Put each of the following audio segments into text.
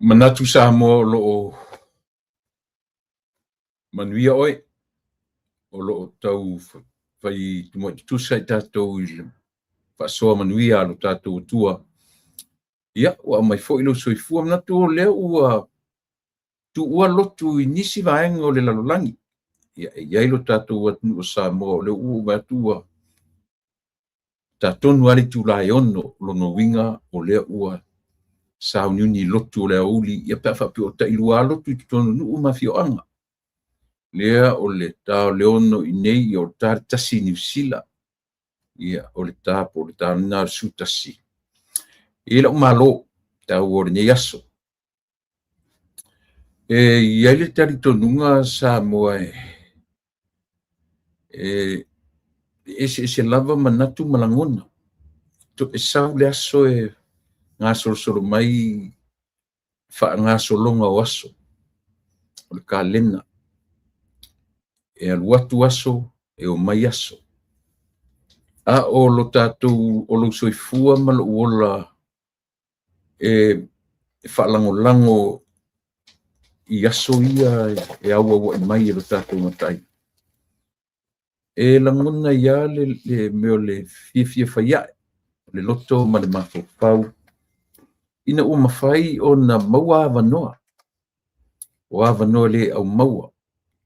Manatu Samoa o lo o manuia oe, o lo o tau fai tumuai tutusa i tatou i le faasoa manuia a lo tatou Atua. Ia, ua aumai foi lou soifua. Manatu o lea ua tuua lotu i nisi vaega o le lalolagi. Ia, e i ai lo tatou atunuu o Samoa, o lea ua ou vaai atu ua ta tonu lava le itula e 6, o lona uiga o lea ua sauniuni i lotu o le aoauli, ia pe a faapea o tailua lava lotu i totonu o nuu ma afioaga. Lea o le ta o le 6 i inei, ia o le ta le 1 i Niu Sila, ia o le ta po o le ta lena o le 11. E i ai la'u malo taua o lenei aso. E i ai le talitonuga Samoa e eseese lava manatu ma lagona. E sau le aso e gasolosolo mai faagasologa o aso, o le kalena. E alu atu aso, e omai aso. A o lo tatou, o lou soifua ma lou ola e faalagolago i aso ia e auauai mai e lo tatou matai. E lagona ai lava le mea o le fiafia fai ae, o le loto ma le mafaufau, ina ua mafai ona maua avanoa, o avanoa le aumaua,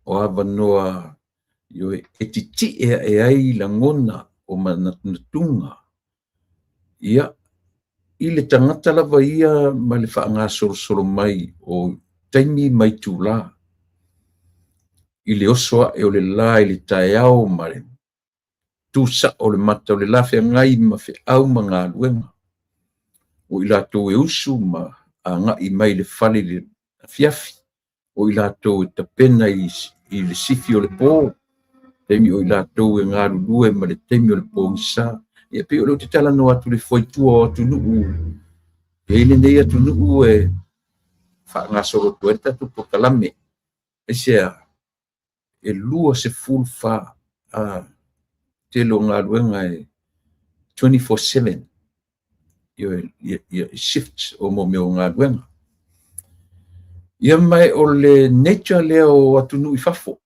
o avanoa e titie ae ai lagona o manatunatuga, ia, i le tagata lava ia ma le faagasolosolo mai o taimi ma itulā, i le oso ae o le la i le taeao ma le tu sao o le mata o le la feagai ma feau ma galuega, o i latou e usu ma agai mai i le fale i le afiafi, o i latou e tapena i le sifi o le po, taimi o i latou e galulue ma le taimi o le pogisa. Ia pei o lea ou te talanoa atu i le fuaitua o atunuu, e i ai lenei atunuu e faagasolo atu ai le tatou polokalame. Aisea? E 24 a tele o galuega e 24/7 ia shifts o mo mea o galuega. Ia ma o le nature lea o atunuu i fafo,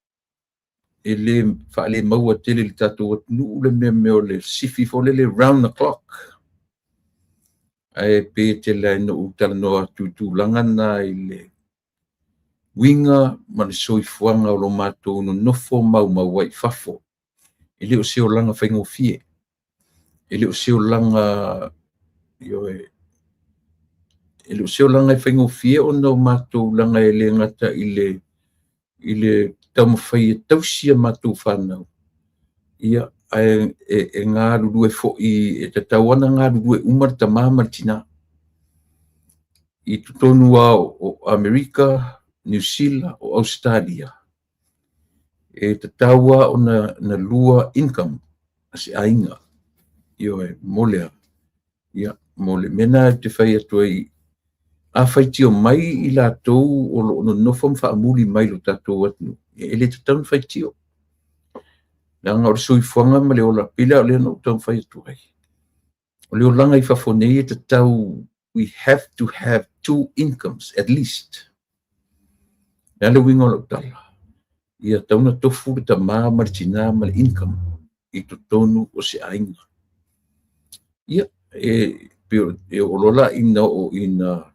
e le faalemaua tele i le tatou atunuu le mea o le sifi foi lele round the clock. Ae pei e tele lava ina ou talanoa atu i tulaga na i le uiga ma le soifuaga o lo matou nonofo maumau ai i fafo. E le o se olaga faigofie, e le o se olaga, ioe, e le o se olaga e faigofie ona o matou leaga e le gata i le taumafai e tausi a matou fanau, ia, ae e galulue foi, e tatau lava ona galulue uma le tama ma le tina. I totonu lava o Amerika, Niu Sila, o Ausetalia, e tatau lava ona lua income a se aiga. Ioe, mo le a? Ia, mo le mea lena ou te fai atu ai, a faitio mai i latou o lo o nonofo ma faamuli mai i lo tatou atunuu, e le tatau ona faitio. Leaga o le soifuaga ma le ola, pei la o lea na ou taumafai atu ai. O le olaga i fafo nei e tatau, we have to have two incomes at least. O le a le uiga o lau tala? Ia tatau ona tofu le tama ma le tina ma le income i totonu o se aiga. Ia, e e oo loa la ina oo ina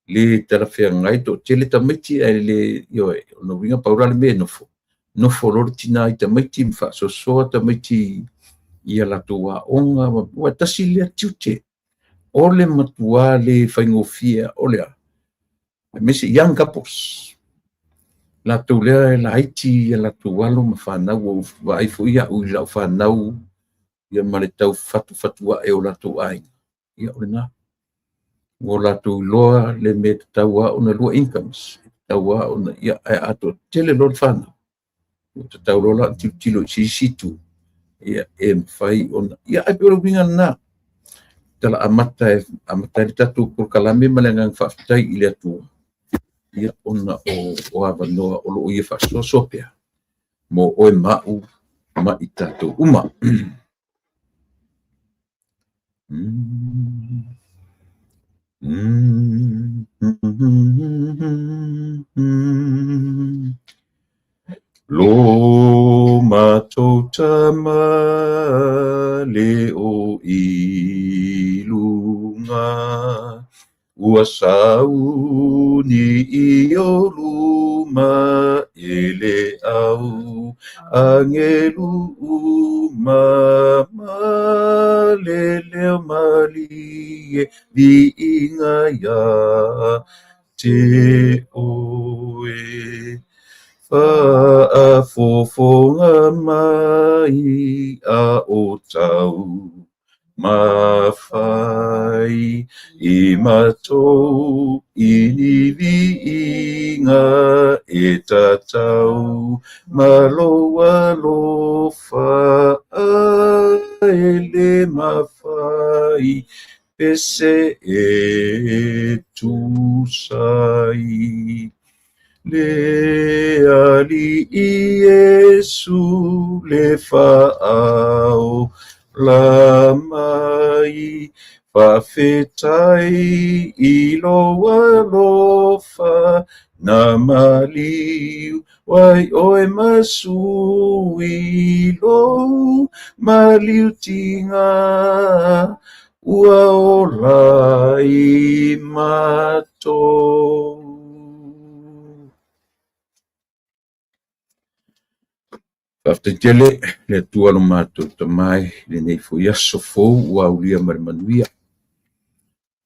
le talafeagai toatele tamaiti ae le, ioe, o lona uiga pau la le mea e nofo, nofo loa le tina i tamaiti ma faasoasoa tamaiti i a latou aoga, ua tasi lea tiute o le matua le faigofie o le a, aemaise young couples, latou lea e laiti ia latou alo ma fanau. Ua ou vaai foi au i lau fanau ia ma le tau fatufatu ae o latou aiga. Ia o lena ua latou iloa le mea e tatau lava ona lua incomes, e tatau lava ona, ia, ae a toatele loa le fanau, ua tatau loa la ona tilotilo i se isi itu, ia, e mafai ona, ia, ae pei o le uiga lena. Tala amata e amata ai le tatou polokalame ma le agaga faafetai i le Atua, ia, ona o avanoa o lo o ia faasoasoa pea mo oe ma au ma i tatou uma. Lo matou Tama le o i luga, ua sauni i o luma e le au agelu uma ma le leo malie viiga ia te oe. Faafofoga mai a o tau mafai i matou i ni viiga e tatau ma lou alofa ae le mafai pese e tusa ai. Le Alii Iesu le faaola mai, faafetai i lou alofa na maliu ai oe ma sui lou maliu tiga ua ola ai matou. Faafetai tele le Atua lo matou Tama e i lenei foi aso fou ua aulia ma le manuia.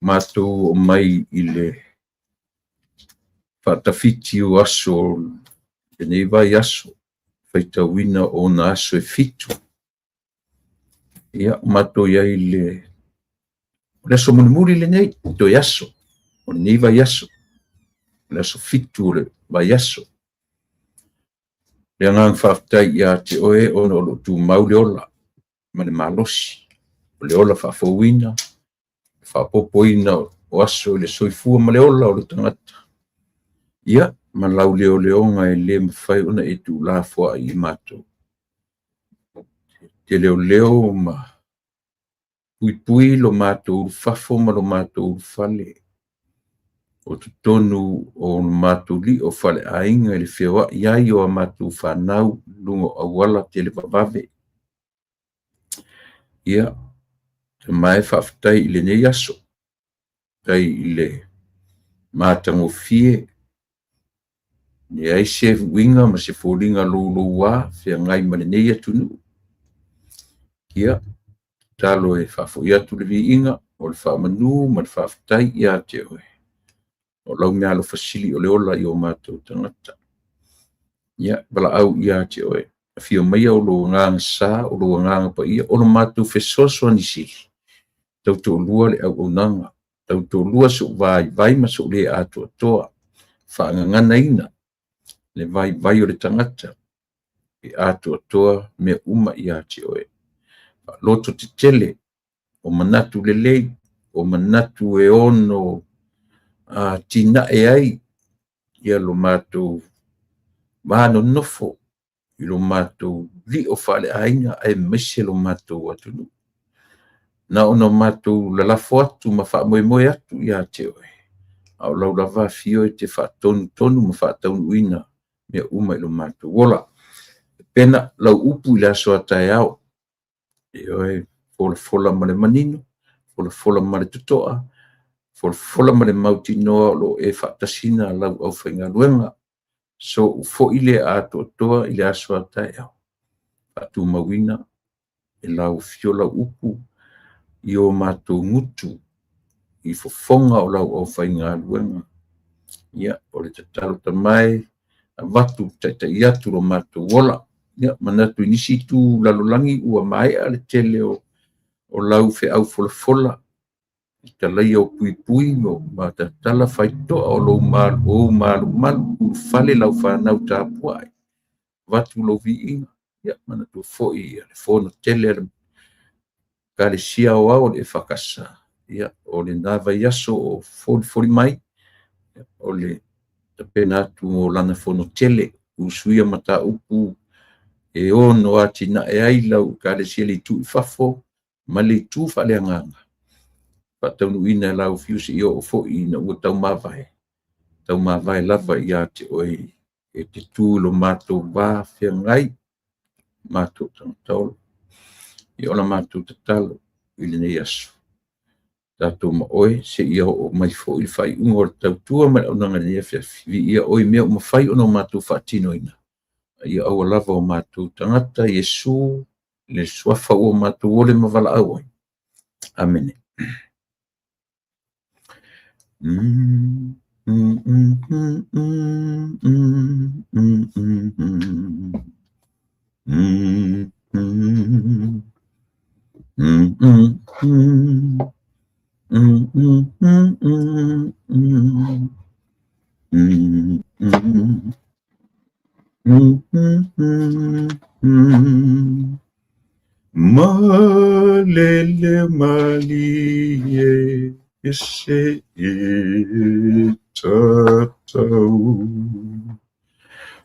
Matou oo mai i le faatafiti o aso lenei vaiaso, faitauina o ona aso e 7. Ia, matou i ai i le aso mulimuli lenei, toe aso o lenei vaiaso, le aso 7 o le vaiaso. Le agaga faafetai ia te oe ona o loo tumau le ola ma le malosi, o le ola faafouina, faaopoopoina o aso i le soifua ma le ola o le tagata. Ia, ma lau leoleoga e le mafai ona e tuulafoai i matou. Te leoleo ma puipui lo matou ulufafo ma lo matou ulufale, o totonu o matou lio faleaiga i le feoai ai o a matou fanau i luga o auala televavave. Ia, ma e faafetai i lenei aso, faafetai i le matagofie, leai se uiga ma se foliga louloua feagai ma lenei atunuu. Ia, tatalo e faafoi atu le viiga o le faamanu ma le faafetai ia te oe, o lau meaalofa sili o le ola i o matou tagata. Ia, valaau ia te oe, afio maia o lou agaga sa, o lou agaga paia, o lo matou fesoasoani sili, tautoalua le auaunaga, tautoalua sou vaivai ma sou le atoatoa, faagaganaina le vaivai o le tagata, e atoatoa mea uma ia te oe. Loto tetele, o manatu lelei, o manatu e ono atinae ai ia lo matou va nonofo i lo matou lio faaleaiga aemaise lo matou atunuu. Na ona matou lalafo atu ma faamoemoe atu ia te oe, a o lau lava afio e te faatonutonu ma faataunuuina mea uma i lo matou ola. Pena lau upu i le aso a taeao, ioe, folafola ma le manino, folafola ma le totoa, folafola ma le mautinoa o lo o e faatasina lau aufaigaluega. So'u foi le atoatoa i le aso a taeao, faatumauina e lau afio lau upu i o matou gutu i fofoga o lau aufaigaluega. Ia, o le tatalo tamae avatu taitai atu lo matou ola. Ia, manatu i nisi itu lalolagi ua maea le tele o lau feau folafola i talaia o puipui ma tatala faitotoa o lou malumalu ulufale lau fanau tapuai avatu lou viiga. Ia, manatua foi le fono tele a le Ekalesia Aoao o le EFKS. Ia, o lena vaiaso o folifoli mai, o le tapena atu mo lana fono tele, usuia mataupu e ono atinae ai lau Ekalesia i le itu i fafo ma le itu faaleagaga. faataunuuina e lau Afio seia oo foi ina ua taumavae, taumavae lava ia te oe e te tu i lo matou va feagai, matou tagata ola. Ia o la matou tatalo i lenei aso, tatou ma oe seia oo mai foi le faaiuga o le tautua ma le auaunaga i lenei afiafi. Viia oe i mea ua mafai ona matou faatinoina, a ia aua lava o matou tagata Iesu le suafa ua matou ole ma valaau ai. Amene. Malele malie se i tatau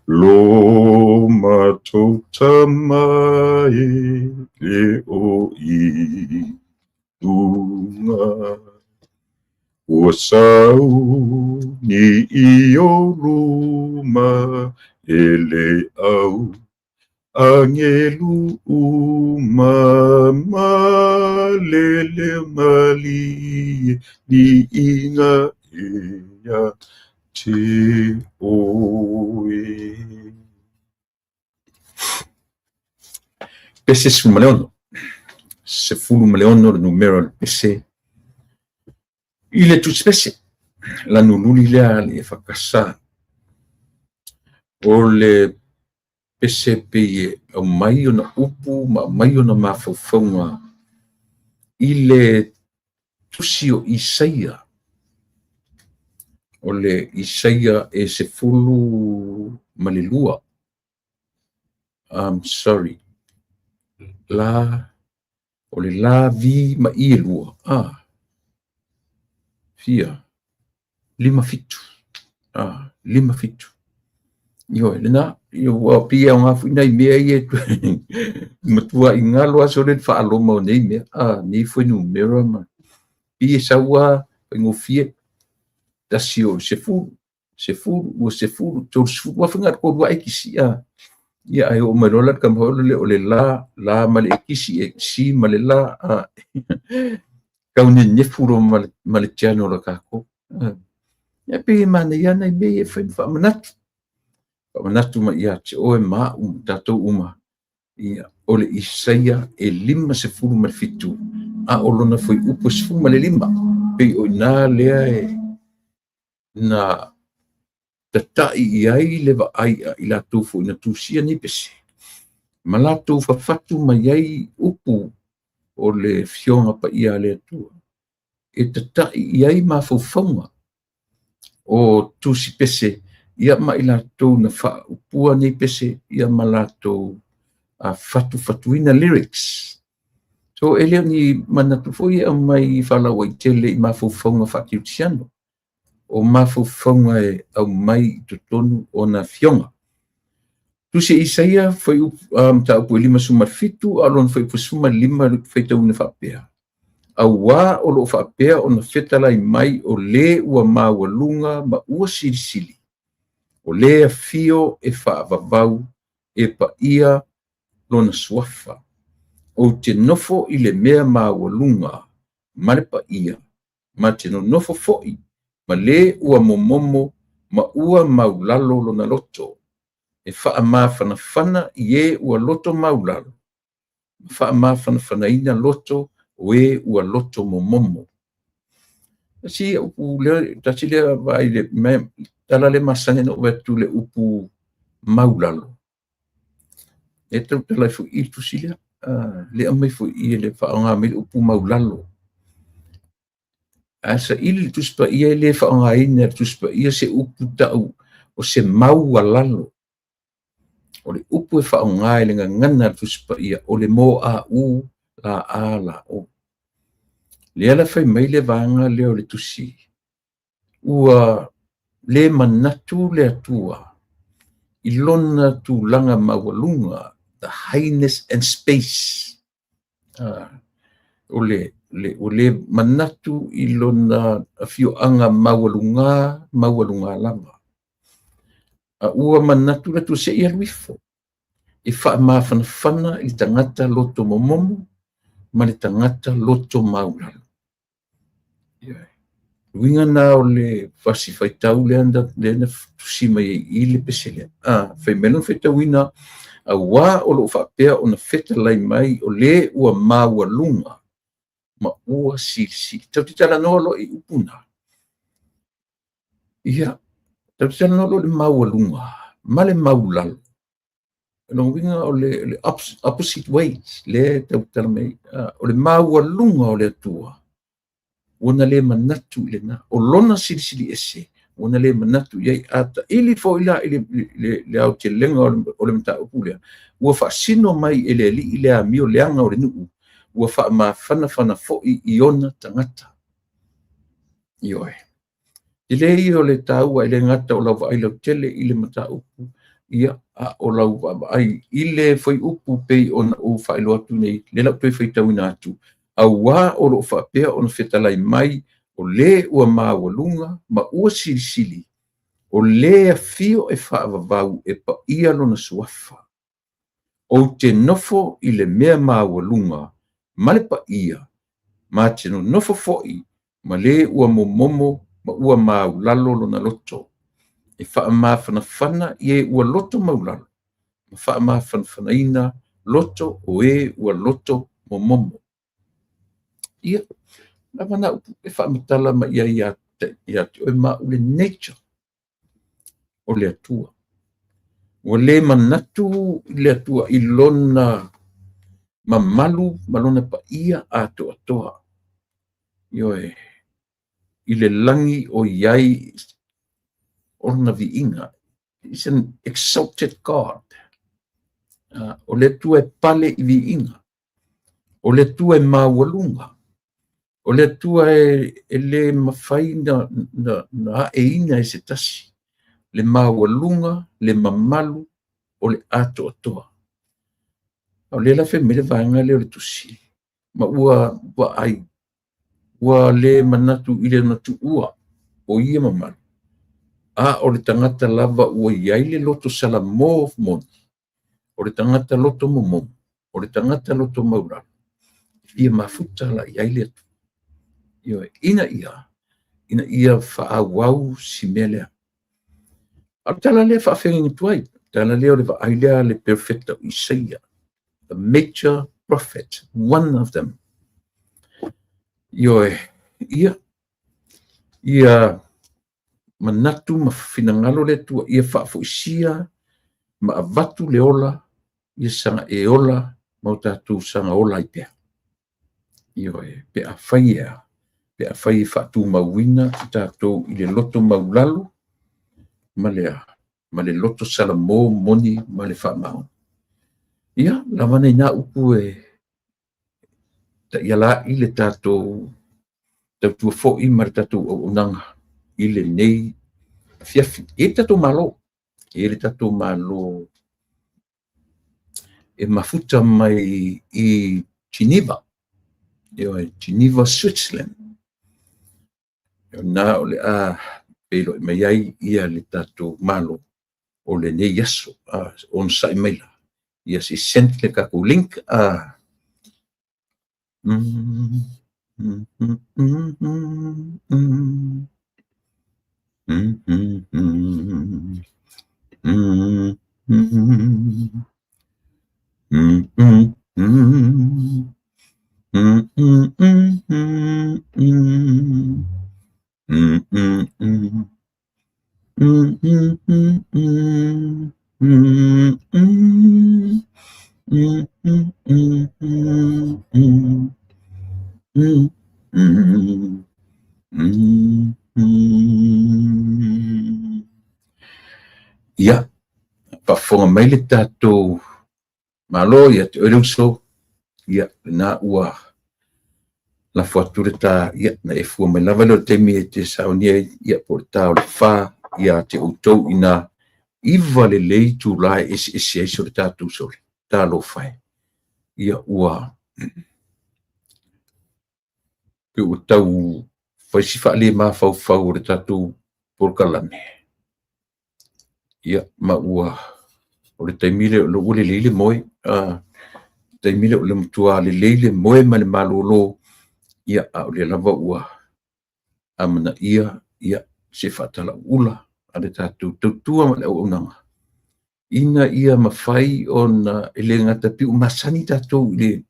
Lo matou tama e le o i luga. Ua sauni i ou luma e le au agelu uma malele malie viiga e ia te oe. Pese 16. 16 le numera o le pese i le Tusi Pese. Lanu luli lea a le EFKS. O le pese pei e aumai ona upu ma aumai ona mafaufauga i le tusi o Isaia. O le Isaia e 12. Sorry. La, o le la vi ma i e lua. Ah. Fia. 5 7. Ah, 5 7. Ioe, lena, ua pei e aoga foi nai mea ia e matuai galo lava sole le faaloma o nei mea, nei fuainumera ma pei e sau lava faigofie, tasi o le 10, 10, 20, 30, ua fai na o le tolu lava ekisi, ia ae oo mai loa la i le tama foi lele o le la, la ma le ekisi, ekisi ma le la, tau nenefu loa ma le channel a tatou. Ia pei e manaia lava nai mea ia e fai ma faamanatu. Faamanatu mai ia te oe ma au ma tatou uma, ia, o le Isaia e 57, a o lona fuaiupu e 15, pei o i ina lea e na tata'i i ai le vaai a i latou foi na tusia nei pese, ma latou fafatu mai ai upu o le Afioga Paia a le Atua, e tata'i i ai mafaufauga o tusi pese, ia ma i latou na faaupua nei pese, ia ma latou fatufatuina lyrics. So e le o ni manatu foi e aumai faalauaitele i mafaufauga faakerisiano, o mafaufauga e aumai i totonu o na afioga. Tusi e Isaia mataupu e 57, a o lona fuaiupu 15 faitauina faapea, Auā o lo o faapea ona fetalai mai o le ua maualuga ma ua silisili, o le afio e faavavau e paia lona suafa. Ou te nofo i le mea maualuga ma le paia, ma te nonofo foi ma le ua momomo ma ua maulalo lona loto, e faamafanafana i e ua loto maulalo, ma faamafanafanaina loto o e ua loto momomo. Tasi upu lea, tasi lea vaai le me, tala le masani na ou vaai atu le upu maulalo. E tautala ai foi i le tusi lea. Le aumai foi i le faaaoga mai le upu maulalo. A saili le Tusi Paia e le faaaogaina e le Tusi Paia se upu tau o se maualalo. O le upu e faaaoga i le gagana a le Tusi Paia o le mo a u la a la o. Lea la fai mai le vaega lea o le tusi, ua le manatu le Atua i lona tulaga maualuga, the highness and space. O le Ua le manatu i lona afioaga maualuga, maualuga lava. A ua manatu le Atua se i alu ifo e faamafanafana i le tagata loto momomo ma le tagata loto maulalo. Uiga na o le fasi faitau lea na tusi mai ai i le pese lea. Fai mai lona faitauina, auā o loo faapea ona fetalai mai o le ua maualuga ma ua silisili. Tatou te talanoa loa i upu na. Ia, tatou te talanoa loa i le maualuga ma le maulalo. O lona uiga o le opposite ways lea e tautala mai. O le maualuga o le Atua, ua na le manatu i lena. O lona silisili ese, ua na le manatu i ai. A taili foi la i le aotelega o le mataupu lea, ua faasino mai e le Alii le amio leaga o le nuu, ua faamafanafana foi i ona tagata. Ioe. E le ia o le taua e le gata o lau vaai lautele i le mataupu, ia, a o lau vaavaai i le fuaiupu pei ona ou faailoa atu nei, le lau toe faitauina atu, auā o loo faapea ona fetalai mai o le ua maualuga ma ua silisili, o le afio e faavavau e paia lona suafa. Ou te nofo i le mea maualuga ma le paia, ma te nonofo foi ma le ua momomo ma ua maulalo lona loto. E faamafanafana i e ua loto maulalo, ma faamafanafanaina loto o e ua loto momomo. Ia, lava na upu e faamatala mai ai ia te oe ma au le nature o le Atua. Ua le manatu le Atua i lona mamalu ma lona paia atoatoa. Ioe, i le lagi o i ai ona viiga. Is an exalted God. O le Atua e pale i viiga. O le Atua e maualuga. O le Atua e le mafai na aeina e se tasi. Le maualuga, le mamalu o le atoatoa. O lea la fai mai le vaega lea o le tusi, ma ua vaai, ua le manatu i le na tuua o ia mamalu, a o le tagata lava ua i ai le loto salamo moni, o le tagata loto momomo, o le tagata loto maulalo, ia mafuta la i ai le Atua. Ioe, ina ia faaauau si mea lea. A o le tala lea faafeagaiga atu ai, tala lea o le vaai lea le perofeta Isaia, the major prophet, one of them. Ioe, ia manatu ma finagalo le Atua, ia faafoisia ma avatu le ola, ia saga e ola ma o tatou saga ola ai pea. Ioe, pe a fai ea, pe a fai e faatumauina i tatou i le loto maulalo ma le loto salamo moni ma le faamaoni. Ia, lava nei nā upu e taiala i le tatou tautua foi ma le tatou auaunaga i lenei afiafi. E le tatou Malo, e le tatou Malo e mafuta mai i Geneva, ioe, Geneva, Switzerland. Na o le a peiloi mai ai ia le tatou Malo o lenei aso. Onosai mai la. Ia se send le tatou link. Ia, faafofoga mai le tatou Malo ia te oe le uso, ia, lena ua lafo atu le ta, ia, na e fua mai lava lea o le taimi e te saunia ai, ia, po o le ta o le 4, ia te outou ina 9 lelei itulā e eseese ai so le tatou sole, talofa e. Ia, ua Pei ua tau fai si faalemafaufau o le tatou polokalame. Ia, ma ua o le taimi lea o lea ua lelei le moe, taimi lea o le matua lelei le moe ma le malolo, ia, a o lea lava ua amanaia ia se faatalauula a le tatou tautua ma le auaunaga, ina ia mafai ona e le gata pei ua masani tatou i le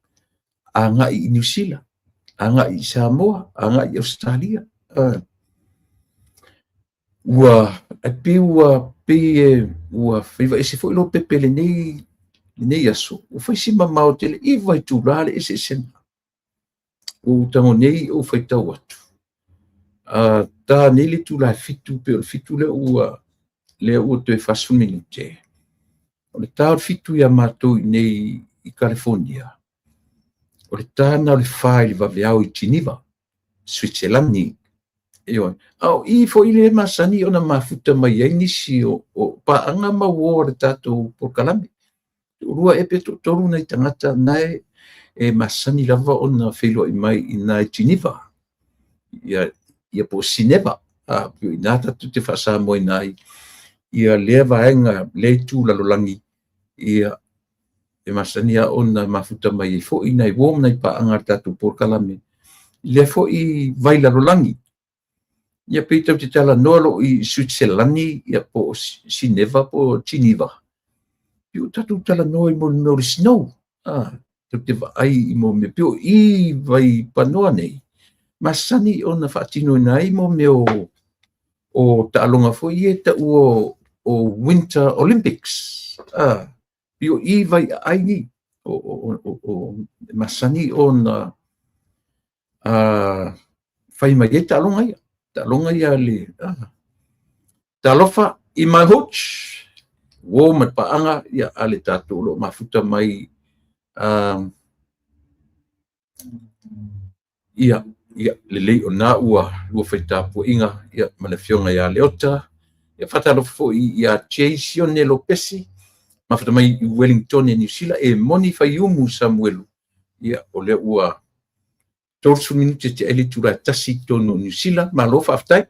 agai i Niu Sila, agai i Samoa, agai i Ausetalia. Ua e pei ua pei e ua faiva ese foi Lopepe i lenei aso, ua fai si mamao tele, 9 itula le eseesega. Ua ou tago nei ou faitau atu, ta nei le itula e 7, pei o le 7 lea ua toe 40 minute. O le ta o le 7 ia matou i inei i Kalifonia, o le ta lena o le 4 i le vaveao i Tiniva, Suitiselani. Ioe. A o i foi lea e masani ona mafuta mai ai nisi o paaga ma uo a le tatou polokalame. Toalua ea pe toatolu nai tagata na e masani lava ona feiloai mai i ina i Tiniva, ia po o Sineva, pei o i ina tatou te faasamoaina ai ia lea vaega, lea itu lalolagi, ia e masani lava ona mafuta mai ai foi nai uo ma nai paaga a le tatou polokalame i lea foi vai lalolagi. Ia pei tatou te talanoa loa i Suitiselani, ia po o Sineva po o Tiniva, pei ua tatou talanoa i mea o le snow, tatou te vaai i mea pei o i vai panoa nei, masani ona faatinoina ai mea o taaloga foi ia e taua o Winter Olympics. Pei o i vai aai nei, o masani ona fai mai ai taaloga ia. Taaloga ia le talofa i my hooch, uo ma le paaga ia a le tatou o lo o mafuta mai Ia, ia, lelei o lena ua lua fai tapuaiga ia, ma le afioga ia Leota. Ia, faatalofa foi ia Jay Sione Lopesi, mafuta mai i Wellington, Niu Sila, e moni Faiumu Samuelu. Ia, o lea ua 30 minute tea ai le itula e 1 i totonu o Niu Sila. Malo faafetai.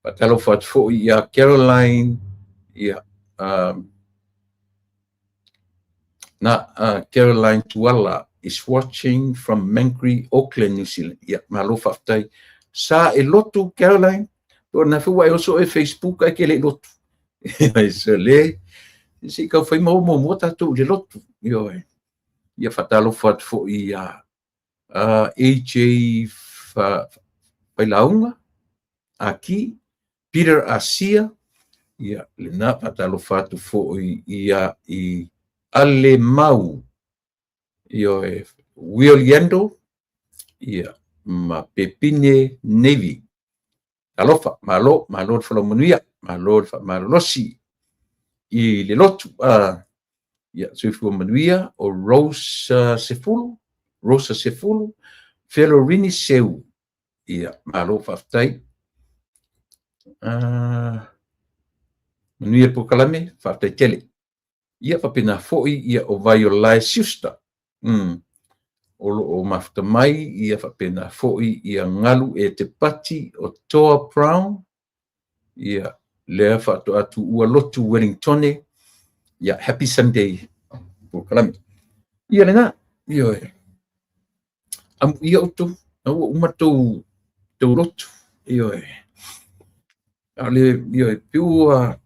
Faatalofa atu foi ia Caroline, ia, na, Caroline Tuala is watching from Mangere, Auckland, New Zealand. Ia, malo faafetai. Sa e lotu, Caroline, o na foi ua e oso e Facebook ai ke le lotu. So le, se i kau fai ma o muamua tatou i le lotu. Ioe. Ia faatalofa atu foi ia AJ Failauga, Aki, Peter Asia, ia lena faatalofa atu foi ia i Ale Mau, ioe, Will Yendo, ia ma Pepine Navy. Talofa, malo, malo le folau manuia, malo le faamalolosi i le lotu. Ia, soifua manuia, o Rosa Sefulu, Rosa Sefulu, Felorini Seu. Ia, malo faafetai. Manuia le polokalame, faafetai tele. Ia, faapena foi, ia, o Vaiolae Siusta. O lo o mafuta mai, ia faapena foi, ia Galu e Te Pati o Toa Brown. Ia, lea faatoa tuua lotu Wellingtone. Ia, happy Sunday polokalame. Ia lena, ioe. Amuia outou, na ua uma tou lotu. Ioe. A le, ioe, pe ua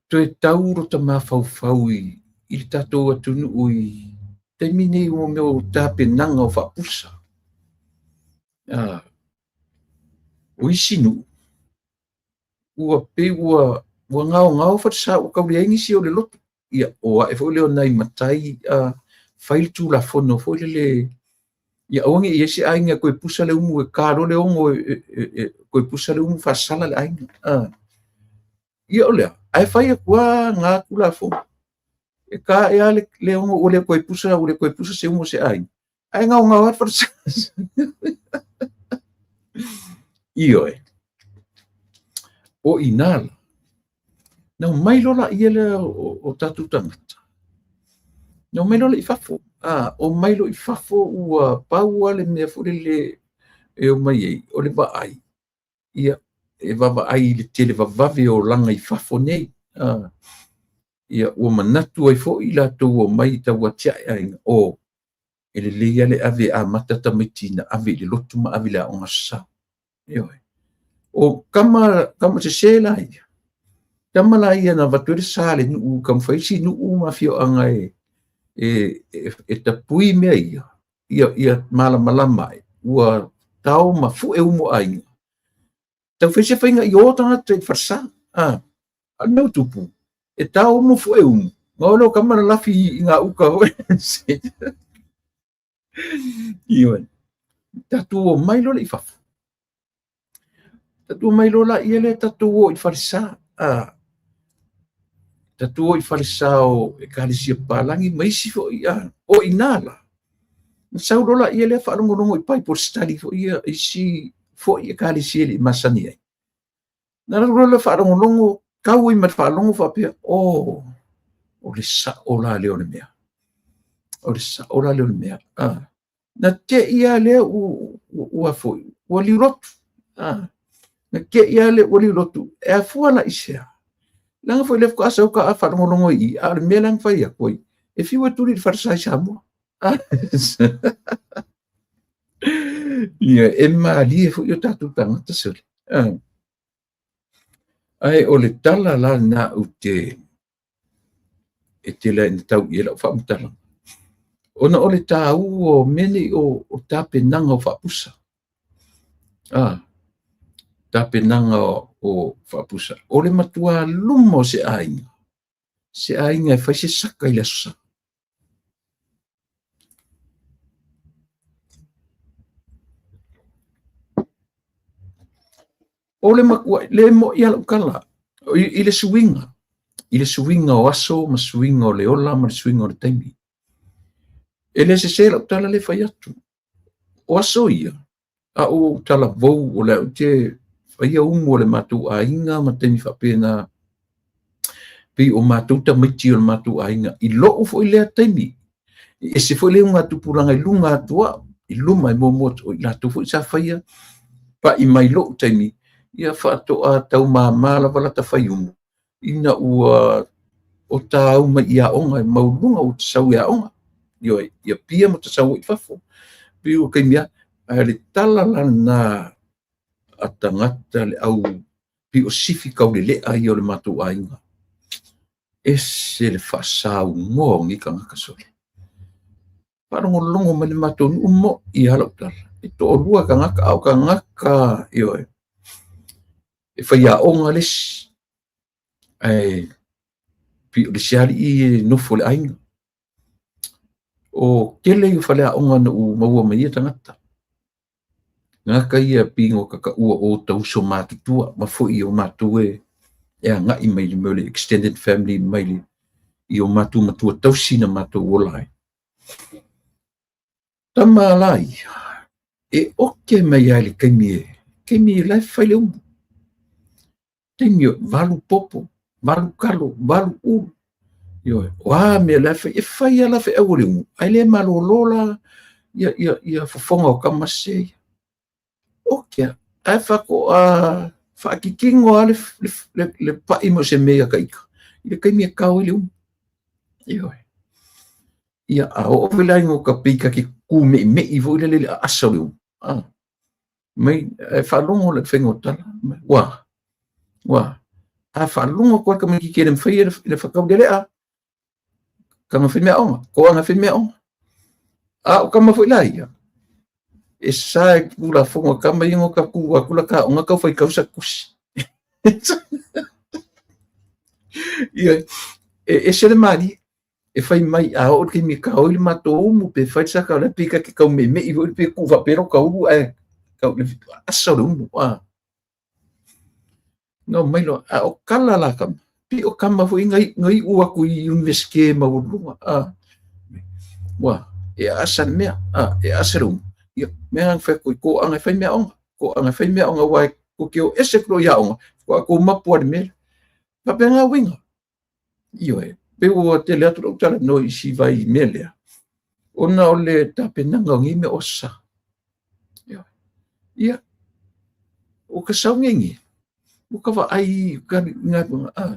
toe tau lota mafaufau i le tatou atunuu i taimi nei o mea o tapenaga o faapusa. O isi nuu, ua pei ua gaogao falesa ua tau leai nisi o le lotu. Ia, o ae foi lea o nai matai fai le tulafono foi lele, ia aua ne i i ai se aiga e toe pusa le umu e ta loa le ono e toe pusa le umu faasala le aiga. Ia o lea, ae fai atu lava na tulafono. E ta ae lava le ono ua le toe pusa, ua le toe pusa se umu o se aiga. Ae gaogao lava le falesa. Ioe. O i nā la, na omai loa laia lea o tatou tagata. Na omai loa lea i fafo, omai loa i fafo ua pau lava le mea foi lele e omai ai, o le vaai, ia, e vaavaai i le televavave o olaga i fafo nei. Ia, ua manatu ai foi i latou ua omai e tau atiae aiga, o, e lelei lava le ave e amata tamaiti ina ave i le lotu ma ave i le aoga Aso Sa. Ioe. O tama, tama sese la ia, tama la ia na avatu ai le sa a le nuu, taumafai isi nuu ma afioaga e tapui mea ia, ia malamalama ai, ua tao ma fue umu o aiga. Taufai se faiga i o tagata i le falesa. A o le mea ua tupu, e tao umu fue umu, na o lea o tama lalafi i ngā uka foi. Ioe. Tatou omai loa lea i fafo. Tatou omai loa laia lea tatou o i falesa. Tatou o i falesa o Ekalesia Papalagi ma isi foi, o i ina la. Na sau loa laia lea faalogologo i Bible study foi ia, isi foi Ekalesia e le i masani ai. Na alu loa lea faalogologo, tau ai ma le faalogo faapea, o, o le sao la lea o le mea. O le sao la lea o le mea. Na te i lava lea ua foi, ua liulotu. Na te i lava lea ua liulotu. E afua la i se a? Leaga foi lea faatoa sau ta faalogologo i i, a o le mea la na fai atu ai, e fiu e tuli i le falesa i Samoa. Ia, e malie foi o tatou tagata sole. Ae o le tala la lena ou te e tele ai ina tau i ai lau faamatalaga, ona o le taua o mea nei o tapenaga o faapusa. Tapenaga o faapusa. O le matua luma o se aiga, se aiga e fai se saka i le Aso Sa. O le matua, le mo'i lava lau tala, i le suiga, i le suiga o aso ma suiga o le ola ma le suiga o le taimi. E le sese lau tala lea e fai atu. O aso ia, a ou talavou, o lea ou te faia umu o le matou aiga ma taimi faapena, pei o matou tamaiti o le matou aiga, i lou foi lea taimi, e ese foi le augatupulaga i luga atu au, i luma e muamua atu, o i latou foi sa faia pa'i mai lou taimi, ia faatoa taumamā lava lata faiumu, ina ua otaau mai i aoga e maualuluga ua tasau i aoga. Ioe, ia pia ma tasau ai i fafo. Pei o taimi lava, ae o le tala la lena a tagata le au pei o sifi taulelea ia o le matou aiga. Ese le faasaunoa o nei tagata sole. Faalogologo mai le matou nuu mo'i lava lau tala. E toalua tagata, a o tagata, ioe, e faiaoga le isi, ae pei o le isi alii e nofo i le aiga. O tele ia o faleaoga na ou maua mai ia tagata. Tagata ia pei na tataua o ta uso matutua ma foi o matou e agai mai le mea o le extended family mai le i o matou matua tausi na matou ola ai. Tama la ia, e oke mai lava i le taimi e, taimi la e fai le umu. Taimi o 8 popo, 8 kalo, 8 ulu. Ioe, o a mea la e fai, e fai lava la feau o le umu, ae le malolo la ia fofoga o tama sese ia. Oke, ae faatoa faakikino lava le pa'i mai o se mea ia ta ita, i le taimi e tao ai le umu. Ioe. Ia, a oo foi la ina ta pei ta te tume'ime'i foi lele i le aasa o le umu, mai e faalogo le faiga o tala, ua, ua, a faalogo atu ai le tamaitiiti e le mafai le fatau le lea, taga faimeaoga, toaga faimeaoga. A o tama foi la ia, e sa e tulafono a tama ia no ta tu atu la ta aoga tau faitau sa tusi. Ia, e ese le malie. E fai mai, a oo i le taimi e taoi le matou umu, pe fai le saka o le pei ta te tau me'ime'i foi pe tuu faapea lou taulu ae tau le asa o le umu. Na omai loa, a o tala la tama, pei o tama foi na iu atu i Universite maualuluga. Ua, e aasa le mea, e aasa le umu. Ia, mea na fai atu i toaga e fai meaaoga, toaga e fai meaaoga, aua tou te o ese atu loa i aoga, faatoa tou mapu lava i le mea lea. Faapena uiga. Ioe. Pe ua tele atu lau talanoa i si vai mea lea, ona o le tapenaga o nei mea osa. Ia, ua ka sau nei, ua ka vaai ka galuega, a,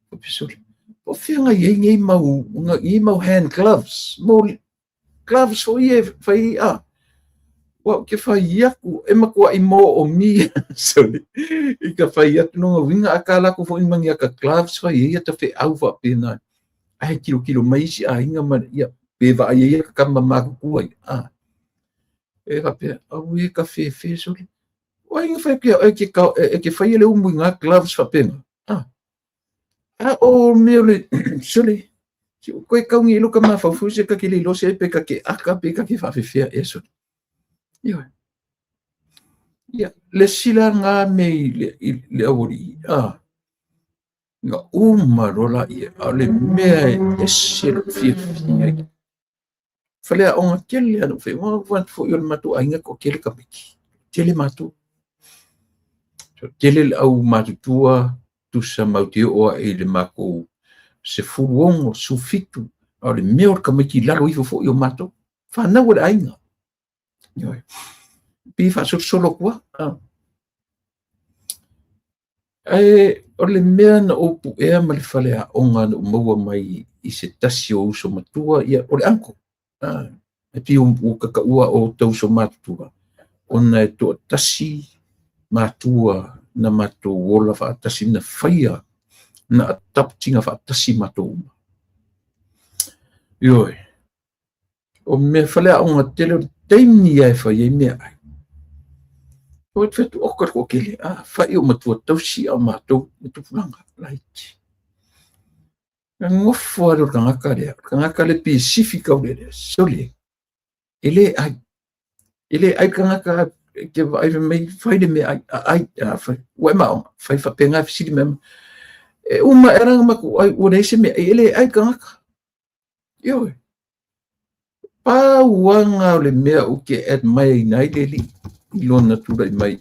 o pisoli. O fea i ai nei mau hand gloves, mo gloves foi e fai a. Ua ke fai aku, e matua i mo o mi, sorry. I ka fai atu no winga a ka lako fo i mangi ka gloves fai ia ta fe au fa pena. Ai kilo kilo mai isi a inga ma ia pe va ai ia ka kama ma ku ai. A. E fa pe au e ka fe fe sorry. O ai nga fai ke e ke ka e ke fai le umu nga gloves fa pena. A. A o me le sorry. Si o koe kaungi i luka mafaufu se ka ke le se pe ka ke aka pe ka ke whawhewhea e so. Ia. Ia, le sila ngā me i le awori. A. Nga uma rola ia. A le mea e ese lo fia fia. Whale a onga kele anu whai. Wa wa fo i o le matu ainga ko kele ka miki. Tele matu. So, tele le au matutua tusa mau te oa e le mako se fuluongo, sufitu, a o le mea o le tamaiti i lalo ifo foi o matou. Whanau o le aiga. Ioe. Pi whaasolosolo kua. Ae o le mea na ou ea ma le fale a onga na maua mai i se tasi o uso matua, ia, o le uncle. E pi u kakaua o tau uso matutua. Ona e toa tasi matua na matou ola whaatasi na whaia na adoptinga whaatasi matou uma. Ioe. O mea fale a onga tele o le taimi ia e whai ai mea ai. O e whetu oka ko kele, a whai o matua tausi a mātou me tupulanga, laiti. Nga ngofo a le kangaka lea, kangaka le pi sifi kau le lea, sole, e le ai. E le ai kangaka ke vai mai whai le mea ai, a ai, a whai, ua e maonga, whai whapenga fisili mea. E uma e ranga maku ai, ua le se mea, e le ai kangaka. Ioe. Pau anga o le mea u ke admire i nai le li, i lona tūrai mai.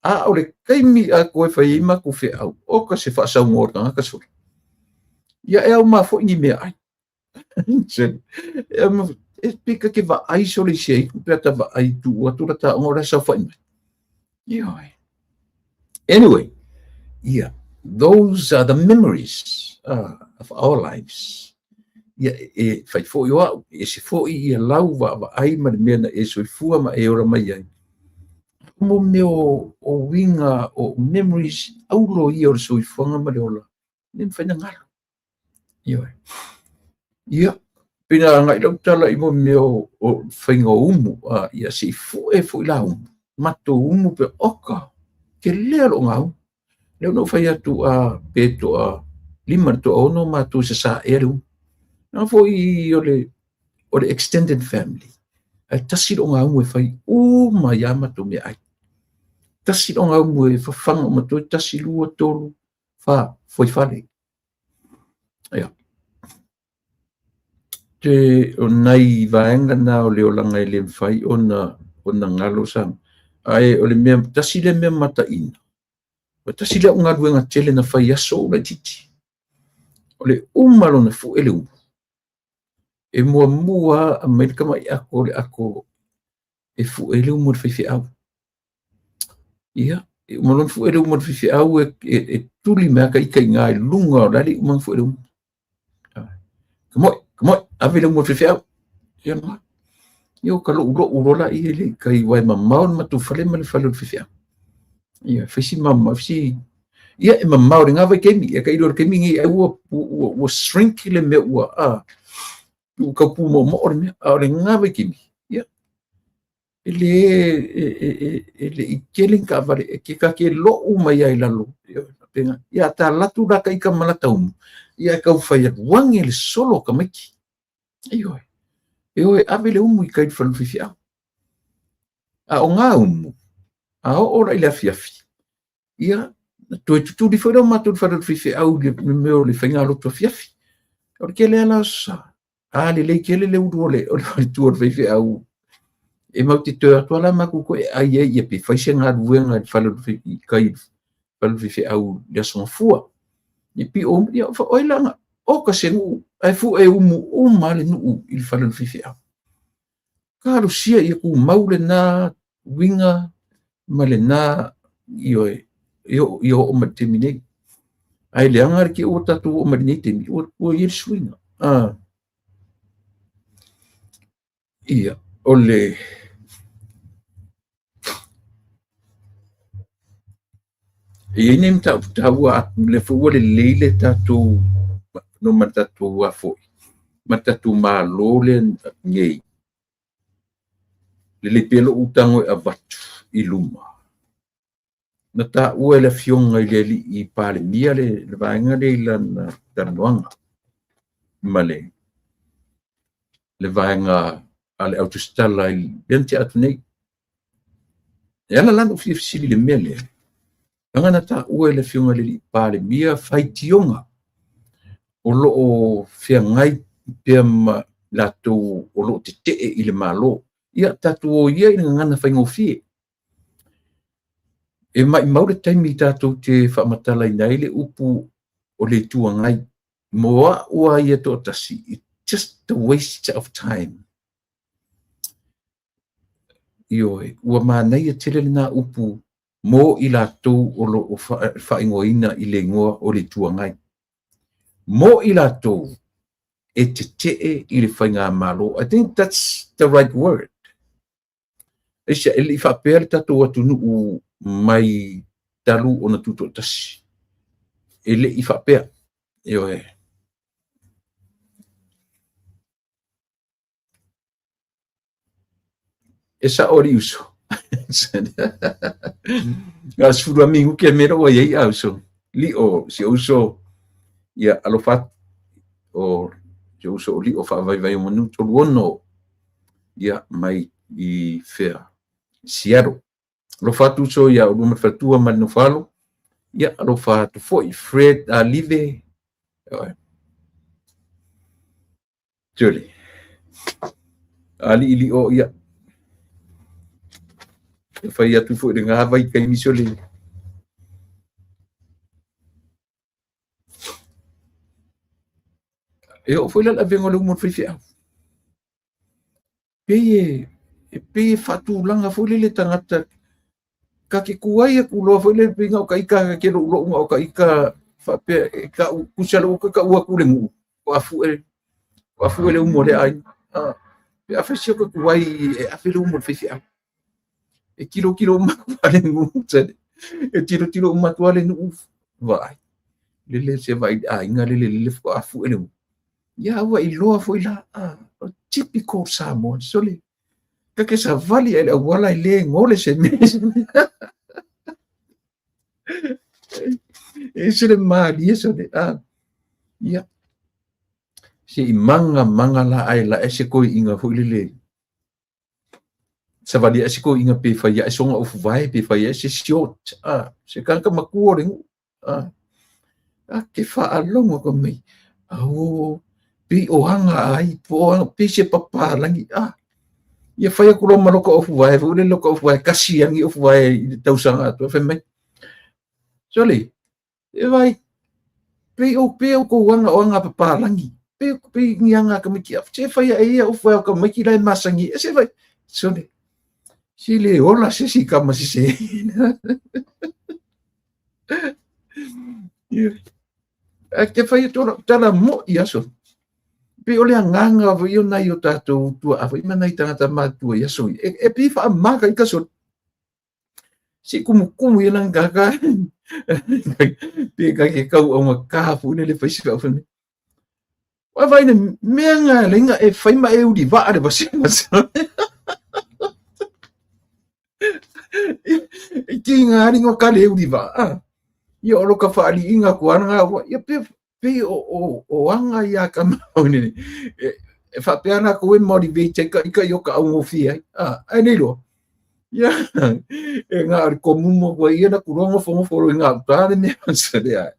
A o le kaimi a koe whai i maku whe au, o ka se whaasau ngō kangaka sole. Ia e au mā foi ni mea ai. E pika ke va ai sole i se ai, ku pea ta va ai tu atu la ta ongo rasa whai mai. Ioe. Anyway, yeah, those are the memories of our lives. Ia e whai foi o au, e se foi ia lau wa wa ai ma le mea na e soifua ma e ora mai ai. Mo mea o winga o memories aulo ia o le soifuaga ma le ola, le mawhai na ngalo. Ioe. Ia, pina ngai lau tala i mo mea o whainga o umu, ia se i fue foi la umu. Mato umu pe oka, ke lea lo ngau. Leo no whai atu a pe toa lima le toa ono mātou se sa e le umu. Nā foi o le extended family. Ai tasi lo ngā umu e whai uma ia matou mea ai. Tasi lo ngā umu e whawhanga o matou, tasi lua, tolu, wha, foi whale. Ia. Te o nai vaenga nā o le olanga e le mwhai o na ngalo sang. Ai o le mea, tasi le mea mata ina. O tasi le o ngaluenga tele na whai aso o lai titi. O le uma lona fu e le umu. E mua mua a mai le kama i ako le ako e fu e le umu le whai au. Ia, e uma lona fu e le umu le whai au e tuli mea ka ika i ngā i lunga o lali uma fu e le umu. Ka moi, ka moi, ave le umu le whai au. Ia noa. Ia o ka lou lou lola i ele ka i wai mamao le matu whale ma le whale o le whai au. Ia, whaisi mama, whaisi ia e mamao le ngā vai kemi, ia ka ilo le kemi ngi e ua shrink le mea ua a ua ka pu mo mo le mea, a o le ngā vai kemi. Ia, e le e le i kele ka vale e ke ka ke lou mai ai lalo. Ia, penga, ia ta latu la ka i ka malata umu. Ia e kau whai atu wange le solo ka maiki. Ioe. E oe ave le umu i kai le whalu whiwhi au. A o ngā umu, a o ora i le afiafi. Ia, na toe tutuli foi lau mātou le whalu whiwhi au le mea o le whainga loto afiafi. O le kele ala sa, a le lei kele le uru o le whare tua o le whiwhi au. E mau te toe atu ala maku ko e ai e ia pe whaise ngā ruenga i whalu i kai whalu whiwhi au le asonga fua. I pi o, ia, oi langa, Oka se nuu, ae fu'e umu uma le nuu i le fale o le faifeau. Talosia ia tumau lena uiga ma lena, ioe, ia oo mai i le taimi nei. Ae leaga le te i ua tatou oo mai i lenei taimi, ua i ai le suiga. Ia, o le E i ai nai mataupu taua atu, lea foi ua lelei le tatou no ma le tatou foi ma le tatou Malo lea nei. Lelei pea lou tago e avatu i luma. Na taua e le Afioga i le Alii Palemia le vaega lea i lana talanoaga ma le vaega a le Autusitala i lea na tea atu nei. E ala la ona ou fia fesili i le mea lea, leaga na taua e le Afioga i le Alii Palemia faitioga o lo o feagai pea ma latou o lo o tetee i le Malo. Ia tatou o ia i le gagana faigofie. E maumau le taimi tatou te faamatalaina ai le upu o le Itu Agai. Mo au lava ia toatasi, it's just a waste of time. Ioe, ua manaia tele lena upu mo i latou o lo o faaigoaina i le igoa o le Itu Agai. Mo i latou e tetee i le faigamalo. I think that's the right word. Aisea, e le i faapea le tatou atunuu mai talu ona tutoatasi. E le i faapea. Ioe. E sao alii uso. Na o le 10 minuti le mea lea ua i ai a uso. Lio, si ou uso, ia alofa atu. O si ou uso o Lio faavaivai o manu 36, ia mai i fea? Seattle. Alofa atu uso ia oulua ma le faletua ma le nofo-a-alo. Ia alofa atu foi Fred Alive. Julie. Alii Lio, ia. E fai atu foi i lena vaitaimi sole. E oo foi la i le avega o le umu a le faifeau. Pei e pei e faatulaga foi lele tagata ka te tuai atu loa foi lele pei na o ita ka te loulou na o ita faapea e tau tusa le ua tau atu le nuu o afu le umu o le aiga. Pe afai si o ta tuai e ave le umu a le faifeau, e tilotilo uma atu lava le nuu, e tilotilo uma atu lava le nuu, vaai lele se vaai i le aiga lele lele faatoa fue le umu. Ia ua iloa foi la, typical Samoa, sole, ka te savali ai le auala e le gole se mea. E se le malie sole, ia, se i maga maga la ai la e se toeaina foi lele, savali ae se toeaina pe fai ae sona ofuvae, pe fai ae se short, se tagata matua o le nuu, a te faalogo atu mai, auo, pei o aga ai, po o aga, pei se papalagi, ia fai atu loa ma loka ofuvae foi lele loka ofuvae kasi lava lenei ofuvae i le tausaga atoa, fai mai, sole, e vai, pei o pei o tou aga o aga a papalagi, pei pei ni aga a tamaiti, se fai ae ia ofuvae o tamaiti la e masani ai, se fai, sole, se le ola se isi tama sese. Ia. Ae te fai atu o lau tala mo'i aso. Pei o le agaga foi o nai o tatou tuaa foi ma nai tagata matutua i aso ia. E pei e faamama ka ita sole. Se i kumukumu ia lana tagata. Pe ka ke kau augata foi lele fai se fai mai. Ua vaai le mea nga le inga e fai ma e uli vaa le vasega. E ki ngā ringa ka le uli vaa. Ia o lo ka whaaliinga ko ana ngā ua. Ia pe, pei o anga ia ka mau nene. E whaapea ana ko e motivate ai ka ika i o ka aungofie ai. Ai nei loa. Ia, e ngā ori komumu koe ia na kuroa ngofo ngofo ro i ngā uta le mea sare ai.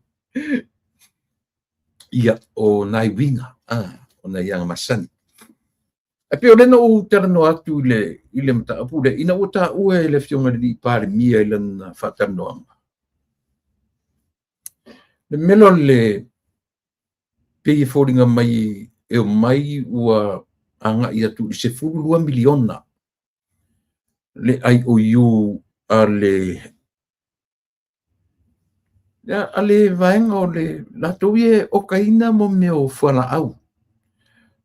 Ia, o nai uiga, o nai aga masani. Ae pei o lea na ou talanoa atu i le mataupu lea, ina ua taua e le Afioga i le Alii Palemia i lana faatalanoaga, le mea lea o le Pei e foliga mai e omai ua agai atu i le $12 miliona le IOU a le vaega o le latou ia e okaina mo mea o fualaau.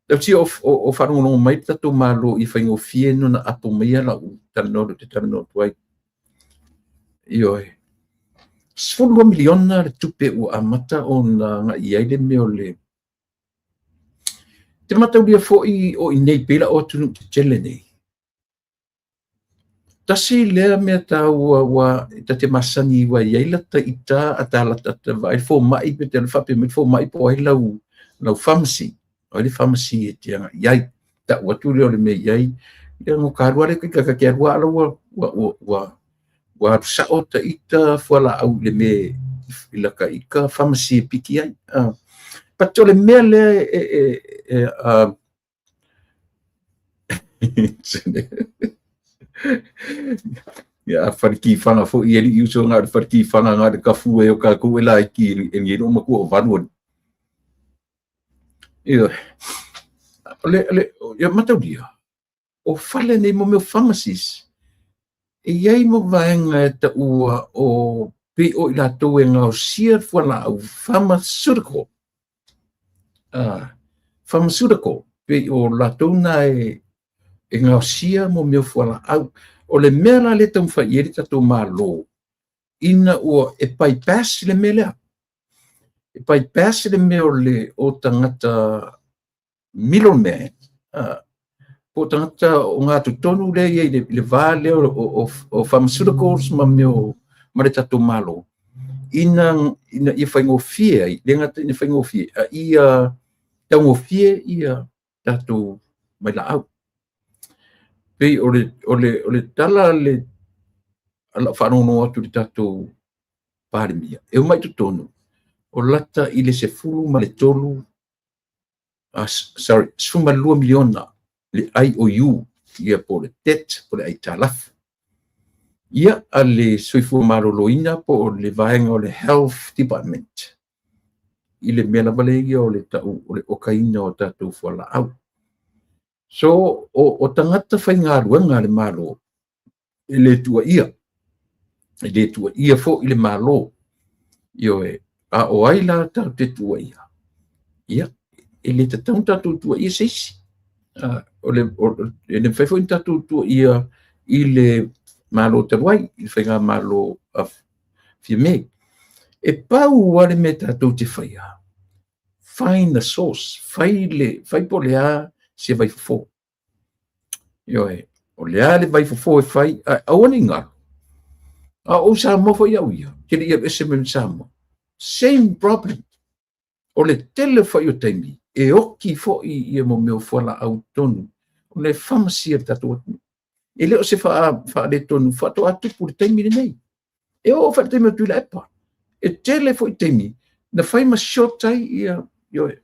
Tausia o faalogologo mai le tatou Malo i faigofie ona apo maia lau talanoa ou te talanoa atu ai. Ioe. $12 miliona le tupe ua amata ona agai ai le mea o le te mataulia foi o i inei pei la o atunuu tetele nei. Tasi lea mea taua ua ta te masani ua i ai lata ita a ta vaai fomai pe te faapea mai fomai po o ai lau pharmacy. O ai le pharmacy e te agai i ai. Tau atu lea o le mea i ai. Ia no ka alu ale ka te alu ala ua ua alu sao ta ita fualaau i le mea i lata ita pharmacy e piki ai. But o le mea lea e ia a faleki fanga foi e li uso nga le faleki fanga nga le kafu e o ka ku e la ki e ngi no maku o valu. Ia le ia mataulia o fale nei mo mea pharmacies e iai mo vaega e taua o pei o i latou e gaosia fualaau pharmaceutical. Pharmaceutical pei o latou na e gaosia mo mea fualaau. O le mea la le taumafai i ai le tatou Malo ina ua e bypass le mea lea. E bypass le mea o le o tagata middleman, po o tagata o ngā totonu lea i ai le va lea o pharmaceuticals ma mea ma le tatou Malo ina ia faigofie ai, le gata ina faigofie, a ia taugofie ia tatou vailaau. Pei o le tala le lau faalogologo atu i le tatou Palemia, e omai totonu o lata i le 13, sorry, 12 miliona le IOU, ia po le debt, po le aitalafu. Ia a le soifua maloloina po o le vaega o le Health Department i le mea lava le ia o le tau o le okaina o tatou fualaau. So o tagata faigaluega a le Malo e le tuuaia, e le tuuaia foi le Malo. Ioe, a o ai la tatou te tuuaia? Ia, e le tatau tatou tuuaia se isi. E le mafai foi ona tatou tuuaia i le Malo talu ai, i le faigamalo a Fiame. E pau lava le mea tatou te faia, find the source, fai po o le a se vaifofo. Ioe, o le a le vaifofo e fai, aua ne i galo. A o Samoa foi au ia, te le i alu ese mai Samoa. Same problem. O le tele foi o taimi, e oki foi ia mo mea o fualaau tonu, o le pharmacy a le tatou atunuu. E le o se faaletonu faatoa tupu le taimi lenei. E oo foi le taimi o Tuilaepa. E tele foi taimi, na fai ma short ai ia, ioe.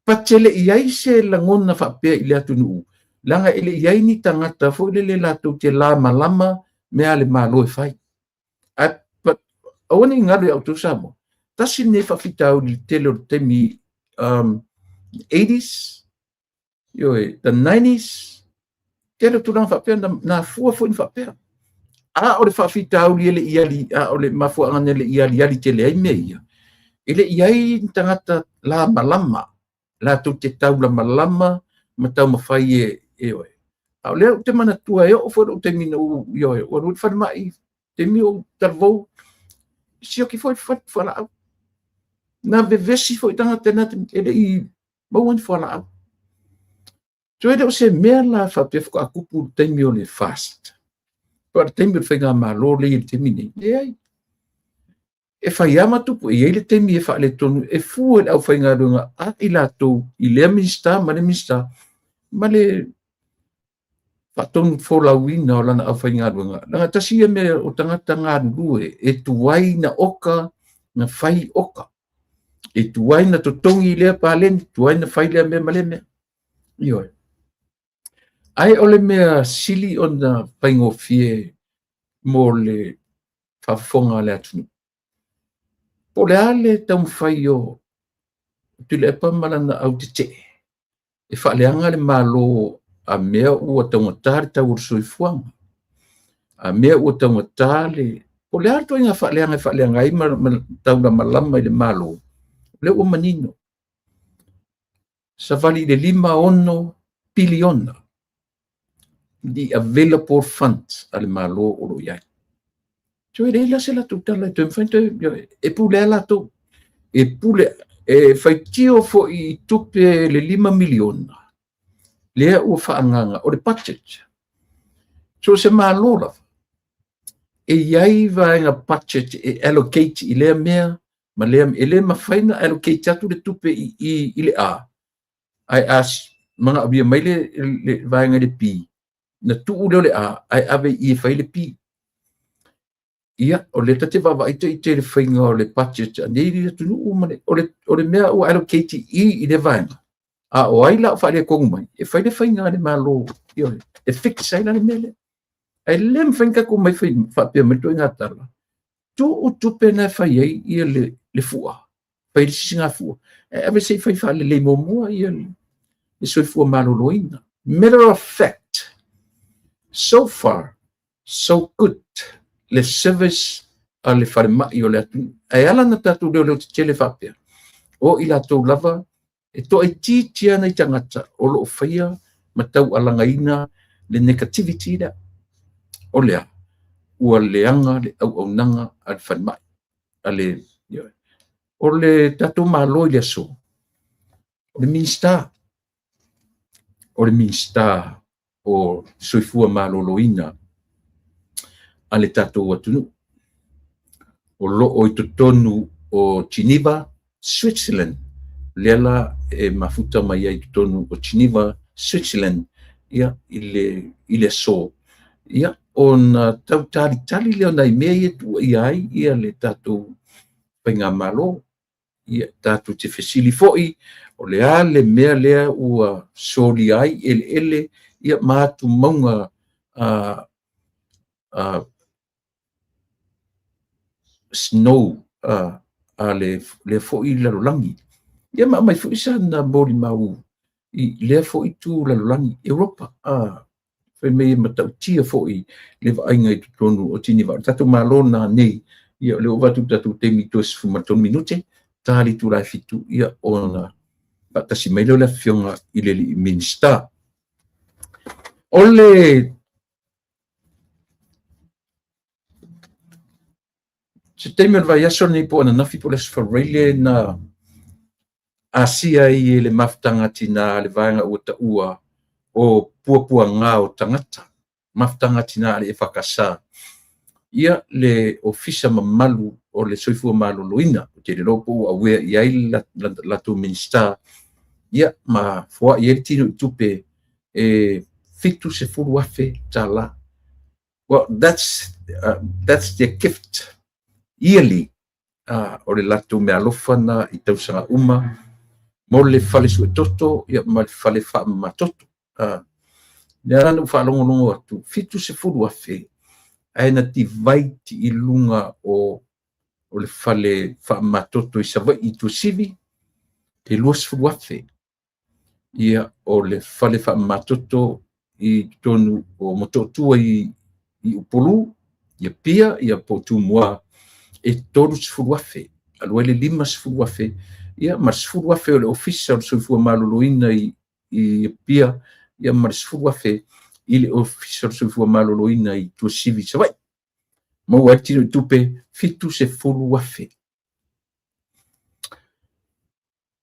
Patele i ai se lagona faapea i le atunuu, leaga e le i ai ni tagata foi lele latou te lamalama mea le Malo e fai. But aua ne i galo ia outou Samoa, tasi lenei faafitauli i le tele o le taimi 80s, ioe, the 90s, tele o tulaga faapea na afua foi ni faapea. A o le faafitauli e le i ali, a o le mafuaaga na le i aliali tele ai mea ia, e le i ai ni tagata lamalama, latou te taulamalama ma taumafai e oe. A o lea ou te manatua e oo foi lou taimi na ou, ioe, ua alu ai le falemai, taimi o talavou, sioki foi le fualaau. Na vevesi foi tagata na e le i maua ni fualaau. So e le o se mea la faapea faatoa tupu le taimi o le fast. Po o le taimi o le faigamalo lea i le taimi nei. Leai. E fai lava ma tupu, e i ai le taimi e faaletonu, e fua i le aufaigaluega a i latou i lea Minisita ma le Minisita, ma le faatonu folauina o lana aufaigaluega. Leaga tasi ia mea o tagata galulue, e tuai na oka, na fai oka. E tuai na totogi lea paleni, tuai na fai lea mea ma lea mea. Ioe. Ae o le mea sili ona faigofie mo le faafofoga a le atunuu. Po o le a le taumafai o Tuilaepa ma lana autetee e faaleaga le Malo a mea ua taugata le tau o le soifuaga, a mea ua taugata le... O le a le ituaiga faaleaga e faaleaga ai ma taulamalama i le Malo, lea ua manino. Savali i le $56 piliona the available funds a le Malo o lo o i ai. Toe leai la se latou tala e toe mafai toe e pule lava latou. E pule, e faitio foi i tupe le $5 miliona lea ua faaagaaga, o le budget. So o se Malo lava, e i ai vaega budget e allocate i lea mea ma lea mea. E le mafai ona allocate atu le tupe i i le A, ae a manaomia mai le vaega i le B, na tuu lea o le A ae ave i i e fai le B. Ia, o lea ta te vaavaai ita i le faiga o le budget a nei atunuu ma le, o le mea ua allocate i i i lea vaega, a o ai la o faaletonu mai, e fai le faiga a le Malo, ioe, e fix ai la le mea lea. Ae le mafai ona tatou omai faapea mai le ituaiga tala, tuu tupe na e fai ai ia le fua, fai le sisigafua, ae ave se i fai faalelei muamua ia le soifua maloloina. Matter of fact, so far, so good le service a le falemai o le atunuu. Ae ala ona tatou leoleo tetele faapea, o i latou lava e toaitiiti lava nai tagata o lo o faia ma taualagaina le negativity lea. O le a? Ua leaga le auaunaga a le falemai. A le, o le tatou Malo i le aso, o le Minisita, o le Minisita o Soifua Maloloina a le tatou atunuu, o lo o i totonu o Geneva, Switzerland, lea la e mafuta mai ai i totonu o Geneva, Switzerland, ia, i le aso, ia, ona tau talitali lea o nai mea ia e tuuaia ai ia le tatou faigamalo. Ia, tatou te fesili foi, o le a le mea lea ua solia ai eleele ia ma atumauga snow a lea foi lalolagi. Ia ma aumai foi sana molimau i lea foi itu lalolagi, Europa, fai mai e matautia foi le vaaiga i totonu o Tiniva. O le tatou Malo nanei, ia o lea ua avatu le tatou taimi toe 13 minute, ta le itula e 7, ia ona faatasi mai lea o le afioga i le alii Minisita. O le se taimi o le vaiaso lenei po o ananafi po o le Aso Faraile na asia ai e le mafutaga a tina a le vaega ua taua o puapuaga o tagata, mafutaga a tina a le EFKS, ia le ofisa mamalu o le soifua maloloina. Ou te le iloa po ua aware i ai le latou Minisita, ia ma foai ai le tino i tupe e $70,000. Well, that's their gift yearly. O le latou meaalofa na i tausaga uma mo le fale suetoto ia, ma le fale faamamatoto. Lea la na ou faalogologo atu, 70,000 ae na divide i luga o le fale faamamatoto i Savaii i Tuasivi, e 20,000. Ia, o le fale faamamatoto i totonu o Motootua i Upolu, i Apia, ia po o Tumua, e 30,000. Alu ai le 50,000, ia ma le 10,000 o le Ofisa o le Soifua Maloloina i Apia, ia ma le 10,000 i le Ofisa o le Soifua Maloloina i Tuasivi i Savaii. Maua ai le tino i tupe 70,000.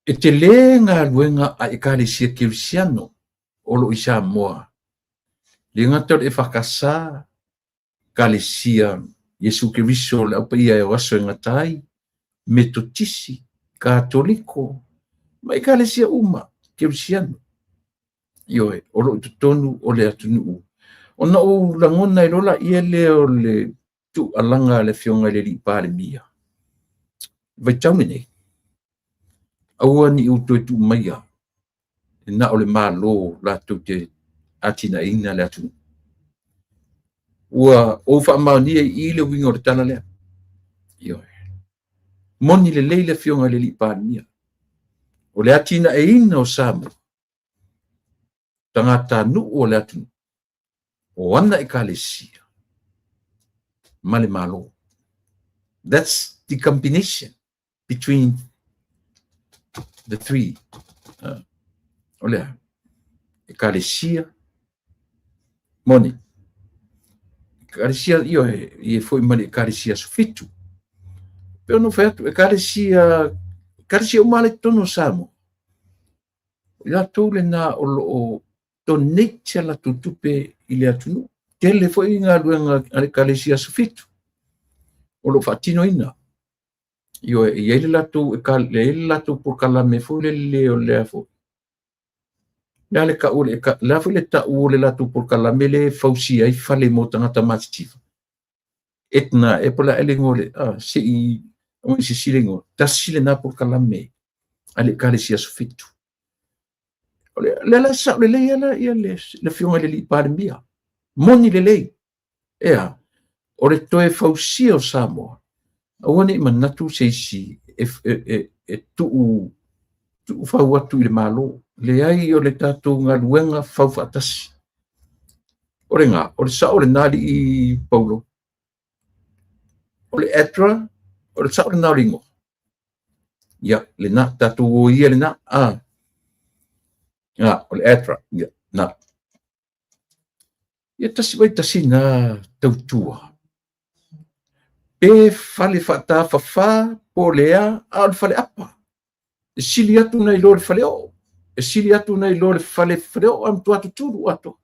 E tele galuega a Ekalesia Kerisiano o lo o i Samoa, le gata o le EFKS, Ekalesia Iesu Keriso o le Au Paia e o Aso e Gata ai, Metotisi, Katoliko, ma Ekalesia uma Kerisiano, ioe, o lo o i totonu o le atunuu. Ona ou lagona ai loa laia lea o le tuualaga a le Afioga i le Alii Palemia, vaitau lenei, aua ne i ou toe tuu maia na o le Malo latou te atinaeina le atunuu. Ua ou faamaonia i i le uiga o le tala lea. Ioe. Moni lelei le Afioga i le Alii Palemia. O le atinaeina o Samoa, tagatanuu o le atunuu, o ana Ekalesia ma le Malo. That's the combination between the three. O le a? Ekalesia, moni. Ekalesia, ioe, e foi ma le Ekalesia Aso Fitu. Pe ona fai atu, Ekalesia, Ekalesia uma le totonu o Samoa. O i latou lena o lo o donate a latou tupe i le atunuu. Tele foi galuega a le Ekalesia Aso Fitu o lo o faatinoina. Ioe, e i ai le latou, e i ai le latou polokalame foi lele o lea foi. Le a le tau, le a foi le tau o le latou polokalame le e fausia ai fale mo tagata matitiva. Etna, e po o le a le igoa o le, se i, aua ne i sese le igoa, tasi lena polokalame a le Ekalesia Aso Fitu. O le lea la sao lelei ala ia le afioga i le alii Palemia. Moni lelei. E a, o le toe fausia o Samoa, aua ne i manatu se isi e tuu fau atu i le Malo. Leai, o le tatou galuega fau faatasi. O le gā, o le sao lena alii Paulo. O le ADRA, o le sao lena o le igoa. Ia, lena, tatou o ia lena. O le ADRA, ia, na. Ia tasi vai tasi na tautua. Pe fale faatafafa po o le a, a o le fale apa. E sili atu nai lo le fale oo. E sili atu nai lo le fale oo a matua tutulu atoa.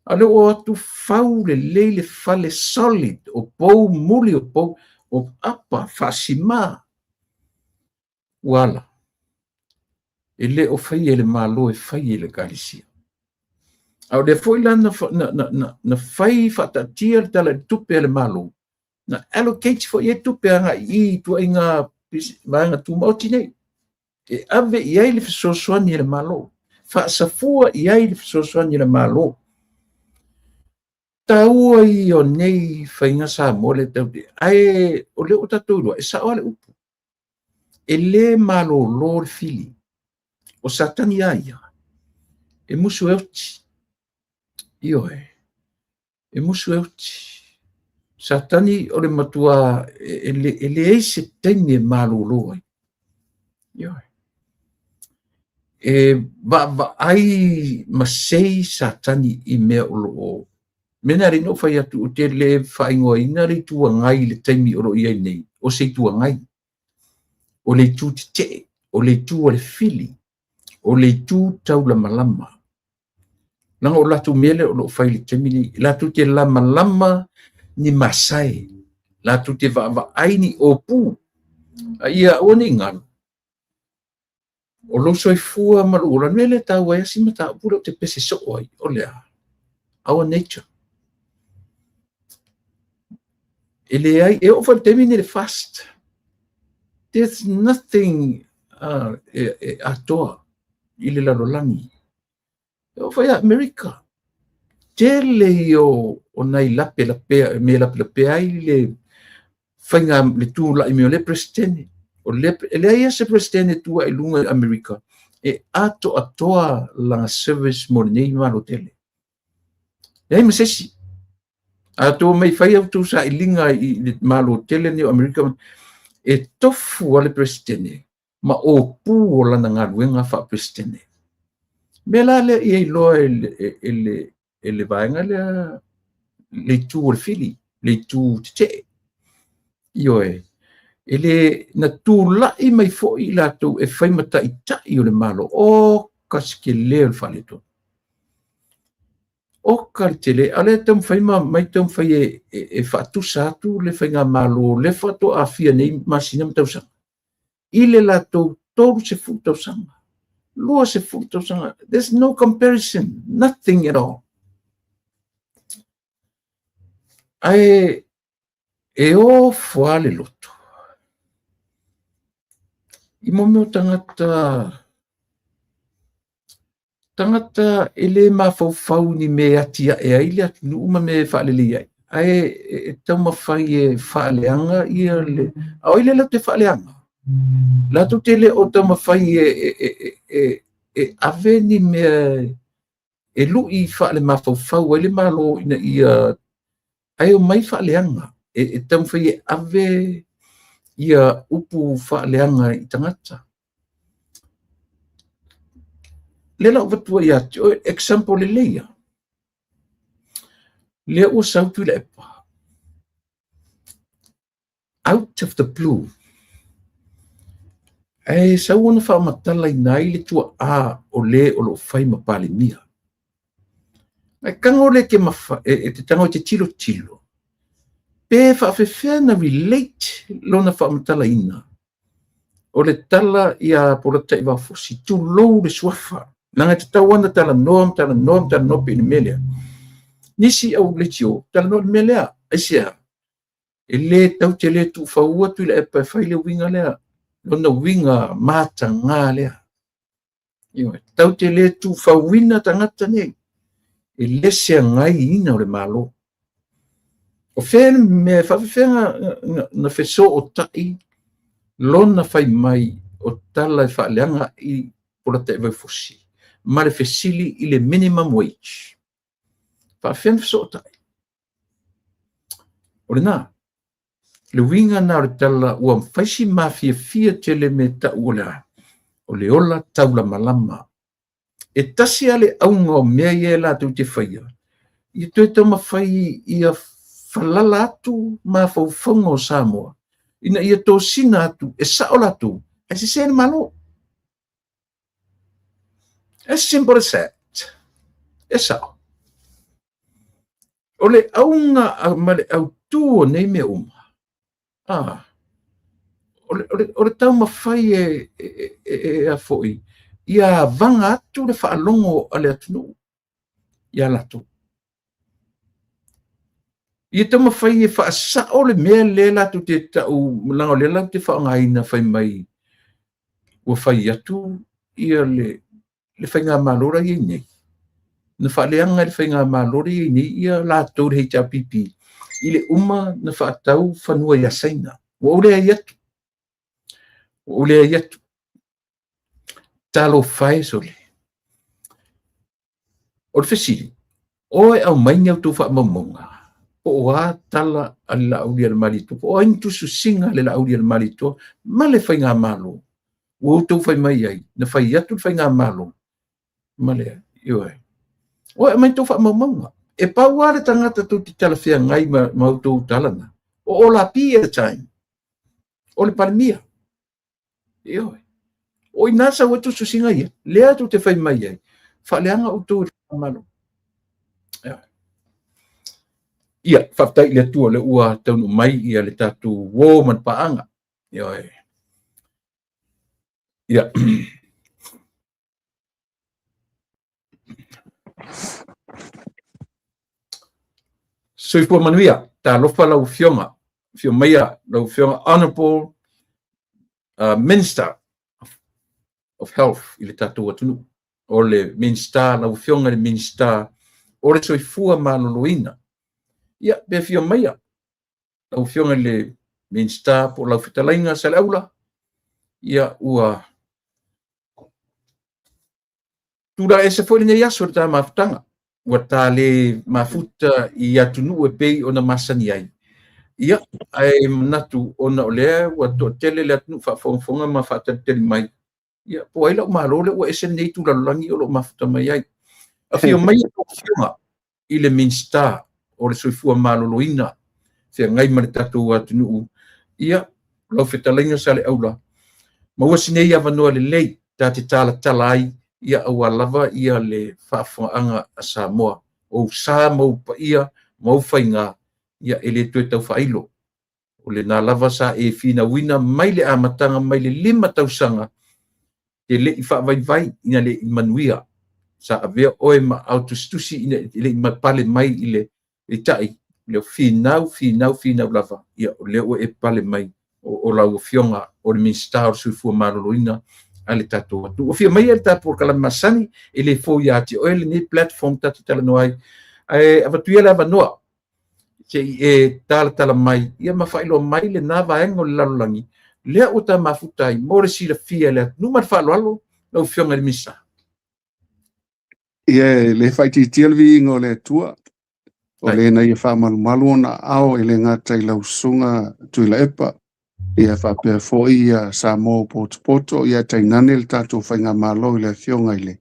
A lea ua o atu fau lelei le fale solid o pou muli o pou o apa faasima. Ua ala. E le o faia e le Malo, e fai e le Ekalesia. A o lea foi la na fai faataatia le Tala i le Tupe a le Malo, na allocate foi i ai tupe agai i i tuaiga vaega tumaoti nei, e ave i ai le fesoasoani a le Malo, faasafua i ai le fesoasoani a le Malo. Taua ia o nei faiga Samoa le tau te, ae o lea ua tatou iloa, e sao lava le upu. E le malolo le fili. O Satani a ia, e musu e oti. Ioe, e musu e oti. Satani o le matua, e leai se taimi e malolo ai. Ioe. E vaavaai ma sei Satani i mea o lo o mea na alii na ou fai atu, ou te le faaigoaina le Itu Agai i le taimi o lo o i ai nei, o se Itu Agai. O le itu tetee, o le itu a le fili, o le itu taulamalama. Leaga o latou mea lea o lo o fai i le taimi lenei, latou te lamalama ni masae, latou te vaavaai ni opu, a ia aua ne i galo, o lou soifua ma lou ola, le mea lea e taua ai si mataupu lea ou te pese soo ai, o le a? Our nature. E leai, e oo foi i le taimi lenei le fast. There's nothing e atoa i le lalolagi. E oo foi ia Amerika. Tele ia o nai lape lapea, mea lape lapea ai le faiga le tulai mai o lea Peresetene. O lea, e leai lava se Peresetene e tu ae i luga i Amerika e atoatoa lana service mo lenei Malo tele. Leai ma se isi. A outou omai fai a outou sailiga i le Malo tele lenei o Amerika, e tofu lava le Peresetene ma opu o lana galuega faa-Peresetene. Mea la lea ia iloa e le vaega lea le itu o le fili, le itu tetee. Ioe, e le na tulai mai foi i latou e fai ma taitai o le Malo, o ka se tele o le faaletonu. O ka le tele, a o lea e taumafai ma mai taumafai e faatusa atu le faigamalo lea faatoa aafia nei masina ma tausaga i le latou 30 tausaga, 20 tausaga. There's no comparison, nothing at all. Ae e ofo lava le loto i mea o tagata tagata e le mafaufau i ni mea e atiae ai le atunuu ma mea e faalelei ai, ae e taumafai e faaleaga ia le... A o ai lea latou te faaleaga? Latou te le o taumafai e ave ni mea e lu'i faalemafaufau ai le Malo ina ia ae omai faaleaga, e taumafai e ave ia upu faaleaga i tagata. Lea la ua avatua ia te oe example lelei ia. Lea ua sau Tuilaepa out of the blue, ae sau ona faamatalaina ai le tuaa o le o lo o fai ma Palemia. Ae tago le e te tago e te tilotilo, pe faafefea na relate lona faamatalaina o le tala ia Polataivao Fosi, tulou le suafa, leaga e tatau lava ona talanoa ma talanoa ma talanoa pei o le mea lea. Nisi au leitio, talanoa i le mea lea, aisea? E le tatou te le tuufaua Tuilaepa e fai le uiga lea, lona uiga mataga lea. Ioe, tatou te le tuufauina tagata nei, e le seagaiina o le Malo. O fea le mea e faafefea na fesootai lona fai mai o tala e faaleaga i Polataivao Fosi ma le fesili i le minimum wage. Faafefea na fesootai? O lena, le uiga na o le tala ua fai si mafiafia tele me tau o le a, o le ola taulamalama. E tasi lava le auga o mea ia e latou te faia, ia toe taumafai ia falala atu mafaufauga o Samoa, ina ia tosina atu e sao latou, ae sese le Malo. As simple as that. E sao. O le auga ma le autū o nei mea uma, o le taumafai e a foi, ia avaga atu le faalogo a le atunuu ia latou. Ia taumafai e faasao le mea lea latou te tau, leaga o lea latou te faaaogaina fai mai ua fai atu ia le faigamalo la e i ai nei, na faaleaga e le faigamalo la e i ai nei ia latou le HRPP i le uma na faatau fanua ia Saina. Ua ou leai atu. Ua ou leai atu. Talofa e sole. O le fesili, o e aumai ni a outou faamaumauga, po o a tala a le Laaulialemalietoa, po o ai ni tusitusiga a le Laaulialemalietoa ma le faigamalo, ua outou fai mai ai, na fai atu le faigamalo ma le, ioe. O e aumai tou faamaumauga. E pau lava le tagata tou te talafeagai ma outou tala na, o Olapi at the time, o le Palemia. Ioe. O i ina sau ai tusitusiga ia, lea tou te fai mai ai, faaleaga outou e le faigamalo. Ia, faafetai i le Atua o lea ua taunuu mai ia le tatou uo ma le paaga. Ioe. Ia. Soifua manuia, talofa lau Afioga, afio maia lau Afioga Honorable Minister of Health i le tatou atunuu. O le Minisita, lau Afioga i le Minisita o le Soifua Maloloina. Ia, pe afio maia lau Afioga i le Minisita po o lau fetalaiga Saleaula, ia ua tulaga ese foi lenei aso i le ta mafutaga. Ua ta le mafuta i atunuu e pei ona masani ai. Ia, ae manatu ona o lea ua toatele le atunuu faafogafoga ma faatalitali mai, ia, po o ai lau Malo lea ua ese lenei itu lalolagi o lo o mafuta mai ai. Afio mai lau Afioga i le Minisita o le Soifua Maloloina, feagai ma le tatou atunuu, ia, lau fetalaiga Saleaula, maua si nei avanoa lelei ta te talatala ai, ia aua lava ia le faafofogaaga a Samoa, o ou sa ma ou paia ma ou faiga, ia e le toe tau faailo. O lena lava sa e finauina mai le amataga mai le 5 tausaga, te le i faavaivai ina le i manuia. Sa avea oe ma ao tusitusi ina e le i pale mai i le tai, le finau, finau, finau lava, ia o lea ua e pale mai o lau Afioga o le Minisita o le Soifua Maloloina a le tatou atunuu. Ua fia mai le tatou polokalame masani, e le fou ia te oe lenei platform tatou talanoa ai, ae avatu ia le avanoa se i e talatala mai, ia ma faailoa mai lena vaega o le lalolagi, Lea ua ta mafuta ai mo le silafia e le atunuu. Ma le faaaloalo lau Afioga i le Minisita. Ia, e le faaitiitia le viiga o le Atua, o le na ia faamalumalu ona aao e le gata i lau susuga Tuilaepa, ia faapea foi ia Samoa potopoto, ia tainane le tatou faigamalo i le Afioga i le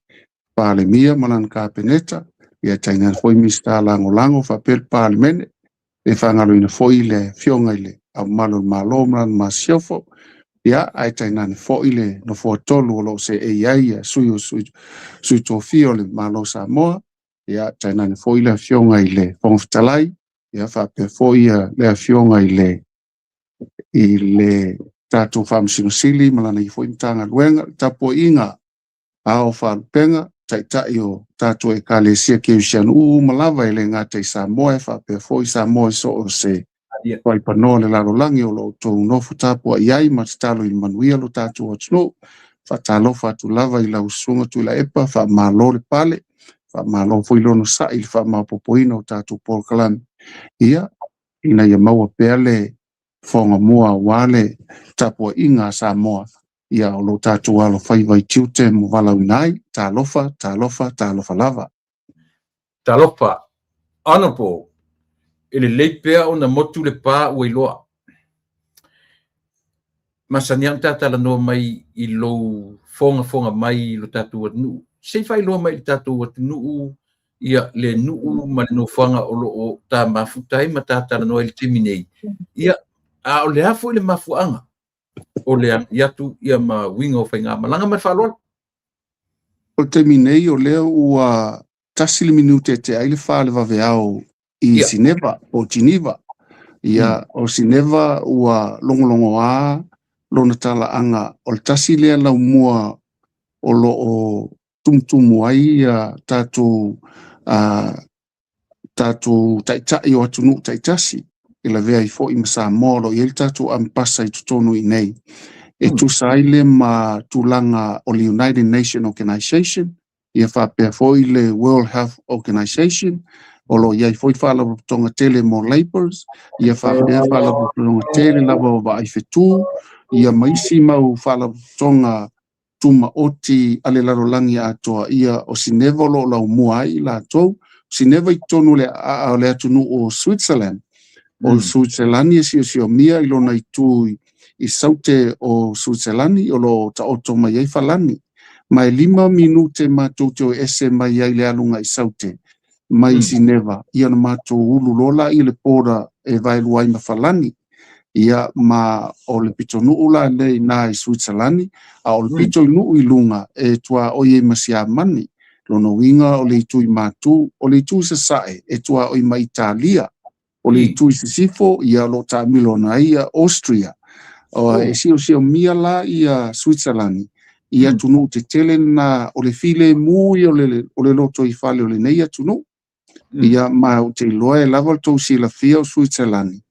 Palemia ma lana Kapeneta, ia tainane foi Minisita Lagolago faapea le Palemene, e faagaloina foi le Afioga i le Ao Mamalu o le Malo ma lana Masiofo, ia ae tainane foi le nofoa tolu o lo o seei ai ia sui o sui tofia o le Malo o Samoa, ia tainane foi le Afioga i le Fofoga Fetalai, ia faapea foi ia le Afioga i le tatou Faamasino Sili ma lana ia foi Matagaluega, le tapuaiga a o faalupega, taitai o tatou Ekalesia Kerisiano uma lava e le gata i Samoa e faapea foi Samoa i so o se vaipanoa le lalolagi o lo o outou nofo tapuai ai ma tatalo i le manuia lo tatou atunuu. Faatalofa atu lava i lau susuga Tuilaepa, faamalo le pale, faamalo foi le onosai i le faamaopoopoina o tatou polokalame, ia ina ia maua pea le fogamua aua le tapuaiga a Samoa, ia o lo tatou alofaiva i tiute ma valaauina ai. Talofa, talofa, talofa lava. Talofa, Honorable, e lelei pea ona motu le pa ua iloa. Masani lava ona ta talanoa mai i lou fogafoga mai i lo tatou atunuu. Se i faailoa mai i le tatou atunuu ia le nuu ma le nofoaga o lo o ta mafuta ai ma ta talanoa i le taimi nei. Ia, a o le a foi le mafuaaga o le agai atu ia ma uiga o faigamalaga. Ma le faaaloalo. O le taimi nei o lea ua 1 minute te ai le 4 le vaveao i Sineva o Geneva. Ia, o Sineva ua logologoa lona talaaga o le tasi lea laumua o lo o tumutumu ai ia tatou tatou taitai o atunuu taitasi e lavea ai foi ma Samoa o lo o i ai le tatou ambasa i totonu i nei. E tusa ai le ma tulaga o le United Nation Organization, ia faapea foi le World Health Organization, o lo o i ai foi faalapotopotoga tele mo labours, ia faapea faalapotopotoga tele lava o vaai fetu, ia ma isi mau faalapotopotoga tumaoti a le lalolagi atoa. Ia o Sineva o lo o laumua ai i latou. Sineva i totonu o le atunuu o Switzerland. O Switzerland e siosiomia i lona itu i saute o Switzerland o lo o taoto mai ai Falani. Ma e 5 minute matou te o ese mai ai le aluga i saute mai Sineva, ia na matou ulu lola i le border e vaelua ai ma Falani. Ia ma o le pitonuu la nei na i Switzerland, a o le pito i nuu i lunga e tua oi e masiamani. Lona uiga o le itu i matu, o le itu i sasae e tua oi ma Italia, o le itu i sisifo ia lo taamilo na ia Austria. O e siosiomia la ia Switzerland i atunuu tetele na o le filemu ia o le loto i fale o lenei atunuu. Ia ma o te iloa e lava le tou silafia o Switzerland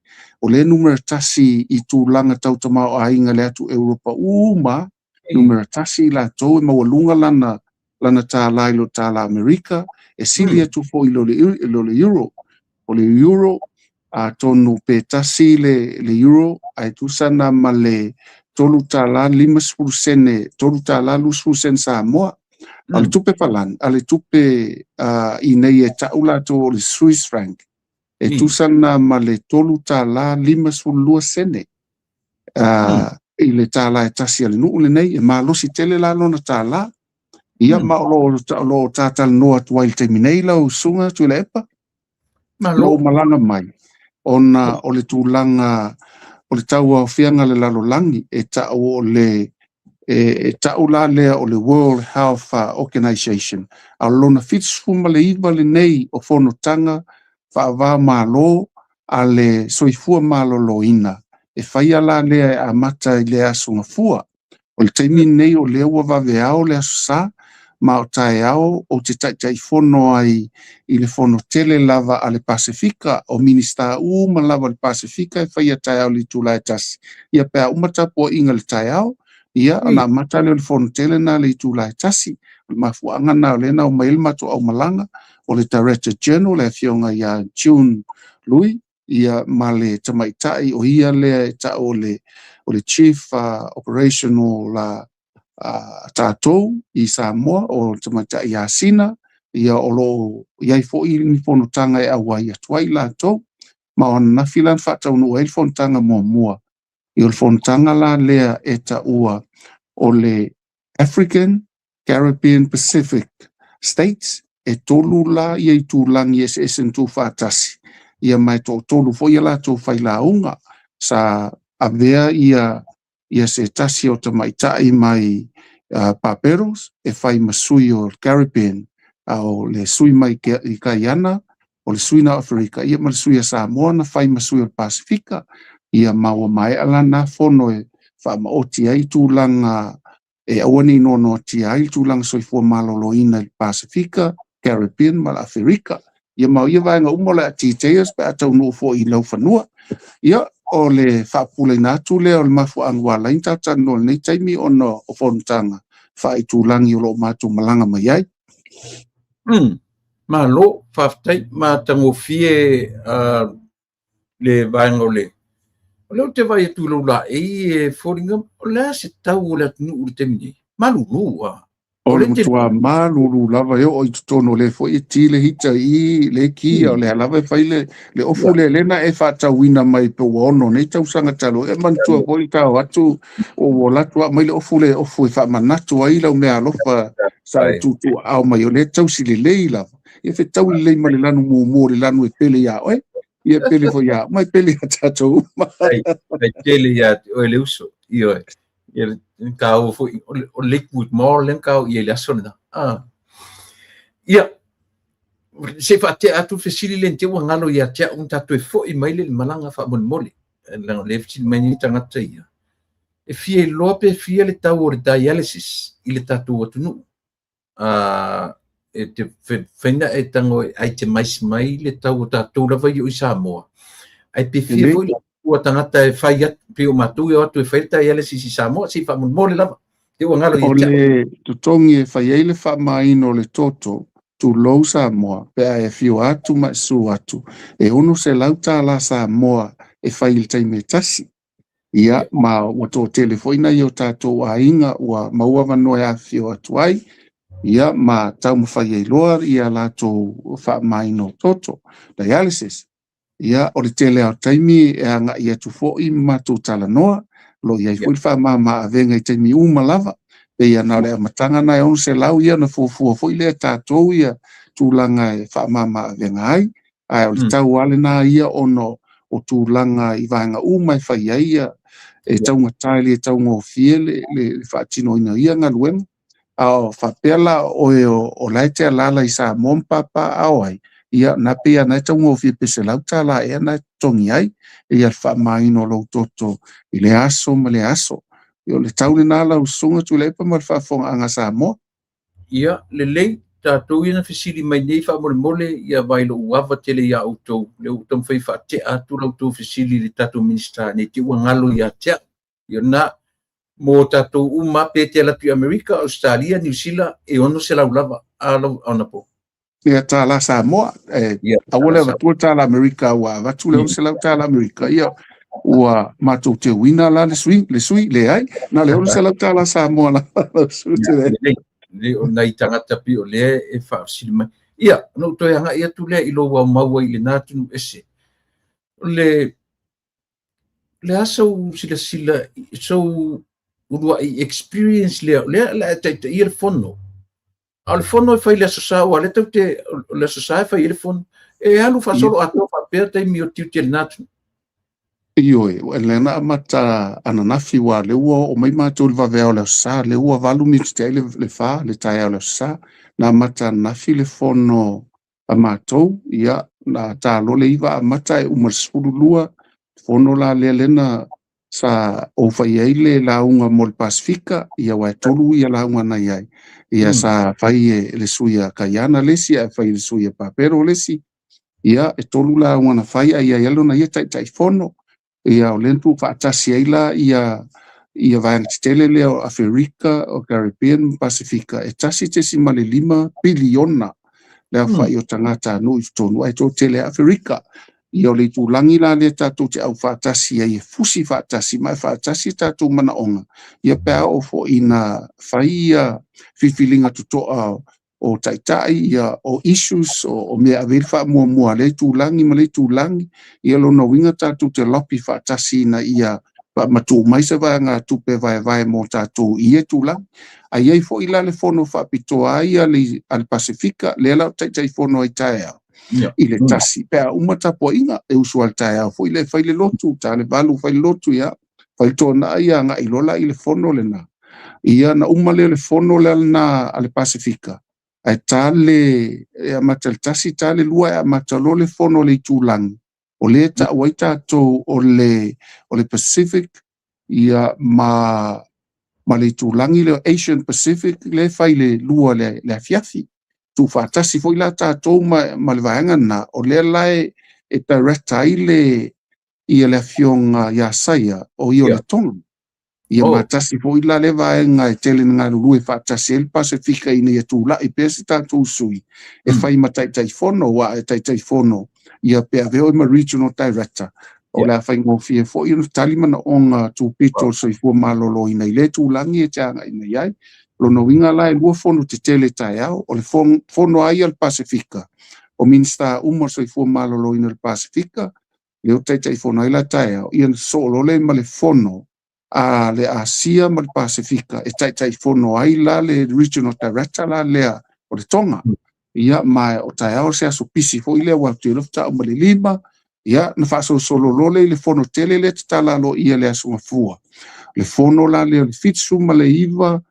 o le numera 1 i tulaga tau tamaoaiga le atu Europa uma, numera 1 i latou e maualuga lana tālā i lo tālā Amerika, e sili atu foi i lo le euro. O le euro atonu pe tasi le euro ae tusa na ma le $3.50, $3.20 Samoa. A le tupe Falani, a le tupe i nei e tau latou o le Swiss franc, e tusa na ma le $3.52 i le tālā e tasi a le nuu lenei, e malosi tele la lona tālā. Ia ma o lo tātalanoa atu ai le taimi nei lau susuga Tuilaepa. Lo malaga mai ona o le tulaga o le tauaofiaga le lalolagi e tau o le e tau la lea o le World Health Organization. A lona 79 lenei o fonotaga faava-o-Malo a le soifua maloloina e faia la lea e amata i le aso Gafua. O le taimi nei o lea ua vaveao le aso Sa, ma o taeao o te taitaifono ai i le fono tele lava a le Pasefika, o Minista uma lava le Pasefika e faia taeao le itula e 1. Ia pe a uma tapuaiga le taeao, ia ona amata lea o le fono tele na le itula e 1. O le mafuaaga na o lea na omai ai le matou aumalaga o le Director General le afioga ia June Lui, Ia ma le tamaitai o ia lea e ta'u o le Chief Operational a tatou i Samoa, o le tamaitai Asina. Ia o lo o i ai foi ni fonotaga e auai atu ai latou. Ma o ananafi la na faataunuu ai le fonotaga muamua. Ia o le fonotaga la lea e taua o le African Caribbean Pacific States, e 3 la ia itulagi eseese na tuufaatasi, ia ma e toatolu foi ia latou failauga sa avea ia se tasi o tamaitai mai Barbados e fai ma sui o Caribbean, a o le sui mai i Kaiana, o le sui na Aferika, ia ma le sui a Samoa na fai ma sui o le Pasifika. Ia ma ua maea la na fono e faamaoti ai tulaga e aua ne i noanoatia ai le tulaga soifua maloloina i le Pasifika, Caribbean ma le Aferika. Ia ma ia vaega uma o le a details pe a taunuu foi i laufanua. Ia, o le faapupulaina atu lea o le mafuaaga ua ala ai ona tatou talanoa i lenei taimi ona o fonotaga faaitulagi o lo o matou malaga mai ai. Malo, faafetai, matagofie le vaega o le o lea ou te vaai atu i lou laei e foliga o le a se tau o le atunuu i le taimi nei? Malulu a. O le matua malulu lava e oo i totonu o lea foi e ti le hita i le kia, o lea lava e fai le ofu lea lea na e faatauina mai pe ua 6 nei tausaga talu ai. E manatua foi le tao atu o ua alu atu aumai le ofu lea e ofu e faamanatu ai lau meaalofa sa e tuutuuaao mai o lea e tausi lelei lava. Ia fetaui lelei ma le lanu mumu o le lanu e pele iā oe. Ia pele foi iā mai pele iā tatou uma. Ai tele ia te oe le uso. Ioe. Ia le tāua foi o Lakewood Mall lea na tāua i ai le aso lena. Ia, se i faatea atu le fesili lea te ua galo ia te au na tatou e foi mai le malaga faamolemole. Leaga o lea e fesili mai nei tagata ia. E fia iloa pe fia le tau o le dialysis i le tatou atunuu. E te faina e tago e itemize mai le tau o tatou lava i o i Samoa. Ai pe fia foi le ua tagata e fai atu, pe o matou e o atu e fai le dialysis i Samoa, se i faamolemole lava. Te ua galo ia O te au. le totogi e fai ai le faamaina o le toto, tulou Samoa, pe a e afio atu ma e susu atu, e $600 Samoa e fai i le taimi e tasi. Ia, ma ua toatele foi nai o tatou aiga ua maua avanoa e afifio atu ai, ia, ma taumafai ai loa ia latou faamaina o toto, dialysis. Ia, o le tele lava o taimi e agai atu foi ma matou talanoa, o lo o i ai foi le faamama avega i taimi uma lava. Pei ona o le amataga na e 600 ia ona fuafua foi lea e tatou ia tulaga e faamama avega ai, ae o le tau lava lena ia ona o tulaga i vaega uma e fai ai ia e taugata e le taugofie le faatinoina o ia galuega. A o faapea la oe o la e te alaala i Samoa ma papaaao ai, ia na pei lava na e taugofie pe $100 ea na e totogi ai ia le faamamaina o lou toto i lea aso ma lea aso. Ia o le tau lena lau susuga Tuilaepa ma le faafofogaaga a Samoa. Ia, lelei, tatou ia na fesili mai nei faamolemole, ia vai lou ava tele iā outou, lea ua taumafai e faatea atu la outou fesili i le tatou Minisita nei te ua galo ia te au. Ia lena, mo tatou uma pe te alu atu i Amerika, Ausetalia, Niu Sila, e 600 lava a lau Honourable. Ia tala Samoa, e aua le avatua tala Amerika, ua avatu le $600 Amerika, ia ua matou teuina la le sui, le sui, leai, na le $600 Samoa la lau sui te le. Le o nai tagata pi o lea e faafesili mai. Ia, ona ou toe agai atu lea i lou aumau ai i lena atunuu ese. O le le a sou silasila, sou uluai experience lea, o lea o le a e taitaia le fono. A o le fono e fai i le Aso Sa, aua o lea tatou te, o le Aso Sa e fai ai le fono. E alu faasoloatoa faapea taimi o tiute i lena atunuu. Ioe, o lea na amata ananafi, aua o lea ua oo mai matou i le vaveao o le Aso Sa, lea ua 8 minute ai le 4 le taeao o le Aso Sa. Na amata ananafi le fono a matou, ia, na ta loa le 9 amata e uma i le 12, fono la lea lea na sa ou fai ai le lauga mo le Pasifika, ia aua e 3 ia lauga na i ai. Ia sa fai e le sui a Kaiana le isi, ae fai e le sui a Papero le isi. Ia e 3 lauga na fai, ae i ai lona ia taitaifono. Ia o lea na tuufaatasi ai la ia ia vaega tetele lea o Aferika, o Caribbean ma Pasifika, e 1.5 piliona le aofai o tagatanuu i totonu, ae toatele Aferika. Ia o le itulagi la lea tatou te aufaatasi ai e fusi faatasi ma e faatasi tatou manaoga, ia pe a oo foi ina fai ia filifiliga totoa o taitai, ia o issues o mea e ave i ai le faamuamua a lea itulagi ma lea itulagi, ia lona uiga tatou te lopi faatasi ina ia faamatuu mai se vaegatupe vaevae mo tatou i ia tulaga. Ae i ai foi la le fono faapitoa ai a le Pasefika, lea la ou te taitaifono ai taeao i le 1, pe a uma tapuaiga, e usu lava i le taeao foi lea e fai le lotu, ta le 8 fai le lotu, ia, fai le toanai, ia agai loa la i le fono lena. Ia na uma lea o le fono lea lena a le Pasefika, ae ta le, e amata i le 1, ta le 2 e amata loa le fono a le itulagi, o lea e tau ai tatou o le Pacific, ia, ma le itulagi lea o Asian Pacific, lea e fai le 2 le afiafi. Tuufaatasi foi la tatou ma le vaega lena, o lea la e direct ai le ia le afioga ia Saia, o ia o le Tonga. Ia ma tasi foi la le vaega e tele na galulue faatasi ai le Pasefika ina ia tulai pea se tatou sui e fai ma taitaifono, aua e taitaifono ia pe avea oe ma regional director. O le a faigofie foi ona tali manaoga tupito o le soifua maloloina i lea tulaga e te agai mai ai. Lona uiga la e 2 fono tetele taeao, o le fono ai a le Pasefika, o Minisita uma o le soifua maloloina o le Pasefika, lea o taitaifono ai la taeao, ia na sosoo loa lea ma le fono a le Asia ma le Pasefika e taitaifono ai la le regional director la lea o le Tonga. Ia ma o taeao se aso pisi foi lea ua atu i faatoa uma le 5, ia na faasolosolo loa lea i le fono tele lea tatala aloaia le Aso Gafua. Le fono la lea o le 79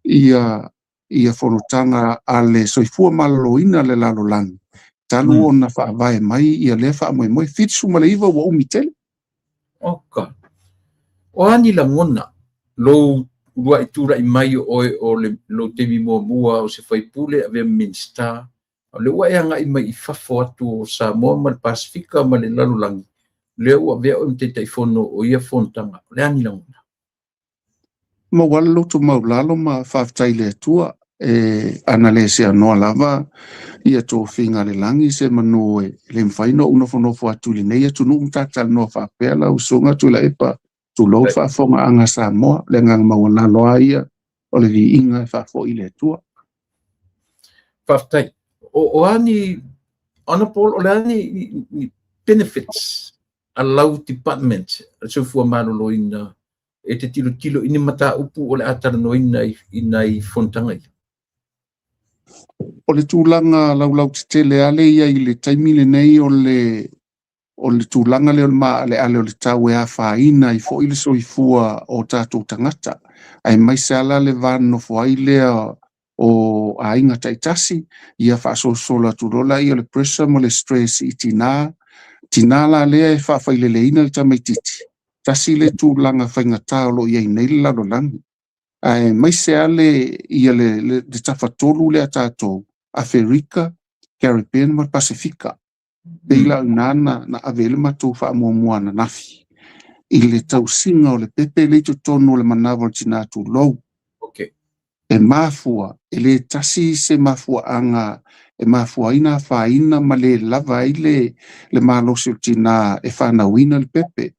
ia fonotaga a le soifua maloloina le lalolagi, talu ona faavae mai ia lea faamoemoe 79 ua umi tele. Oka. O a ni lagona lou uluai tulai mai oe o le lou taimi muamua o se faipule avea ma Minisita, o lea ua e agai mai i fafo atu o Samoa ma le Pasefika ma le lalolagi, lea ua avea oe ma taitaifono o ia fonotaga, o le a ni lagona? Maua le loto maulalo ma faafetai i le Atua, e ana le seanoa lava ia tofiga le lagi se manu e le mafai ona ou nofonofo atu i lenei atunuu ma tatalanoa faapea lau usuga Tuilaepa, tulou le faafofogaaga Samoa, le agaga maualalo lava ia o le viiga e faafoi i le Atua. Faafetai. O a ni, Honorable, o le a ni benefits a lau department, a le soifua maloloina, e te tilotilo i ni mataupu o le a talanoaina i nai fonotaga ia? O le tulaga laulautetele lava lea i ai i le taimi lenei o le tulaga lea o le maaleale o le tau e afaina ai foi le soifua o tatou tagata, aemaise lava la le va nonofo ai lea o aiga taitasi, ia faasolosolo atu loa laia o le pressure ma le stress i tina, tina la lea e faafaileleina le tamaitiiti, tasi le tulaga faigata o lo o i ai nei le lalolagi. Aemaise lava le tafatolu lea tatou, Aferika, Caribbean ma le Pasefika. Pei la ina na ave ai le matou faamuamua ananafi i le tausiga o le pepe le i totonu o le manava o le tina tulou. E mafua, e le tasi se mafuaaga e mafua ai na afaina ma le lava ai le malosi o le tina e fanauina le pepe.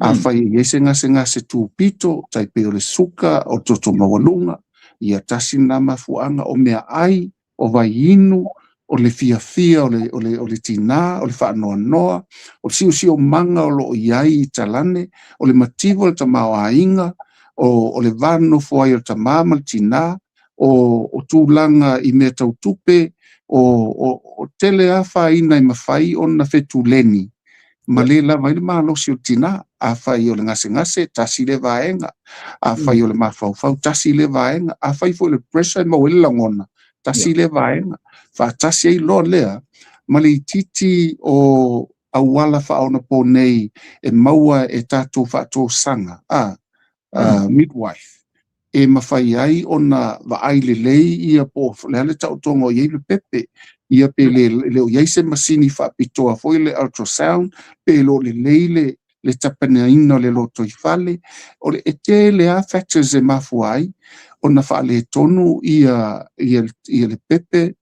Afai e i ai se gasegase tupito, tai pei o le suka, o le toto maualuga, ia tasi lena mafuaaga o meaai, o vaiinu, o le fiafia o le tina, o le faanoanoa, o le siosiomaga o lo o i ai i talane, o le mativa o le tamaoaiga, o le va nonofo ai o le tamā ma le tina, o tulaga i mea tau tupe, o tele afaina e mafai ona fetuleni, ma le lava ai le malosi o le tina. Afai o le gasegase, tasi le vaega. Afai o le mafaufau, tasi le vaega. Afai foi o le pressure e maua ai le lagona, tasi le vaega. Faatasi ai loa lea ma le itiiti o auala faaonaponei e maua e tatou faatosaga, midwife, e mafai ai ona vaai lelei ia po o le a le taotoga o i ai le pepe, ia pe le o i ai se masini faapitoa foi le ultrasound, pe le o lelei le tapenaina o le lotoifale. O le e tele lava factors e mafua ai ona faaletonu ia le pepe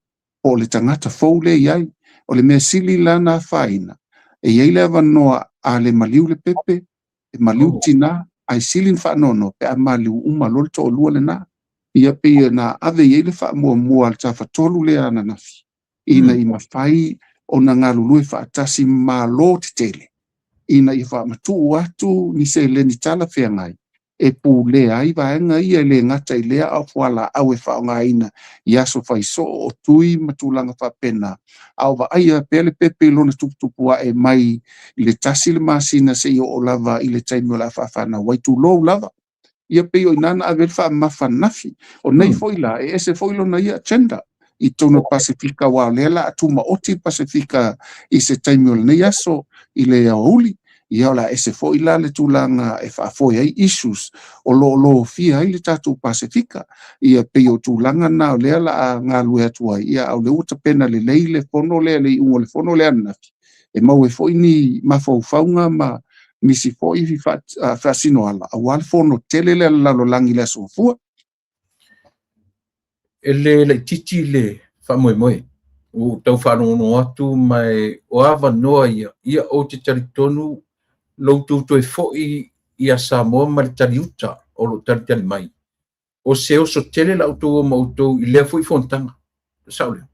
po o le tagata fou lea i ai. O le mea sili la na afaina, E i ai le avanoa a le maliu le pepe, e maliu le tinā, ae sili ona faanoanoa pe a maliu uma loa le toalua lena. Ia pei ona ave i ai le faamuamua a le Tafatolu lea ananafi, ina ia mafai ona galulue faatasi ma Malo tetele ina ia faamatuu atu ni seleni talafeagai e pulea ai vaega ia, e le gata i lea a o fualaau e faaaogaina i aso faisoo o tui ma tulaga faapena, a o vaaia pea le pepe i lona tuputupu ae mai i le 1 le masina seia oo lava i le taimi o le a faafanau ai, tulou lava. Ia pei o i ina na ave ai le faamamafa ananafi. O nei foi la, e ese foi lona ia agenda i totonu o le Pasefika, aua o lea o le a tumaoti le Pasefika i se taimi o lenei aso i le aoauli. Ia o le a ese foi la le tulaga e faafoe ai issues o lo o lofia ai le tatou Pasefika. Ia pei o tulaga na o lea o le a galulue atu ai, ia a o lea ua tapena lelei le fono lea, le iuga o le fono lea ananafi, e maua ai foi ni mafaufauga ma nisi foi faasinoala aua le fono tele lea a le lalolagi i le Aso Gafua. E le laitiiti le faamoemoe. Ua ou tau faalogologo atu ma o avanoa ia, ia ou te talitonu lo outou toe foi ia Samoa ma le taliuta o lo o talitali mai. O se oso tele la outou o ma outou i lea foi fonotaga. Sao lea?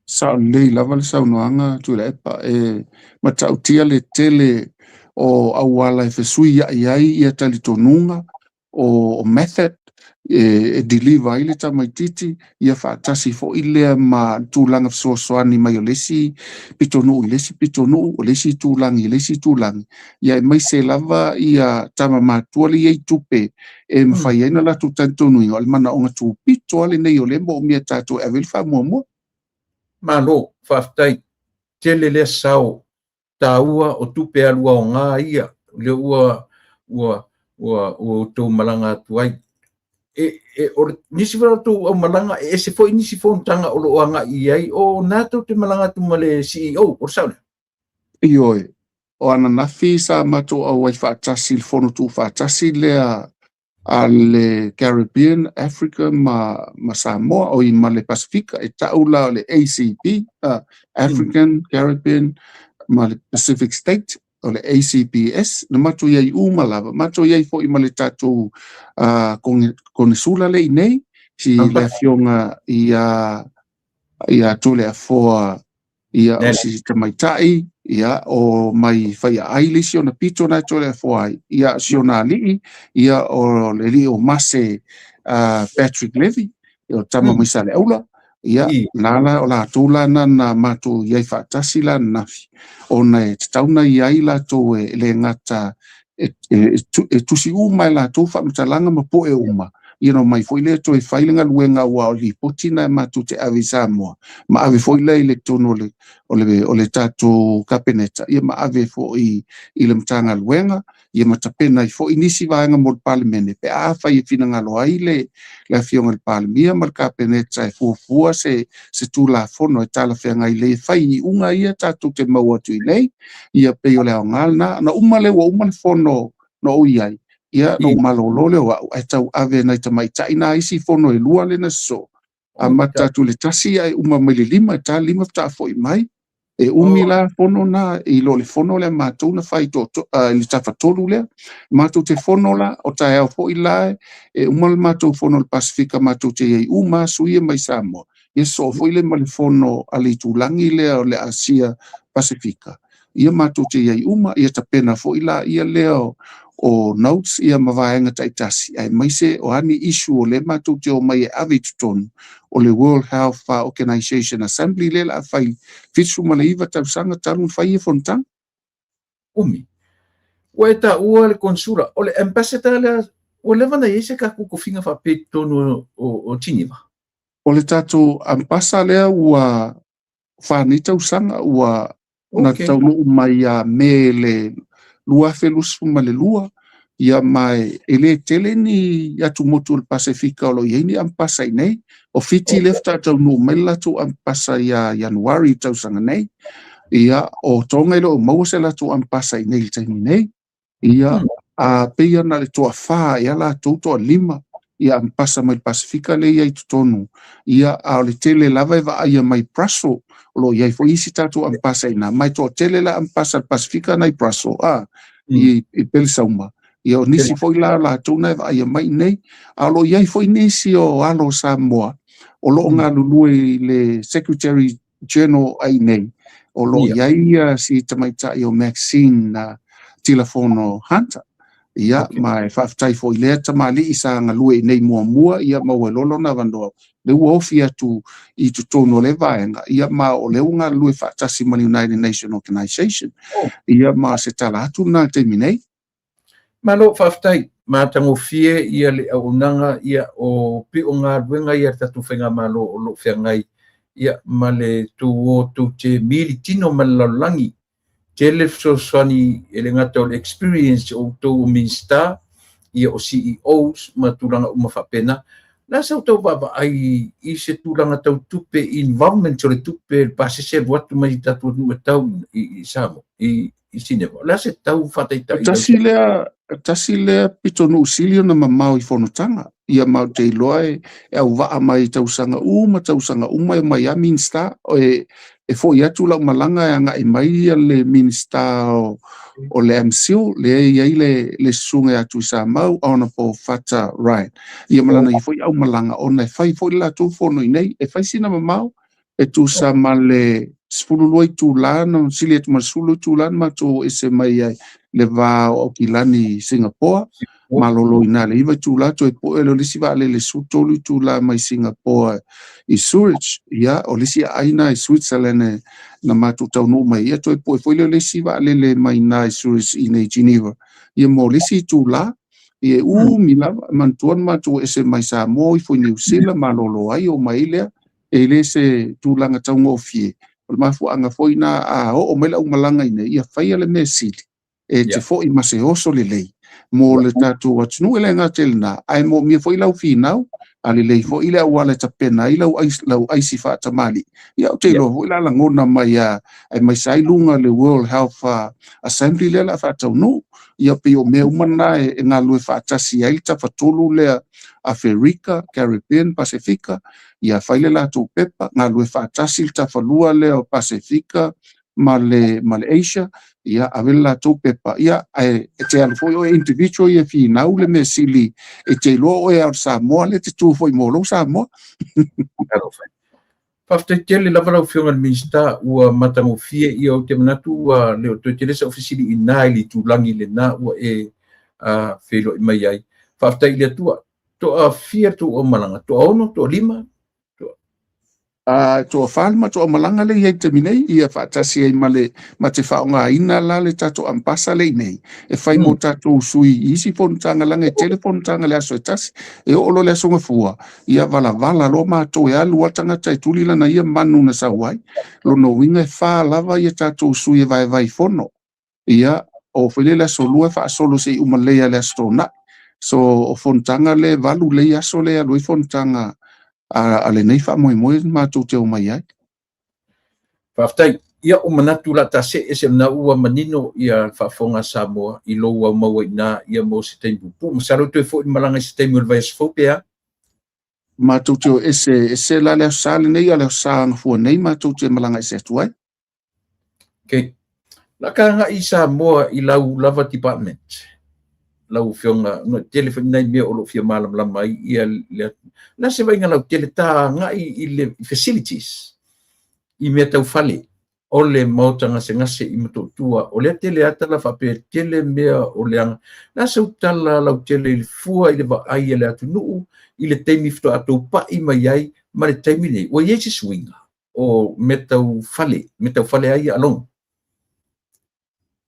Sao lelei lava le saunoaga Tuilaepa. E matautia le tele o auala e fesuiai ai ia talitonuga o method e deliver ai le tamaitiiti, ia faatasi foi lea ma tulaga fesoasoani mai o le isi pitonuu i le isi pitonuu, o le isi itulagi i le isi itulagi, ia aemaise lava ia tama matutua lea e i ai tupe e mafai ai ona latou talitonuina, o le manaoga tupito lava lenei o lea e moomia e tatou e ave i ai le faamuamua. Malo, faafetai tele lea sao taua o tupe alu aoga ia lea ua ua ua outou malaga atu ai. E o le, nisi foi o outou aumalaga e ese foi nisi fonotaga o lo o agai i ai, o na tou te malaga atu ma le CEO, o le sao lea? Ioe, o ananafi sa matou auai faatasi i le fono tuufaatasi lea a le Caribbean, Africa ma, ma Samoa, oi ma le Pasifika, e tau la o le ACP, African, Caribbean ma le Pacific State, o le ACPS, na matou i ai uma lava, matou i ai foi ma le tatou konesula lea i inei, si le afioga ia ia Toleafoa, ia o si tamaitai, ia o mai Faiaai le isi ona pito na e Toleafoa ai, ia si ona alii, ia o le alii o Mase Patrick Levy, o tama mai Saleaula, ia na la o latou la na na matou i ai faatasi la ananafi, ona e tatau ona i ai latou e le gata e tusi uma e latou faamatalaga ma poe uma, ia ona omai foi lea toe fai le galuega, aua o lipoti na e matou te ave i Samoa, ma ave foi lea i le totonu o le, o le, o le tatou Kapeneta, ia ma ave foi i le Matagaluega, ia ma tapena ai foi nisi vaega mo le Palemene, pe afai e finagalo ai le, le Afioga i le Palemia ma le Kapeneta e fuafua se, se Tulafono e talafeagai lelei e fai i iuga ia tatou te maua atu i inei, ia pei o le aoga lena. Na uma lea ua uma le fono na ou i ai, ia na ou malolo lea o au, ae tau ave nai tamaitai na isi fono e lua lea na sosoo, amata atu i le 1 ae uma mai le 5, e ta le 5 faatoa foi mai. E umi la fono na i lo le fono lea matou na fai i le tafatolu lea. Matou te fono la, o taeao foi la e uma le matou fono i le Pasefika matou te i ai uma sui usufono mai Samoa. Ia sosoo foi lea ma le fono a le itulagi lea o le Asia Pasefika. Ia matou te i ai uma, ia tapena foi la ia lea o notes ia ma vaega taitasi, aemaise o a ni issue o lea matou te omai e ave i totonu o le World Health Organization Assembly lea o le a fai 79 tausaga talu ona fai ia fonotaga. Umi. Ua e taua le konsula, o le ambassador lea, ua leva ona i ai se tatou tofiga faapea i totonu o Geneva? O le tatou ambassa lea ua fa nei tausaga ua na taunuu mai ia Me le 2022, ia ma e le tele ni atumotu o le Pasefika o lo o i ai ni ampasa i nei. O Fiti lea faatoa taunuu mai le latou ampasa ia Ianuari i le tausaga nei. Ia, o Tonga e le o maua se latou ampasa i nei i le taimi nei. Ia, a pei ona le toafa ea latou, toalima ia amepasa mai le Pasefika lea e i ai i totonu, ia a o le tele lava e vaaia mai Brussels, o lo o i ai foi isi tatou amepasa i ina, ma e toatele la amepasa a le Pasefika na i Brussels, a, i Pelesauma, ia o nisi foi la latou na e vaaia mai i inei, a o lo o i ai foi nisi o alo o Samoa o lo o galulue i le Secretary General a i inei, o lo o i ai si tamaitai o Maxine Tilafono Hunter. Ia, ma e faafetai foi i lea tamalii sa galue i inei muamua, ia maua ai loa lona avanoa, lea ua ofi atu i totonu o lea vaega, ia ma o lea ua galulue faatasi ma le United Nations Organization. Ia, ma se tala atu lena i le taimi nei. Malo, faafetai. Matagofie ia le auaunaga ia o pei o galuega ia a le tatou faigamalo o lo o feagai ia ma le tou o tou te militino ma le lalolagi. Tele fesoasoani e le gata o le experience o outou o Minisita, ia o CEOs ma tulaga uma faapena. O le a sa outou vaavaai i se tulaga tau tupe, involvement o le tupe, le pasese alu atu mai i tatou atunuu e tau i Samoa, i Sineva? O le a se tau faataitai? Tasi lea pitonuu sili ona mamao i fonotaga. Ia ma ou te iloa e auvaa mai i tausaga uma tausaga uma e omai lava Minisita. E foi atu lau malaga e agai mai le Minisita o le MCIL, lea e i ai le susuga ia Tuisamau, Honourable Fata Ryan. Ia ma lana ia foi aumalaga ona e fai foi le latou fono i inei. E fai sina mamao, e tusa ma le 12 itula, na sili atu ma le 12 itula na matou oo ese mai ai le va o Aukilani i Singapore, malolo i ina le 9 itula, toe poe lea o le isi vaalele 13 itula mai Singapore i Zurich, ia o le isi aai lena i Switzerland na matou taunuu mai ai, ia toe poe foi lea o le isi vaalele mai ina i Zurich i inei i Geneva, ia mo le isi itula. Ia e umi lava, e manatua na matou oo ese mai Samoa ifo i Niu Sila, malolo ai, oo mai ai lea. E le se tulaga taugofie, o le mafuaaga foi lena a oo mai le aumalaga i inei, ia faia le mea sili, e te foi ma se oso lelei mo le tatou atunuu. E le gata i lena, ae moomia foi lau finau, a lelei foi le auala e tapena ai lau aisi faatamalii. Ia ou te iloa foi la lagona mai a aemaise ai luga le World Health Assembly lea o le a faataunuu. Ia pei o mea uma na e galulue faatasi ai le tafatolu lea Aferika, Caribbean, Pasefika, ia fai le latou pepa, galulue faatasi le tafalua lea o Pasefika ma le Asia, ia ave le latou pepa, ia ae e te alu foi oe individual ia finau le mea sili, e te iloa oe lava o le Samoa lea e te tu foi mo lou Samoa. Faafetai tele lava lau Afioga i le Minisita, ua matagofie ia, ou te manatu ua le o toe tele sau fesili i ina i le itulagi lena ua e feiloai mai ai. Faafetai i le Atua. Toa fia tou aumalaga? Toa 6, toa 5? Toa 4 le matou aumalaga lea e i ai i le taimi nei, ia faatasi ai ma le ma te faaaogaina la le tatou ambasa lea i nei, e fai mo tatou sui i isi fonotaga, leaga e tele fonotaga i le aso e tasi, e oo loa i le aso Gafua, ia valavala loa matou e alu lava le tagata e tuli lana ia manu na sau ai. Lona uiga e 4 lava ia tatou sui e vaevae i fono. Ia, oo foi lea i le aso Lua e faasolo se i uma lelei lava i le aso Toonai. So, o fonotaga lea e 8 lelei aso lea e alu ai fonotaga a lenei faamoemoe matou te omai ai. Faafetai. Ia, ua manatu o le a ta see ese lena ua manino ia le faafofoga a Samoa i lou au maua i ina ia mo se taimi puupuu. Masalo toe foi le malaga i se taimi o le vaiaso fou pe a? Matou te o ese, ese la le Aso Sa lenei a o le Aso Sa gafua nei matou te malaga ese atu ai. Okay. La ka agai i Samoa i lau lava department. Lau afioga, no tele foi nai mea o lo o fia malamalama ai ia le la se vaaiga lautele ta agai i le facilities i mea tau fale o le maota gasegase i Motootua. O lea tele lava tala faapea tele mea o leaga. La sau tala lautele i le fua i le vaai a le atunuu i le taimi faatoa tou pai mai ai ma le taimi lenei. Ua i ai se suiga o mea tau fale, mea tau fale ai alone?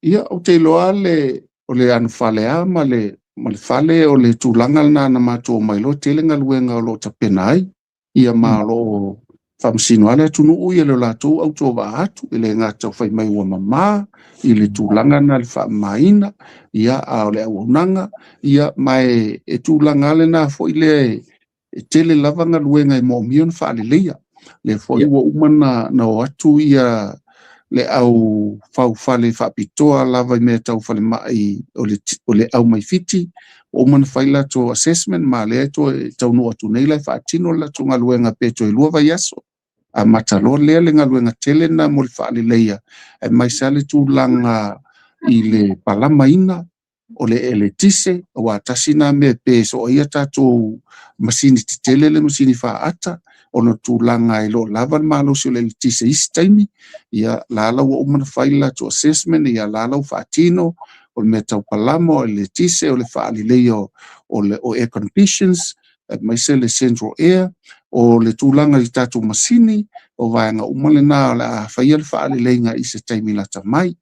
Ia, ou te iloa le, o le anofale lava ma le, ma le fale o le tulaga lena na matou omai loa, tele galuega o lo o tapena ai. Ia ma o lo o faamasino lava le atunuu ia le latou autovaa atu, e le gata o fai mai ua mama i le tulaga lena i le faamamaina, ia, a o le auaunaga, ia, ma e tulaga lava lena foi lea e tele lava galuega e moomia ona faaleleia. Lea foi ua uma na o atu ia le au faufale faapitoa lava i mea tau falemai o le au mai Fiti, Ua uma ona fai latou assessment ma lea e toe taunuu atu nei la e faatino le latou galuega pe toe 2 vaiaso. Amata loa lea le galuega tele lena mo le faaleleia, aemaise lava le tulaga i le palamaina o le eletise, aua tasi lena mea e pe soo ai a tatou masini tetele le masini faata, ona o tulaga e le o lava le malosi o le eletise i isi taimi. Ia la la ua uma ona fai le latou assessment, ia la la ua faatino o le mea tau palama o le eletise, o le faaleleia o air conditions, aemaise le central air, o le tulaga i tatou masini, o vaega uma lena o le a faia le faaleleiga i se taimi lata mai.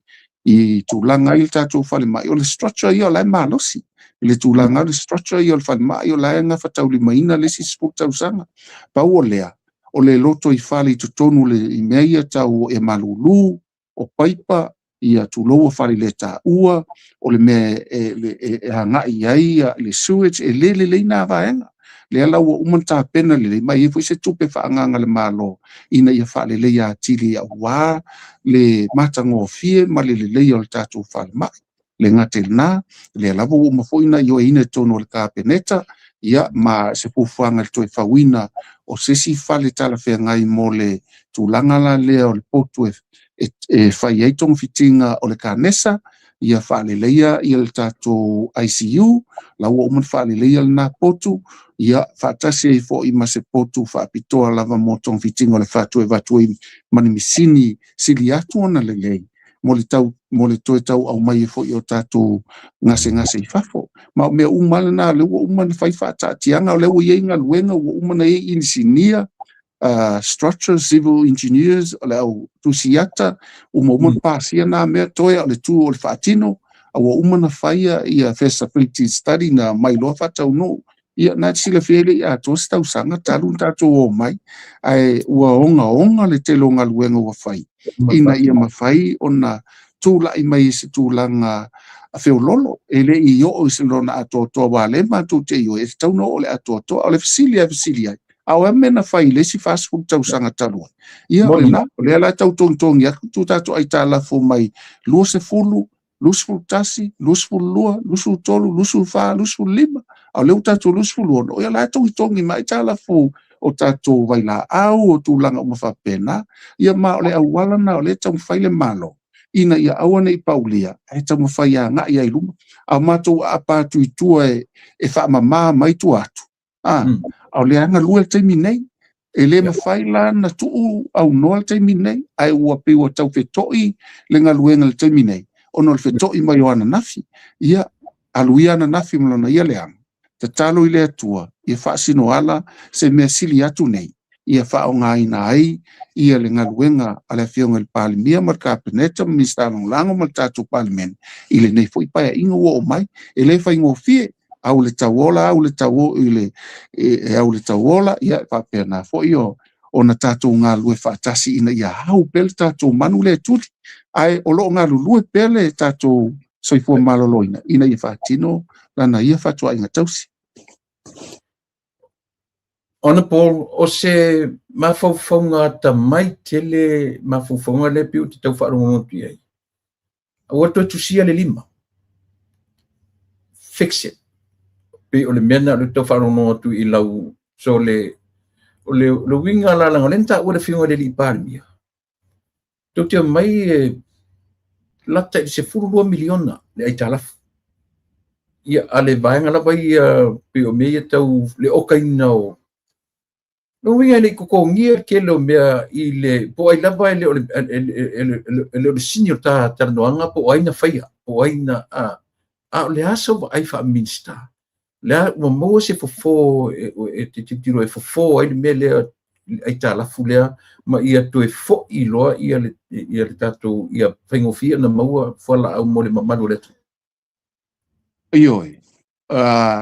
I tulaga ai le tatou falemai, o le structure ia o la e malosi. I le tulaga o le structure ia o le falemai, o la e gafataulimaina le isi 10 tausaga. Pau o lea, o le loto i fale i totonu i mea ia tau e malulu, o paipa, ia tulou o fale le taua, o le mea e agai ai le sewage, e le lelei nā vaega. Lea la ua uma ona tapena lelei, ma e i ai foi se tupe faaagaaga a le Malo ina ia faaleleia atili aua le matagofie ma le lelei o le tatou falemai. Le gata i lena, lea lava ua uma foi ona ioeina i totonu o le Kapeneta, ia ma se fuafuaga i le toe fauina o se isi fale talafeagai mo le tulaga la lea o le potu e fai ai togafitiga o le kanesa, ia faaleleia ia le tatou ICU, la ua uma ona faaleleia lena potu, ia faatasi ai foi ma se potu faapitoa lava mo togafitiga o le fatu e avatu ai ma ni masini sili atu ona lelei mo le tau mo le toe tau aumai foi o tatou gasegase i fafo. Ma o mea uma lena, lea ua uma ona fai faataatiaga, o lea ua i ai galuega, ua uma ona i ai inisinia, structure, civil engineers, o le au tusiata, uma ona pasia nā mea, toe o le tu o le faatino, a ua uma ona faia ia feasibility study na mai loa faataunuu. Ia na te silafia le i atoa se tausaga talu ona tatou o mai, ae ua ogaoga le tele o galuega ua fai, ina ia mafai ona tulai mai i se tulaga feololo, e le i oo i se lona atoatoa, aua le matou te ioe, e tatau ona oo i le atoatoa. O le fesili e fesili ai, a o a mea na fai i le isi 40 tausaga talu ai? Ia o lena, o lea la e tau togitogi atu tu tatou aitalafu mai 20, 21, 22, 23, 24, 25, a o lea ua tatou 26, ia la e togitogi mai aitalafu o tatou vailaau, o tulaga uma faapena. Ia ma o le auala na o lea e taumafai le Malo ina ia aua ne i paulia, ae taumafai agai ai i luma. A o matou aapa atu i tua e faamama mai tua atu, a o lea galue le taimi nei. E le mafai la na tuu aunoa le taimi nei, ae ua pei ua tau feto'i le galuega le taimi nei, ona o le feto'i mai o ananafi. Ia, alu ia ananafi ma lona ia leaga, tatalo i le Atua, ia faasino ala se mea sili atu nei, ia faaaogaina ai ia le galuega a le Afioga i le Palemia ma le Kapeneta ma Minisita Lagolago ma le tatou Palemene i lenei foi paeaiga ua oo mai. E le faigofie, au le tauola, au le tau i le e au le tauola, ia faapena foi ona tatou galulue faatasi ina ia au pea le tatou manu lea e tuli, ae o lo o galulue pea le tatou soifua maloloina ina ia faatino lana ia fatuaiga tausi. Honorable, o se mafaufauga atamai tele mafaufauga lea pei ou te tau faalogologo atu i ai. Aua toe tusia le lima. Fix it. Pei o le mea lena o lea ou te tau faalogologo atu i lau. So le, o le, le uiga la leaga o lea na taua le Afioga i le Alii Palemia. Tou te omai e lata i le 12 miliona le aitalafu. Ia, a le vaega lava ia pei o mea ia tau le okaina o lona uiga e le i totogia le tele o mea i le po o ai lava e le o le e le o le sini o ta talanoaga po o ai na faia, po o ai na a o le a sau vaai faa-Minisita? Le a ua maua se fofo e te tilotilo e fofo ai le mea lea aitalafu lea ma ia toe foi loa ia le tatou ia faigofie ona maua fualaau mo le mamalu o le atunuu? Ioe,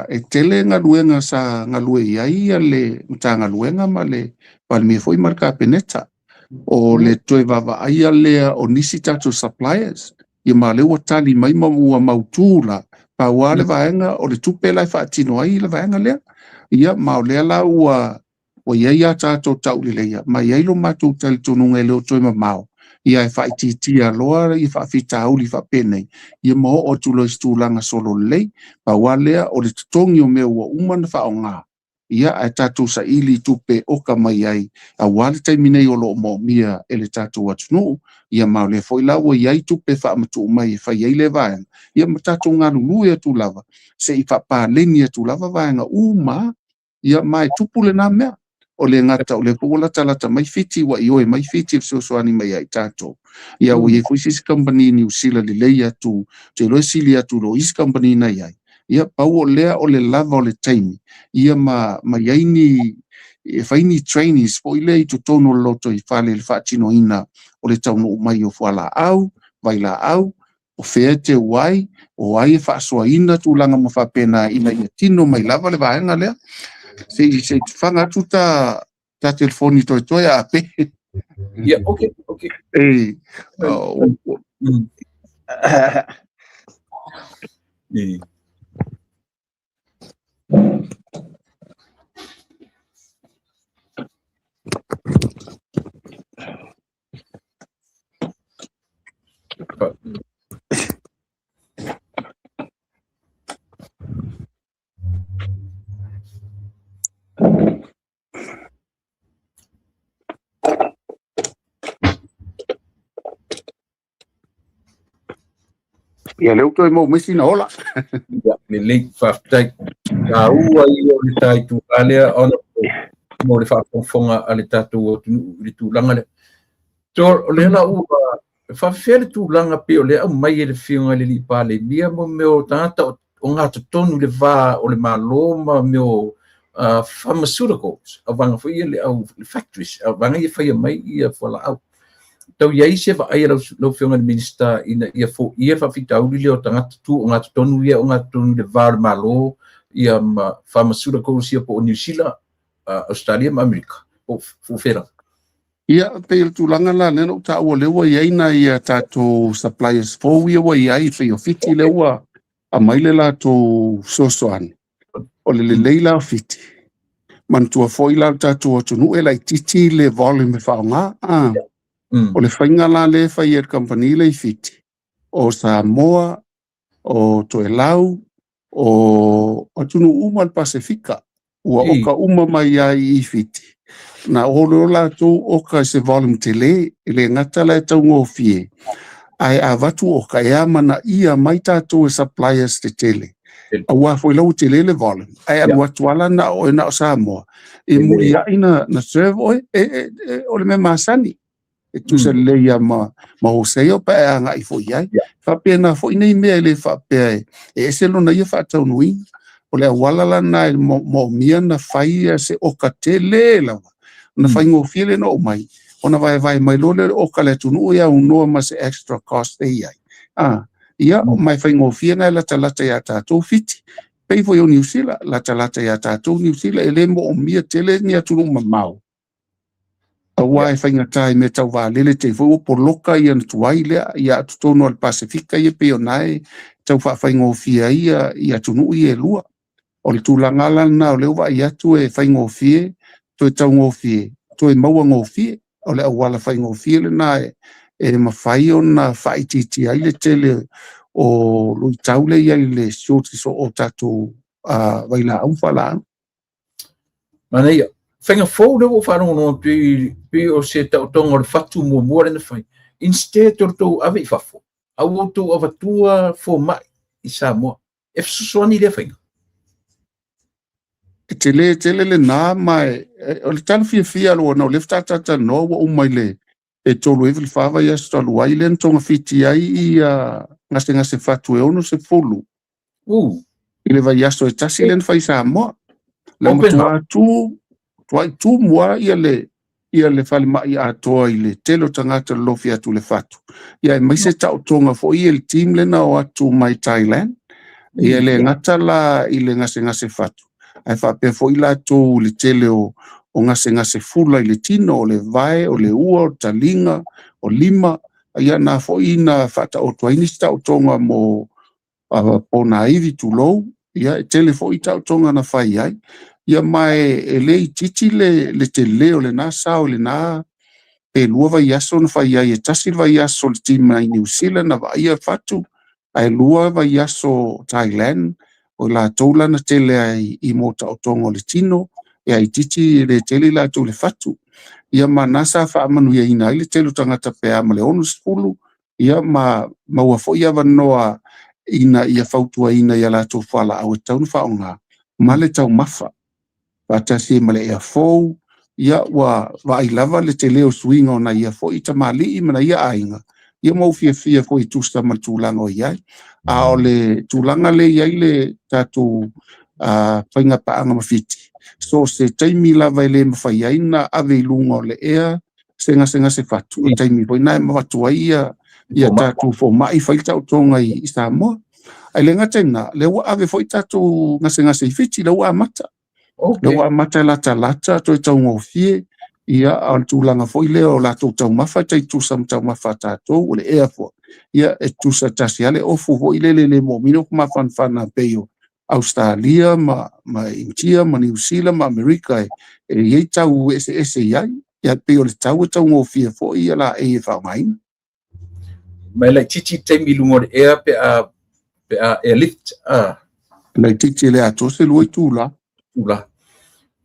e tele galuega sa galue i ai le Matagaluega ma le Palemia foi ma le Kapeneta. O le toe vaavaaia lea o nisi tatou suppliers, ia ma lea ua tali mai ma ua mautu la, pau lava le vaega o le tupe la e faatino ai le vaega lea. Ia ma o lea la ua i ai a tatou tauleleia, ma i ai lo matou talitonuga e le o toe mamao. Ia e faaitiitia loa ia faafitauli faapenei, ia ma oo atu loa i se tulaga sololelei. Pau lava lea o le totogi o mea ua uma ona faaaoga, ia ae tatou saili i tupe e oka mai ai aua le taimi nei o lo o moomia e le tatou atunuu. Ia ma o lea foi la ua i ai tupe e faamatuu mai e fai ai lea vaega, ia ma tatou galulue atu lava se i faapaleni atu lava vaega uma, ia ma e tupu lena mea. O le gata o lea foi ua latalata mai Fiti, ua ioe mai Fiti e fesoasoani mai ia i tatou. Ia ua i ai foi se isi kamupani Niu Sila lelei atu, ou te iloa e sili atu i lo isi kamupani na i ai. Ia pau o lea o le lava o le taimi, ia ma i ai ni, e fai ni trainings foi lea i totonu o le lotoifale i le faatinoina o le taunuu mai o fualaau, vailaau, o fea e teu ai, o ai e faasoaina tulaga uma faapena ina ia tino mai lava le vaega lea. Se i se i faga atu ta ta telefoni toetoe a pe. Ia, okay, okay. E, E. Ia lea ua toe maua mai sina ola. Ia, lelei, faafetai. Taua ia o le ta itulā lea ona mo le faafogafoga a le tatou atunuu i le tulaga lea. So, o lea la ua faafefea le tulaga pei o lea aumai e le Afioga i le Alii Palemia mo mea o tagata o gatotonu i le va o le Malo ma mea o pharmaceuticals, auvaega foi ia le au factories, auvaega ia e faia mai ia fualaau. Tau i ai se vaai a lau Afioga i le Minisita ina ia foia le faafitauli lea o tagata tu o gatotonu ia o gatotonu i le va o le Malo ia ma pharmaceuticals ia po o Niu Sila, Ausetalia ma Amerika, po o fea lava? Ia, pei o le tulaga la lea na ou taua lea ua i ai nai a tatou suppliers fou ia ua i ai, pei o Fiti lea ua aumai le latou fesoasoani. O le lelei la o Fiti, manatua foi la le tatou atunuu e laitiiti le volume e faaaoga. O le faiga la lea e fai e le kamupani lea i Fiti, o Samoa, o Toelau, o atunuu uma o le Pasefika, ua oka uma mai ai i Fiti. Na o loa latou oka i se volume tele, e le gata la e taugofie, ae a avatu oka e amanaia mai tatou e suppliers tetele. Aua foi la ua tele le volume, ae alu atu lava la na o oe na o Samoa, e muliai na serve oe, o le mea masani. E tusa lelei lava ma, ma wholesale pe a e agai foi i ai. Faapena foi nei mea e le faapea e ese lona ia faataunuina. O le auala la lena e moomia na fai se oka tele lava, ona faigofie lea ona oo mai, ona vaevae mai loa lea o le oka a le atunuu e aunoa ma se extra cost e i ai. Ia, ma e faigofie ona e latalata ia tatou Fiti. Pei foi o Niu Sila, latalata ia tatou Niu Sila, e le moomia tele ni atunuu mamao. Aua e faigata i mea tau vaalele, te i foi ua poloka ia ona tuai lea, ia a o totonu lava o le Pasefika ia pei o lena e tau faafaigofie ai ia atunuu ia e lua. O le tulaga la lena o lea ua vaai atu e faigofie, toe taugofie, toe maua gofie. O le auala faigofie lena e mafai ona faaitiitia ai le tele o luitau lea e i ai i le shortage o tatou vailaau ma fualaau. Manaia. Faiga fou lea ua ou faalogologo atu i pei o se taotoga o le fatu muamua lea na fai. Instead o le tou ave i fafo, a ua outou avatua fomai i Samoa. E fesoasoani lea faiga. E tele tele lena ma o le tala fiafia aloa ona o lea faatoa talatalanoa ua uma i le e 3 ai le 4 vaiaso talu ai lea na togafiti ai ia gasegase fatu e 60 i le vaiaso e tasi lea na fai i Samoa. Na matua tu, tuai tumu lava ia le, ia le falemai atoa i le tele o tagata lolofi atu i le fatu. Ia aemaise taotoga foi ia i le team lea na o atu mai Thailand. Ia e le gata la i le gasegase fatu, ae faapea foi latou i le tele o, o gasegase fula i le tino, o le vae, o le ua, o le taliga, o lima. Ia na foi na faataoto ai nisi taotoga mo ponaivi, tulou, ia e tele foi taotoga na fai ai. Ia ma e le itiiti le tele o lena sao i lena Pe 2 vaiaso na fai ai, e 1 le vaiaso le team mai New Zealand na vaaia fatu, ae 2 vaiaso Thailand, o i latou la na tele ai i mo taotoga o le tino, e aititi e le tele i latou le fatu. Ia ma na sa faamanuiaina ai le tele o tagata pe a ma le 60, ia ma maua foi avanoa ina ia fautuaina i a latou fualaau e tatau ona faaaoga ma le taumafa faatasi ai ma le ea fou. Ia ua vaai lava le tele o suiga o nai ia foi tamalii ma nai ia aiga, ia ma ua fiafia foi e tusa ma le tulaga o i ai. A o le tulaga lea e i ai le tatou faiga paaga ma Fiti, so o se taimi lava e le mafai ai ona ave i luga o le ea se gasegase fatu, o le taimi foi lena e avatu ai ia tatou fomai fai le taotoga i Samoa. Ae le gata i lena, lea ua ave foi tatou gasegase i Fiti, lea ua amata. Lea ua amata e latalata toe taugofie, ia a o le tulaga foi lea o latou taumafa e tai tutusa ma taumafa a tatou, o le ea foi, ia e tutusa tasi lava le ofu foi lele e le moomia le ofu mafanafana pei o Ausetalia ma Initia ma Niu Sila ma Amerika e i ai tau eseese i ai. Ia pei o le tau e taugofie foi ia laei e faaaogaina. Ma e laitiiti le taimi i luga o le ea pe a airlift. Laitiiti e le atoa se 2 itula.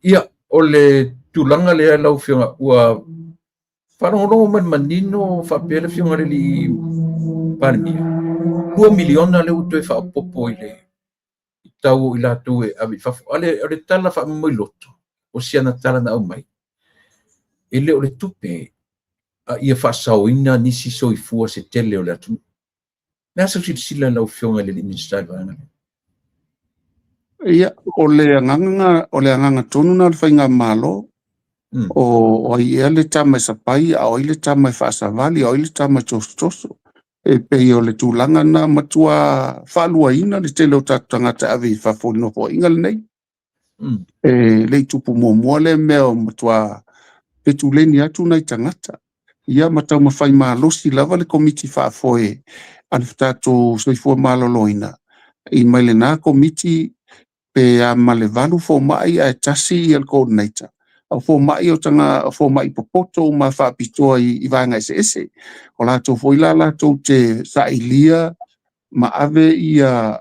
Ia, o le tulaga lea lau Afioga, ua faalogologo mai le manino faapea le Afioga i le alii Palemia, 2 miliona lea ua toe faaopoopo i le tau o i latou e ave i fafo. O le tala faamomoiloto, o si ana tala na aumai, e le o le tupe a ia faasaoina nisi soifua se tele o le atunuu. Le a sau silasila lau Afioga i le alii Minisita i le vaega lea? Ia, o le agaga tonu na o le faigamalo, o ai ea le tama e sapai, a o ai le tama e faasavali, a o ai le tama e tosotoso. E pei o le tulaga na matua faaluaina le tele o tatou tagata e ave i fafo i le nofoaiga lenei. E le i tupu muamua lea mea o matua petuleni atu nai tagata. Ia ma taumafai malosi lava le komiti faafoe a le tatou soifua maloloina. I mai lena komiti pe a ma le 8 fomai ae 1 ia le coordinator. O fomai o tanga fomai popoto ma faapitoa i vaega eseese. O latou foi la latou te sailia ma ave ia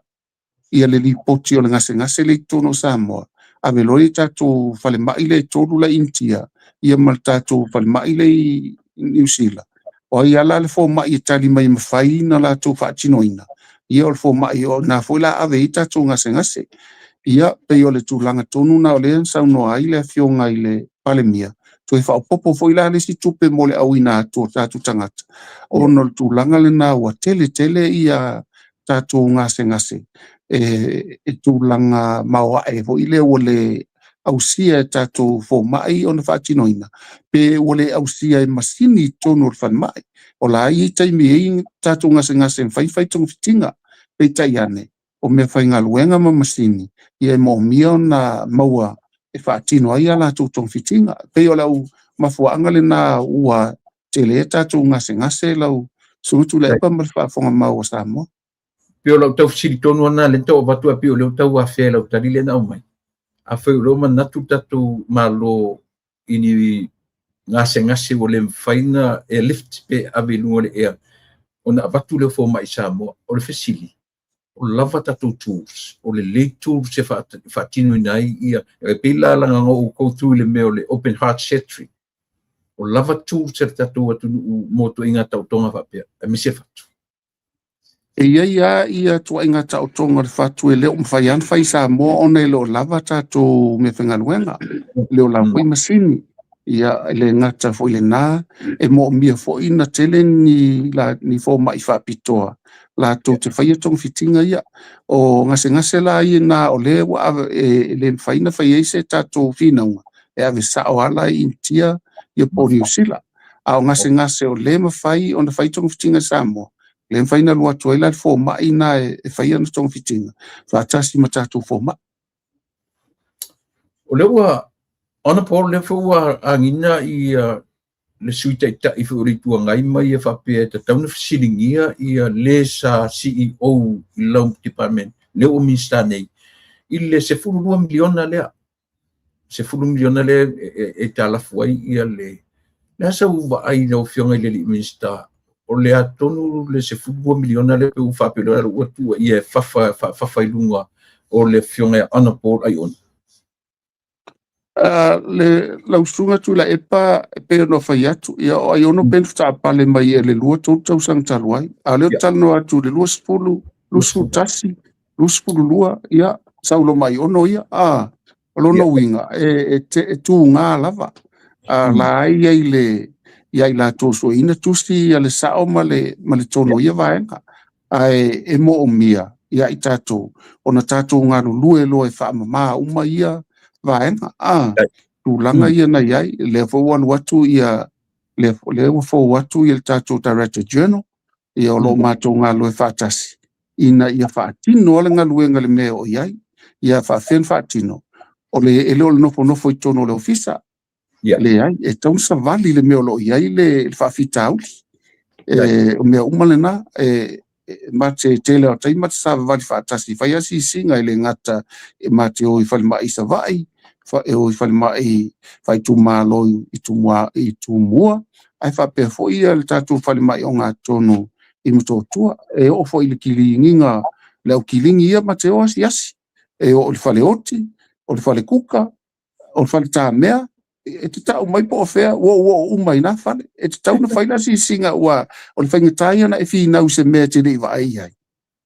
le lipoti o le gasegase le i totonu o Samoa. Ave loa i tatou falemai le 3 la i Initia, ia ma le tatou falemai le i Niu Sila. O ai ala le fomai e tali mai mafai na latou faatinoina. Ia o le fomai o na foi la ave i tatou gasegase. Ia pei o le tulaga tonu na o lea na saunoa ai le Afioga i le Palemia, toe faaopoopo foi la le isi tupe mo le auina atu o tatou tagata. Ona o le tulaga lena ua tele tele ia tatou gasegase e tulaga maoae foi lea ua le ausia e tatou fomai ona faatinoina, pe ua le ausia e masini i totonu o le falemai. O la e i ai taimi e i ai tatou gasegase e mafai togafitiga, peitai ane o mea faigaluega ma masini ia e moomia ona maua e faatino ai a latou togafitiga. Pei o lau mafuaaga lena ua tele tatou gasegase lau Susuga Tuilaepa ma le faafofoga mau a Samoa. Pei o lau tau fesili tonu ana le tau avatu ai pei o lea tau afea lau tali lea na aumai. Afai o lea manatu tatou malo i ni gasegase ua le mafai na airlift pe ave i luga o le ea ona avatu lea fomai i Samoa. O le fesili, o lava tatou tools, o le lelei tools e faatinoina ai ia, e pei la laga na ou go through i le mea o le open heart surgery. O lava tools e le tatou atunuu mo tuaiga taotoga faapea, aemaise fatu. E i ai lava ia tuaiga taotoga o le fatu e le o mafai lava ona fai i Samoa ona e le o lava tatou meafaigaluega, e le o lava foi masini. Ia e le gata foi lena, e moomia foi na tele ni fomai faapitoa latou te faia togafitiga ia. O gasegase la ia na o lea ua e le mafai ona fai ai se tatou finauga, e ave sao lava la i Initia ia po o Niu Sila. A o gasegase o le mafai ona fai togafitiga i Samoa, le mafai ona alu atu ai la le fomai na e faia ona togafitiga faatasi ma tatou fomai. O lea ua Honorable, lea foi ua agina ia le sui taitai foi o le Itu Agai mai ia faapea e tatau ona fesiligia ia le sa CEO i lau department, lea ua Minista nei, i le 12 miliona lea. 10 miliona lea e talafu ai ia le Le a sau vaai i lau Afioga i le alii Minisita, o le a tonu le $12 miliona lea ua faapea ua tuuaia e fafa, faafafa i luga o le Afioga ia Honourable Aiono? Le lau Susuga Tuilaepa, e pei ona fai atu, ia o Aiono pe na faatapale mai e le 2-3 tausaga talu ai. A o lea ou te talanoa atu i le 20, 21, 22, ia, saulo mai Aiono ia. O lona uiga, e tuga lava. La ai ai le ia i latou sueina tusi ia le sao ma le tonu o ia vaega. Ae e moomia ia i tatou ona tatou galulue loa e faamama uma ia vaega. Tulaga ia na i ai, lea foi ua alu atu ia, lea ua fou atu ia le tatou Director General, ia o lo o matou galulue faatasi, ina ia faatino le galuega le mea o i ai. Ia faafefea ona faatino, o le e le o le nofonofo i totonu o le ofisa. Leai, e tatau ona savali le mea o lo o i ai le faafitauli. O mea uma lena, e ma te tele o taimi ma te savavali faatasi, fai asiasiga e le gata e ma te o i falemai i Savaii, e o i falemai faaitumalo i Tumua, ae faapea foi le tatou falemai ogatotonu i Motootua. E oo foi i le kiliniga, le au kilini ia ma te o asiasi. E oo i le faleoti, o le falekuka, o le faletamea, e te tau mai po o fea, ua oo uma i nā fale. E tatau ona fai le asiasiga ua o le faigata ia na e finau i se mea e te le i vaai i ai.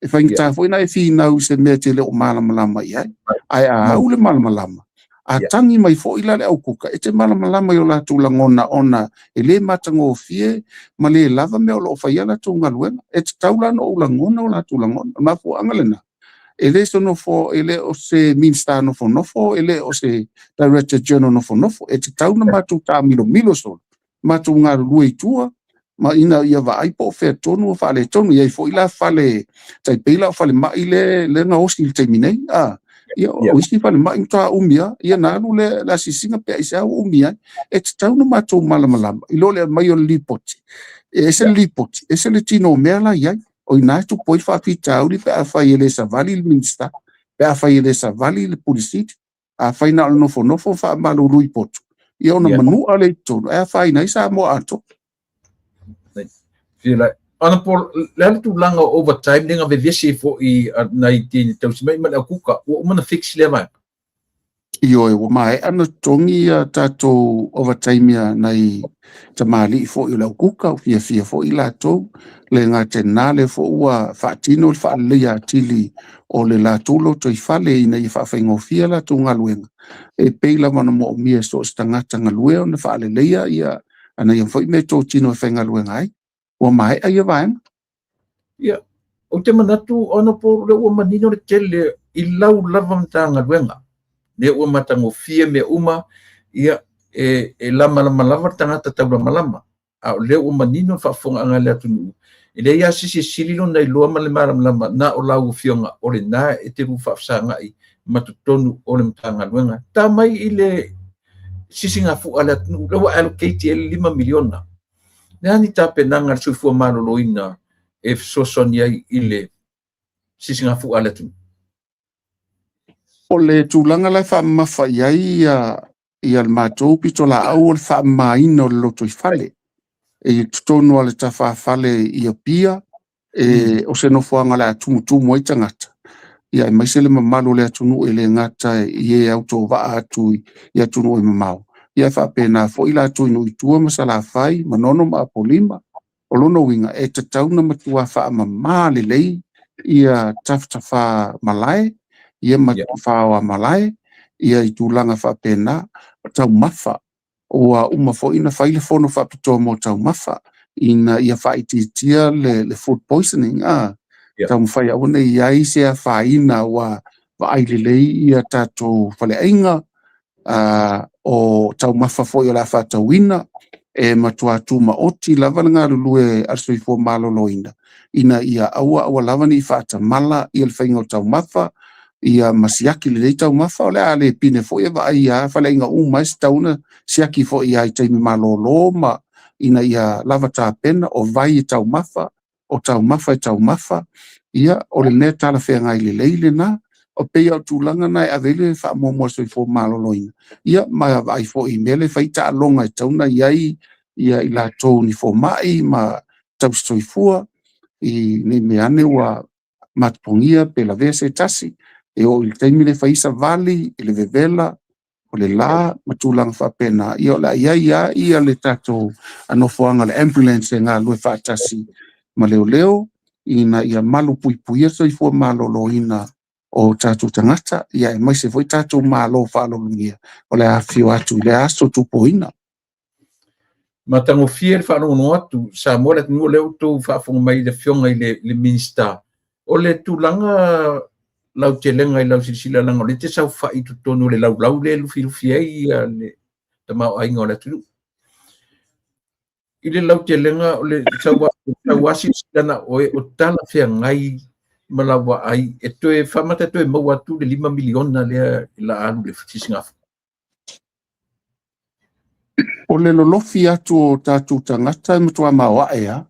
E faigata foi na e finau i se mea e te le o malamalama i ai. Ae a au le malamalama, a tangi mai foi la le aukuka, e te malamalama i o latou lagona ona e le matagofie ma le lava mea o lo o faia latou galuega. E tatau la ona ou lagona o latou lagona. O le mafuaaga lena, e le se nofo, e le o se Minista nofonofo, e le o se Director General nofonofo. E tatau ona matou taamilomilo solo, matou galulue i tua, ma ina ia vaai po o fea tonu o faaletonu. E i ai foi la fale, tai pei la o falemai le gaosi i le taimi nei. Ia, o isi falemai matua umi lava, ia na alu le asiasiga pe aisea ua umi ai. E tatau ona matou malamalama i lo le aumai o le lipoti. E ese le lipoti, ese le tino o mea la i ai. O ina e tupu ai le faafitauli pe afai e le savali le Minista, pe afai e le savali le Pule Sili, afai na o le nofonofo faamalulu i potu, ia ona manua le i totonu, e afaina ai Samoa atoa. Honourable, le a le tulaga o overtime le na vevesi ai foi nai teine tausi mai ma le aukuka, ua uma na fix lea vaega? Ioe, ua maea na totogi ia tatou overtime ia nai tamalii foi o le aukuka, ua fiafia foi latou. Le gata i lena, lea foi ua faatino le faaleleia atili o le latou lotoifale ina ia faafaigofie latou galuega. E pei lava ona moomia e so o se tagata galue ona faaleleia ia ana ia foi meatotino e faigaluega ai. Ua maea ia vaega. Ia, ou te manatu, Honourable, lea ua manino le tele i lau lava Matagaluega. Lea ua matagofie mea uma, ia, e lamalama lava le tagata taulamalama. A o lea ua manino le faafofogaaga a le atunuu, e leai lava se isi e sili lona iloa ma le malamalama na o lau Afioga o lena e te lua faafesagai ma totonu o le Matagaluega. Ta mai i le sisigafua a le atunuu, lea ua allocate i ai le $5 miliona. Le a ni tapenaga a le soifua maloloina e fesoasoani ai i le sisigafua a le atunuu? O le tulaga la e faamamafa i ai ia le matou pitolaau o le faamamaina o le lotoifale. E totonu o le tafafale i Apia, o se nofoaga o le a tumutumu ai tagata. Ia aemaise le mamalu o le atunuu e le gata i e autovaa atu i atunuu e mamao. Ia e faapena foi latou i nuu i tua ma Salafai, Manono ma Apolima. O lona uiga, e tatau ona matua faamama lelei ia tafatafa malae, ia ma faoa malae, ia i tulaga faapena, taumafa. Ua uma foi na fai le fono faapitoa mo taumafa, ina ia faaitiitia le food poisoning. Taumafai aua ne i ai se afaina ua vaai lelei ia tatou faleaiga, o taumafa foi o le a faatauina, e matua tumaoti lava le galulue a le soifua maloloina, ina ia aua aua lava ne i faatamala ia le faiga o taumafa, ia ma siaki lelei taumafa. O le a le pine foi e vaai ia faleaiga uma e tatau ona siaki foi ia i taimi malolo ma ina ia lava tapena, o vai e taumafa, o taumafa e taumafa, ia o le mea talafeagai lelei lena. O pei o tulaga na e ave ai le faamuamua a le soifua maloloina, ia ma vaai foi i mea le fai taaloga e tatau ona i ai ia i latou ni fomai ma tausisoifua i nei mea ane ua matapogia pe lavea se tasi e oo i le taimi le fai savali i le vevela o le la ma tulaga faapena. Ia o le a i ai lava ia le tatou nofoaga o le ambulance e galulue faatasi ma leoleo ina ia malupuipuia le soifua maloloina o tatou tagata, ia aemaise foi tatou malo faaaloalogia o le a afifio atu i lea aso tupuina. Matagofie le faalogologo atu Samoa le atunuu o lea ua outou faafofoga mai i le Afioga i le Minisita. O le tulaga lautelega i lau silasila leaga o lea e te saofai i totonu o le laulau lea e lufilufi ai le tamaoaiga o le atunuu. I le lautelega o le sau silasila na oe o talafeagai ma lau vaai e toe faamata toe maua atu le $5 miliona lea la alu i le sisigafua. O le lolofi atu o tatou tagata e matua maoae lava,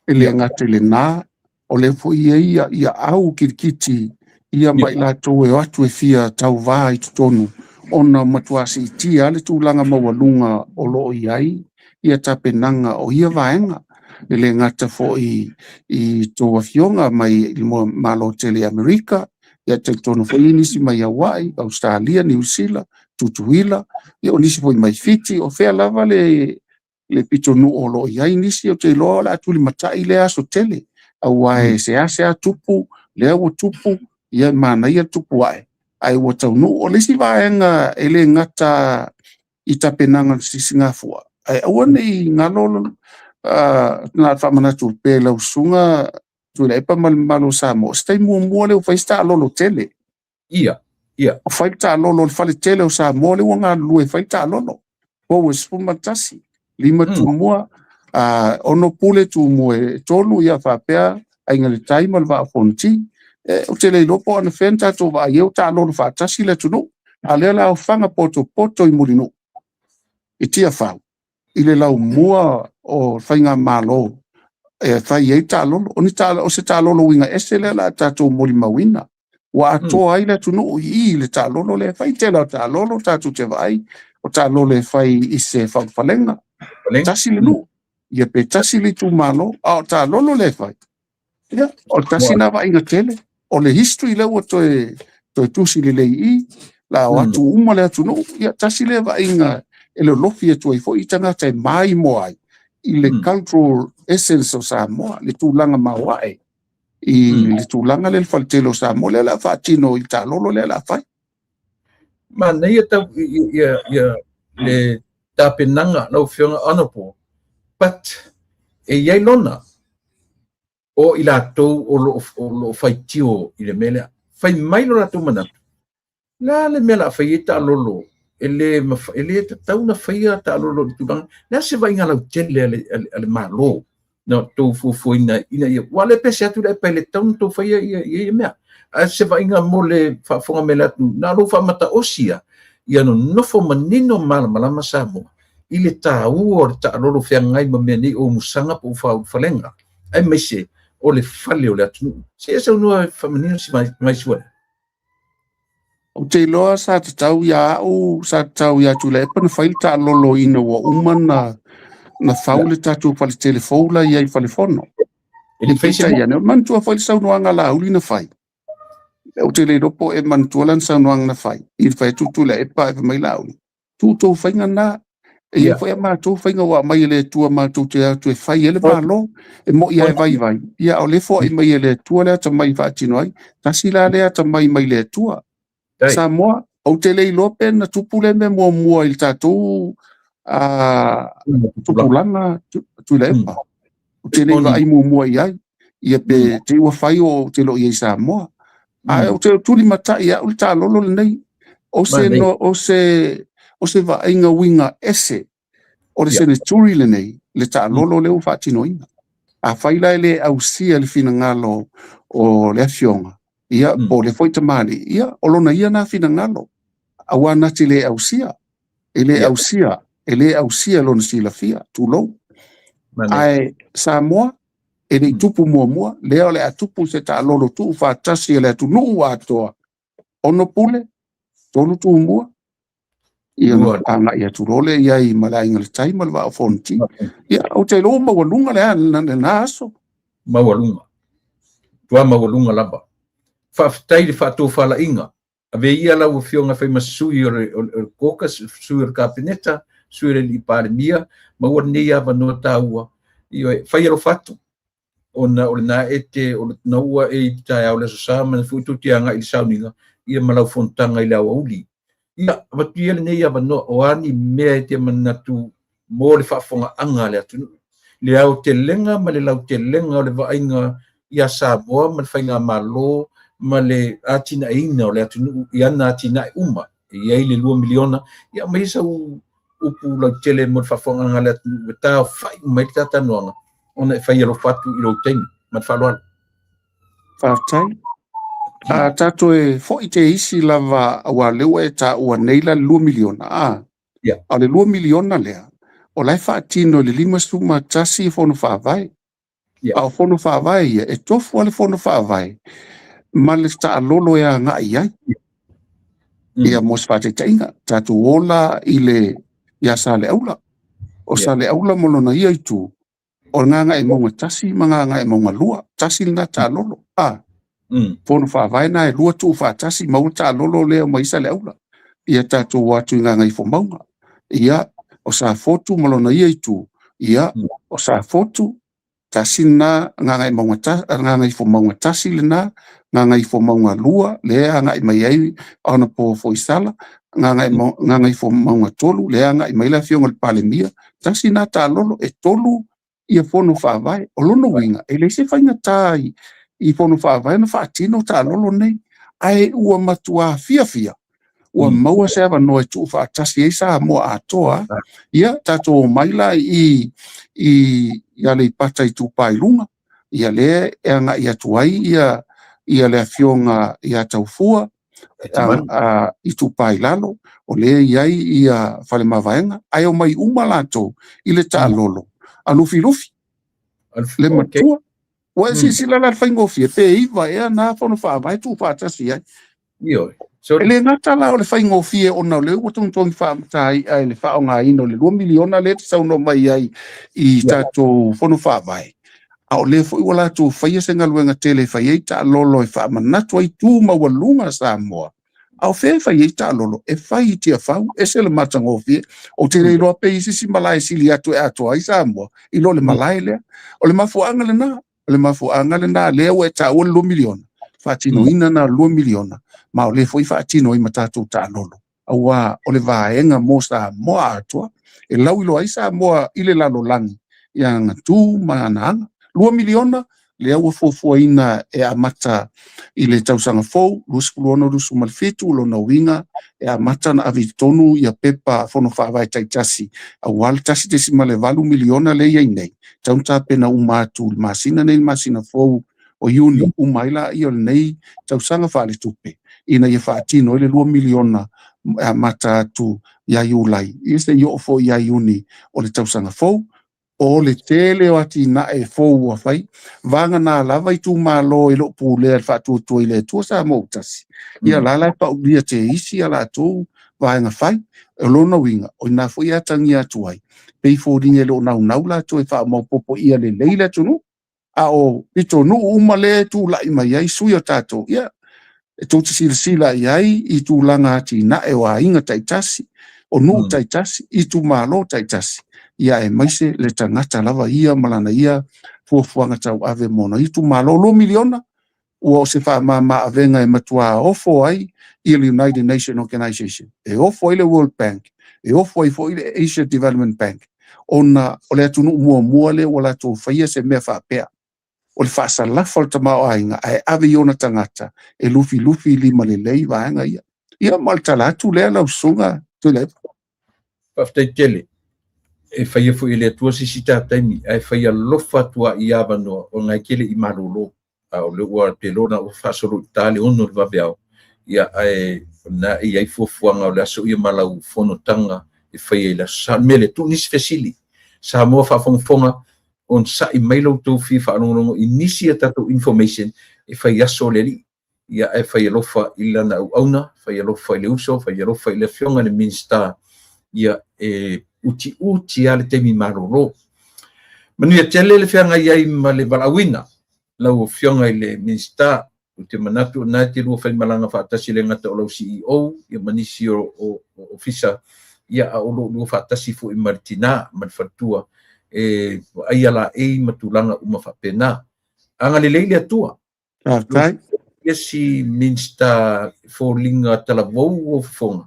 e le gata i lena, o lea foi e i ai ia au kilikiti ia ma i latou e o atu e fia tauvā i totonu, ona matua siitia lava le tulaga maualuga o lo o i ai ia tapenaga o ia vaega. E le gata foi i tou afioga mai le Malo tele i Amerika, ia talitonu foi nisi mai Hawaii, Ausetalia, Niu Sila, Tutuila, ia o nisi foi mai Fiti, o fea lava le pitonuu o lo o i ai nisi, ou te iloa o le a tulimatai lea aso tele, aua e seasea tupu, lea ua tupu, ia manaia le tupu ae, ae ua taunuu. O le isi vaega e le gata i tapenaga o le sisigafua, ae aua ne i galo na o le faamanatu pea i lau susuga Tuilaepa ma le mamalu o Samoa, o se taimi muamua lea ua fai se taalolo tele. Ia, ia. O fai le taalolo o le fale tele o Samoa lea ua galulue e fai le taalolo. Po ua 11, 5 tumua, 6 pule tumua e 3, ia faapea Aiga i le Tai ma le Vaa o Fonoti. Ou te le iloa po o anafea na tatou vaai ai o taalolo faatasi le atunuu. A o lea la ofaga potopoto i Mulinuu, i Tiafau, i le laumua o faigamalo e fai ai taalolo. O se taalolo uiga ese lea o le a tatou molimauina. Ua atoa ai le atunuu i i le taalolo lea e fai. Tele o taalolo tatou te vaai, o taalolo e fai i se faaulufalega, tasi le nuu, ia pe tasi le itumalo, a o taalolo lea e fai, ia, o le tasi lena vaaiga tele. O le history lea ua toe tusi lelei i i, la o atu uma le atunuu, ia tasi lea vaaiga e lolofi atu ai foi tagata e maimoa ai i le cultural essence o Samoa, le tulaga maoae i le tulaga lea le faletele o Samoa, lea o le a faatino i le taalolo lea o le a fai. Manaia tau ia, ia, le tapenaga lau Afioga Honorable, but e i ai lona o i latou o lo o faitio i le mea lea. Fai mai lo latou manatu, le a le mea o le a fai ai taalolo, e le tatau na faia taalolo i le tulaga. Le a se vaaiga lautele a le Malo na outou fuafuaina ina ia, ua le pese atu le epa e le tatau na outou faia ia mea. Ae se vaaiga mo le faafofoga mai le atunuu, na o lou faamataosi ia, ia nonofo manino malamalama Samoa i le taua o le taalolo feagai ma mea nei o umusaga po o faaulufalega, aemaise o le fale o le atunuu. Se i e saunoa e faamanino si mai sua. Ou te iloa sa tatau ia au, sa tatau ia Tuilaepa na fai le taalolo ina ua uma na fau le tatou faletele fou la i ai i Falefono. E le fai se Peitai ane, manatua foi le saunoaga a Laauli na fai. Ou te le iloa po o e manatua lana saunoaga na fai. I le fai atu Tuilaepa ae fai mai Laauli, tuu tou faiga na. E i ai foi a matou faiga ua aumai e le Atua matou te atu e fai ai le Malo. E moi lava e vaivai, ia a o lea e foai mai e le Atua le atamai e faatino ai. Tasi la lea atamai mai le Atua. Samoa, ou te le iloa pe na tupu lea mea muamua i le tatou tupulaga Tuilaepa. Ou te le i vaai muamua i ai. Ia pe te i ua fai o te le o i ai i Samoa. Ae ou te tulimatai au le taalolo lenei. O se, no, o se, o se vaaiga uiga ese o le seneturi lenei, le taalolo lea ua faatinoina. Afai la e le ausia le finagalo o le afioga, ia, po o le foi tamalii, ia, o lona ia na finagalo, aua na te le ausia, e le ausia, e le ausia lona silafia, tulou. Ae Samoa, e le i tupu muamua, lea o le a tupu se taalolo tuufaatasi a le atunuu atoa, 6 pule, 3 tumua. Ia ona agai atu loa lea i ai ma le Aiga i le Tai ma le Vaa o Fonoti. Ia, ou te iloa ua maualuga lena aso. Maualuga. Matua maualuga lava. Faafetai i le faatofalaiga. Ave ia lau Afioga e fai ma sui o le caucus, sui o le Kapeneta, sui o le alii Palemia, maua lenei avanoa taua. Ioe, fai alofa atu, ona o lena e te, o lena ua e i le taeao o le Aso Sa, ma foi tou te agai i le sauniga, ia ma lau fonotaga i le aoauli. Ia, avatu ia lenei avanoa, o a ni mea e te manatu mo le faafofogaaga a le atunuu, le aotelega ma le lautelega o le vaaiga ia Samoa ma le faigamalo ma le atinaeina o le atunuu i ana atinae uma, e i ai le $2 miliona, ia aumai sau upu lautele mo le faafofogaaga a le atunuu e taofai uma ai le talatalanoaga, ona e fai alofa atu i lou taimi. Ma le faaaloalo. Faafetai. A tatou e foi te isi lava, aua o lea ua e taua nei la le $2 miliona, a? Yeah. A o le $2 miliona lea, o la e faatino i le 51 fono faavae. Yeah. A o fono faavae ia, e tofu lava le fono faavae ma le taalolo e agai i ai. Ia, mo se faataitaiga, tatou ola i le ia Saleaula. O Saleaula ma lona ia itu, o le Gagaemauga 1 ma Gagaemauga 2, tasi lena taalolo. A, fono faavae na e lua tuu faatasi, maua taalolo lea mai Saleaula. Ia tatou o atu i Gagaifomauga. Ia, o Safotu ma lona ia itu, ia, o Safotu, tasi lena Gagaifomauga 1 lena, Gagaifomauga 2, lea e agai mai ai Honourable Foisala, Gagaifomauga 3, lea e agai mai le Afioga i le Palemia, tasi lena taalolo, e 3 ia fono faavae. O lona uiga, e leai se faigata i fono faavae ona faatino taalolo nei, ae ua matua fiafia, ua maua se avanoa e tuufaatasi ai Samoa atoa. Ia, tatou omai la i Aleipata Itupa i Luga, ia lea e agai atu ai ia le Afioga ia Taufua, Itupa i Lalo, o lea i ai ia Falemavaega, ae omai uma latou i le taalolo a Lufilufi, le matua. Ua e silasila la i le faigofie, pe 9 ea na fono faavae tuufaatasi ai. E le gata la o le faigofie ona o lea ua togitogi faamatai'a i le faaaogaina o le $2 miliona lea e te saunoa mai ai i tatou fono faavae, a o lea foi ua latou faia se galuega tele e fai ai taalolo e faamanatu ai tu maualuga a Samoa. A o fea e fai ai taalolo? E fai i Tiafau, ese le matagofie. Ou te le iloa pe i se isi malae sili atu e atoa ai Samoa i lo le malae lea. O le mafuaaga lena, o le mafuaaga lena lea ua e taua le $2 miliona, faatinoina na $2 miliona, ma o lea foi faatino ai ma tatou taalolo, aua o le vaega mo Samoa atoa, e lauiloa ai Samoa i le lalolagi, i ana tu ma ana aga. $2 miliona, lea ua fuafuaina e amata i le tausaga fou, 26-27, lona uiga e amata ona ave i totonu ia pepa fono faavae taitasi, aua le 1.8 miliona lea e i ai nei, tau tapena uma atu i le masina nei, le masina fou o Iuni, uma ai laia o lenei tausaga faaletupe, ina ia faatino ai le $2 miliona e amata atu ia Iulai, ia seia oo foi ia Iuni o le tausaga fou. O le tele o atinae fou ua fai, vagana lava itumalo e le o pulea i le faatuatua i le Atua Samoa ua tasi, ia la la e paulia te isi a latou vaega fai. O lona uiga, o ina foi e atagia atu ai, pei foliga e le o naunau latou e faamaopoopo ia lelei le atunuu, a o pitonuu uma lea e tulai mai ai sui o tatou, ia, e tou te silasila i ai i tulaga atinae o aiga taitasi, o nuu taitasi, itumalo taitasi, ia aemaise le tagata lava ia ma lana ia fuafuaga tauave mo ona itumalo. 2 miliona, ua o se faamama avega e matua ofo ai i le United Nations Organization, e ofo ai le World Bank, e ofo ai foi le Asia Development Bank, ona o le atunuu muamua lea ua latou faia se mea faapea, o le faasalafa o le tamaoaiga ae ave i ona tagata e lufilufi lima lelei vaega ia. Ia ma o le tala atu lea lau susuga Tuilaepa. Faafetai tele. E faia foi e le Atua se isi ta taimi, ae fai alofa atu lava i avanoa ona e tele i malolo. A o lea ua te iloa ua faasolo i uta le 6 o le vaveao, ia ae o lena e i ai fuafuaga o le aso ia ma lau fonotaga e faia i le Aso Sa. O le mea lea, tuu nisi fesili. Samoa faafogafoga, onosai mai lo outou fia faalogologo i nisi a tatou information e fai aso le alii. Ia ae fai alofa i lana auauna, fai alofa i le uso, fai alofa i le afioga i le Minisita Ia, e utiuti lava le taimi malolo. Manuia tele le feagai ai ma le valaauina, lau Afioga i le Minisita. Ou te manatu o lena e te lua faimalaga faatasi e le gata o lau CEO ia ma nisi o ofisa, ia a o lo o lua faatasi foi ma le tina ma le faletua e vaaia laei ma tulaga uma faapena. Agalelei le Atua. Faafetai. Isi Minisita foliga talavou ua fofoga,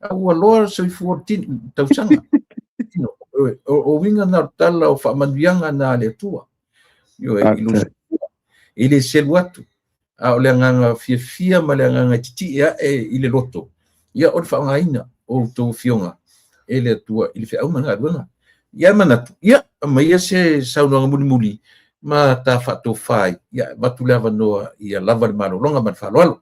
a ua loa le soifua o le tausaga. O uiga na o tala o faamanuiaga na a le Atua. Ioe, i lou soifua. E le selu atu, a o le agaga fiafia ma le agaga e titie ae i le loto, ia o le faaaogaina o outou afioga e le Atua i le feau ma le galuega. Ia manatu, ia, aumaia se saunoaga mulimuli ma ta faatofa ai, ia avatu le avanoa ia lava le malologa ma le faaaloalo.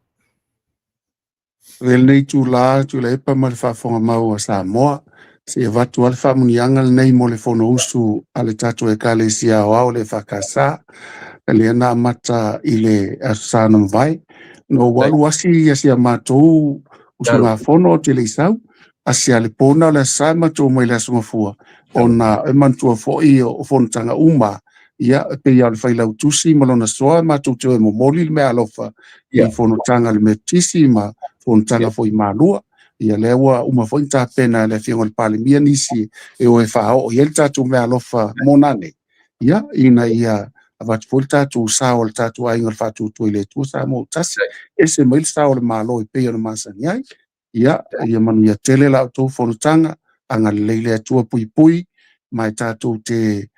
I lenei itula, Tuilaepa ma le faafofoga mau a Samoa, se i avatu lava le faamuniaga lenei mo le Fonousu a le tatou Ekalesia Aoao le EFKS, lea na amata i le Aso Sa na mavae. Na ou alu asi si a matou usugafono ou te le i sau, asi lava le po na o le Aso Sa matou omai i le Aso Gafua, ona e manatua foi o fonotaga uma, ia, e pei lava o le Failautusi ma lona soa matou te o e momoli le meaalofa i fonotaga a le Metotisi ma fonotaga foi i Malua. Ia lea ua uma foi ona tapena e le Afioga i le Palemia nisi e o e faaoo i ai le tatou meaalofa mo nanei, ia, ina ia avatu foi le tatou sao o le tatou aiga o le Faatuatua i le Atua Samoa ua Tasi, ese mai le sao o le Malo e pei ona masani ai. Ia, ia manuia tele la outou fonotaga, agalelei le Atua puipui, ma e tatou te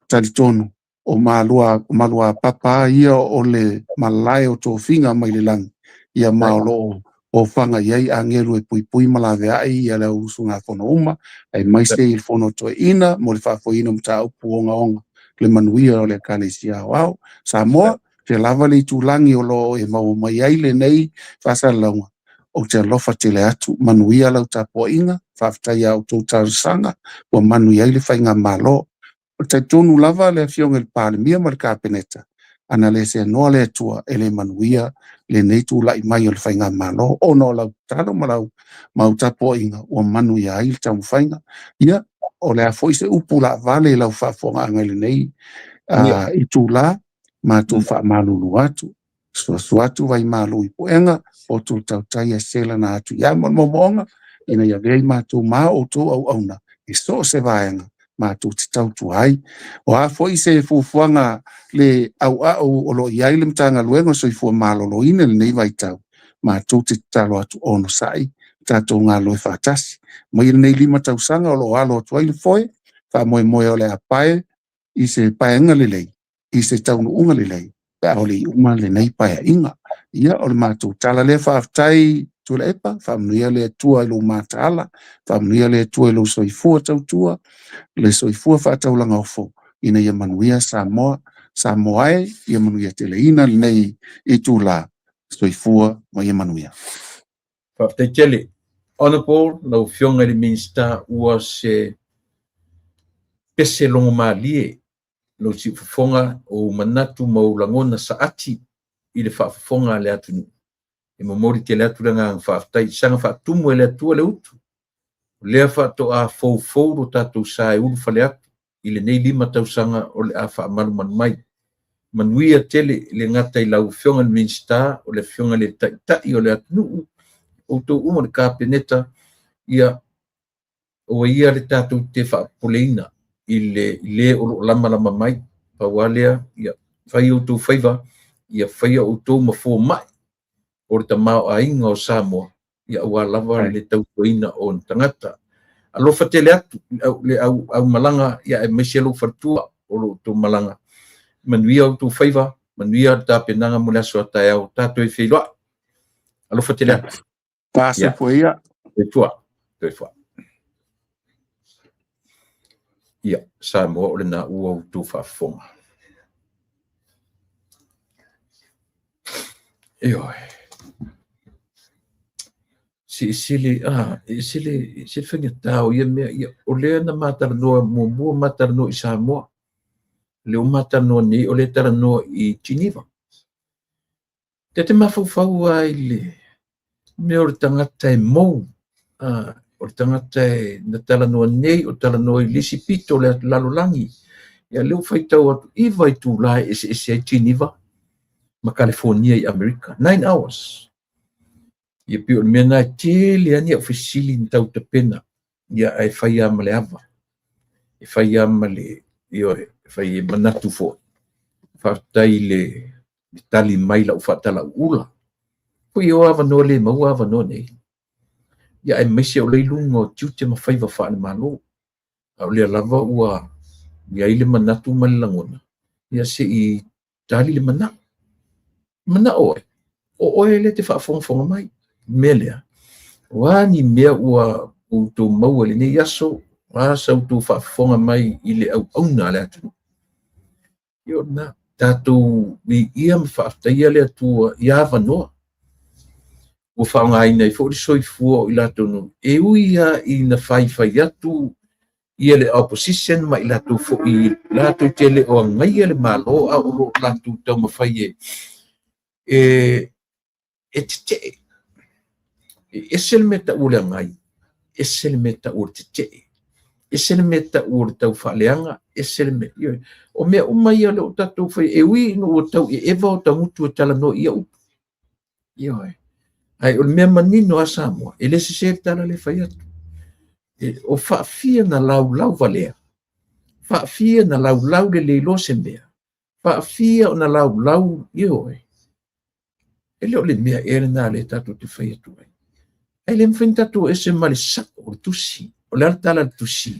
talitonu o maluapapa ia o le malae o tofiga mai le lagi, ia ma o lo o ofaga i ai agelu e puipui ma laveai ia le au usugafono uma, aemaise i le fono toeaina mo le faafoeina o mataupu ogaoga le manuia o le Ekalesia Aoao. Samoa, fea lava le itulagi o lo o e maua mai ai lenei faasalalauga, ou te alofa tele atu, manuia lau tapuaiga, faafetai ia outou talosaga ua manuia ai le faigamalo. O le talitonu lava le Afioga i le Palemia ma le Kapeneta, ana le seanoa le Atua e le manuia lenei tulai mai o le faigamalo, ona o lau tatalo ma lau mau tapuaiga ua manuia ai le taumafaiga. Ia, o le a foi se upu laavale i lau faafofogaaga i lenei itula, matou faamalulu atu, asuasu atu vaimalu i puega, poto tautai e selana atu ia ma le moomooga, ina ia avea i matou ma outou auauna i so o se vaega matou te tautua ai. O a foi se fuafuaga le auau o lo o i ai le Matagaluega o Soifua Maloloina i lenei vaitau, matou te tatalo atu onosai, tatou galulue faatasi. Mai lenei 5 tausaga o lo o alo atu ai le foe, faamoemoe o le a pae i se paega lelei, i se taunuuga lelei, pe a ole i uma lenei paeaiga. Ia, o le matou tala lea, faafetai Tuilaepa, faamanuia le Atua i lou mataala, faamanuia le Atua i lou soifua tautua, le soifua faataulagaofo, ina ia manuia Samoa. Samoa e, ia manuia teleina lenei itula, soifua ma ia manuia. Faafetai tele. Honourable, lau Afioga i le Minisita, ua se pese logomalie lou siufofoga, o ou manatu ma ou lagona saati i le faafofoga a le atunuu. E momoli tele atu le agaga faafetai i saga faatumu e le Atua le utu. O lea faatoa foufou lo tatou sa e ulufale atu i lenei 5 tausaga o le a faamalumalu mai. Manuia tele le gata i lau Afioga i le Minisita, o le Afioga i le Taitai o le atunuu, outou uma le Kapeneta, ia o ia le tatou te faapopoleina i le le o lo o lamalama mai. Pau lava lea, ia fai outou faiva, ia faia outou ma fomai o le tamaoaiga o Samoa, ia aua lava le tautuaina o ona tagata. Alofa tele atu le aumalaga, ia aemaise lou faletua o lo outou malaga. Manuia outou faiva, manuia le tapenaga mo le aso a taeao, tatou e feiloai. Alofa tele atu. Tasopo ia. Toifua, toifua. Ia, Samoa o lena ua outou faafofoga. Ioe. Se e sele, e sele, e sele faigata o ia mea, ia, o lea na matalanoa muamua, matalanoa i Samoa. O lea ua matalanoa nei, o lea talanoa i Geneva. Te te mafaufau ai le mea o le tagata e mou. O le tagata e na talanoa nei o talanoa i le isi pito o le lalolagi. Ia lea ua faitau atu 9 itula e eseese ai Geneva ma California i Amerika. 9 hours. Ia pei o le mea lena e tele lava ni au fesili na tau tapena, ia ae fai lava ma le ava. E fai lava ma le, ioe, e fai e manatu foi. Faafetai i le tali mai i lau faatalauula. Foi o avanoa le maua avanoa nei. Ia aemaise o lea i luga o tiute ma faiva faale-Malo. A o lea lava ua i ai le manatu ma le lagona, ia se i tali le manao. Manao ai, o oe lea e te faafogafoga mai. Mea lea, o a ni mea ua outou maua i lenei aso, o a sa outou faafofoga mai i le auauna a le atunuu. Ia o lena, tatou viia ma faafetaia le Atua i avanoa ua faaaogaina ai foi le soifua o i latou e ui lava ina faifai atu ia le opposition ma i latou foi latou te le o agaia le Malo, a o lo o latou taumafai e tetee. E ese le mea tau o le agai, ese le mea tau o le tetee, ese le mea tau o le tau faaleaga, ese le mea. Ioe, o mea uma ia o lea ua tatou fai, e ui ina ua tau eva o tagutu e talanoa i ia upu. Ioe. Ae o le mea manino a Samoa, e le sese le tala lea e fai atu. O faafia na laulau valea, faafia na laulau le le iloa se mea, faafia ona laulau, ioe. E le o le mea ea lena lea tatou te fai atu ai. Ae le mafai ona tatou ese ma le sao o le tusi. O le a le tala a le tusi?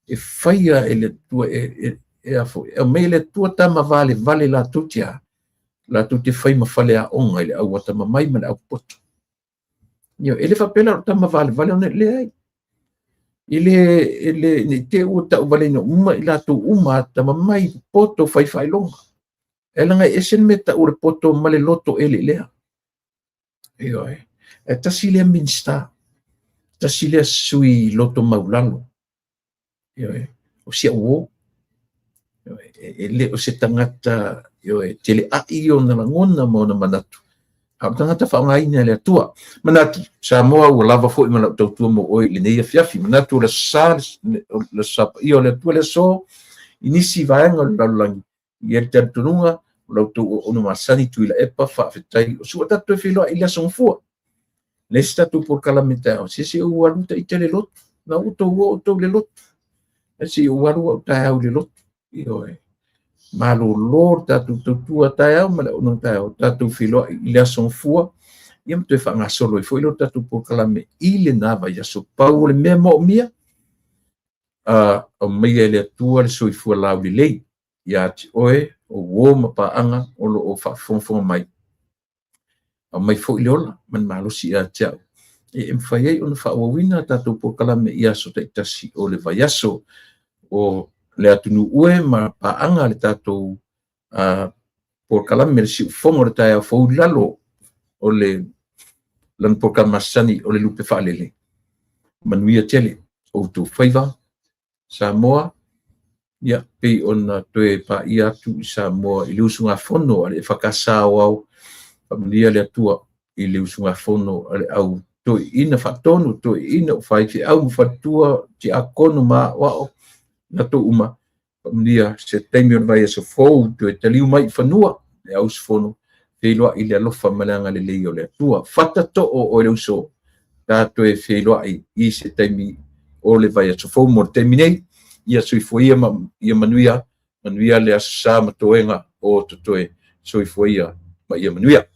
E faia e le Atua, e a foi, e aumai e le Atua tama valevale latou te a, latou te fai ma faleaoga i le au atamamai ma le au popoto. Ioe, e le faapea la o le tama valevale ona e leai. E le, e le, ne i te i ua tauvaleina uma i latou uma, atamamai, poto, fai faailoga. E leaga e ese le mea tau o le poto ma le loto eleelea. Ioe. E tasi lea Minisita, tasi lea sui loto maulalo. Ioe. O si au uo. Ioe. E le o se tagata, ioe, teleai ona lagona ma ona manatu. A o le tagata faaaogaina e le Atua. Manatu, Samoa ua lava foi ma lau tautua mo oe i lenei afiafi. Manatu o le aso sa, le aso sa paia o le Atua le aso i nisi vaega o le lalolagi. I ai le talitonuga, o la outou auauna masani Tuilaepa, faafetai. O sua tatou toe feiloai i le aso Gafua. Le isi tatou polokalame taeao, se se ou alu ita i le lotu. Na ua outou o outou i le lotu. Ae se i ou alu au taeao i le lotu. Ioe. Malolo le tatou tautua taeao ma le auaunaga taeao, tatou feiloai i le aso Gafua, ia ma toe faagasolo ai foi lea o le tatou polokalame i lena vaiaso. Pau o le mea moomia, aumaia e le Atua le soifua laulelei ia te oe, o uo ma paaga o lo o faafogafoga mai. Aumai foi le ola ma le malosi ia te au e mafai ai ona faaauauina tatou polokalame i aso taitasi o le vaiaso. O le atunuu e ma paaga le tatou polokalame le siufofoga o le taeao fou i lalo o le lana polokalame masani o le lupe faalele. Manuia tele outou faiva Samoa, ia pei ona toe paia atu i Samoa i le usugafono a le EFKS Aoao, faamanuia le Atua i le usugafono a le au toeaiina faatonu, toeaiina o faifeau ma faletua, tiakono ma aoao, latou uma, faamanuia se taimi o le vaiaso fou toe taliu mai i fanua le au usufono, feiloai i le alofa ma le agalelei o le Atua. Fata too oe le uso, ta toe feiloai i se taimi o le vaiaso fou. Mo le taimi nei, ia soifua ia ma ia manuia, manuia le aso sa ma toega o totoe, soifua ia ma ia manuia.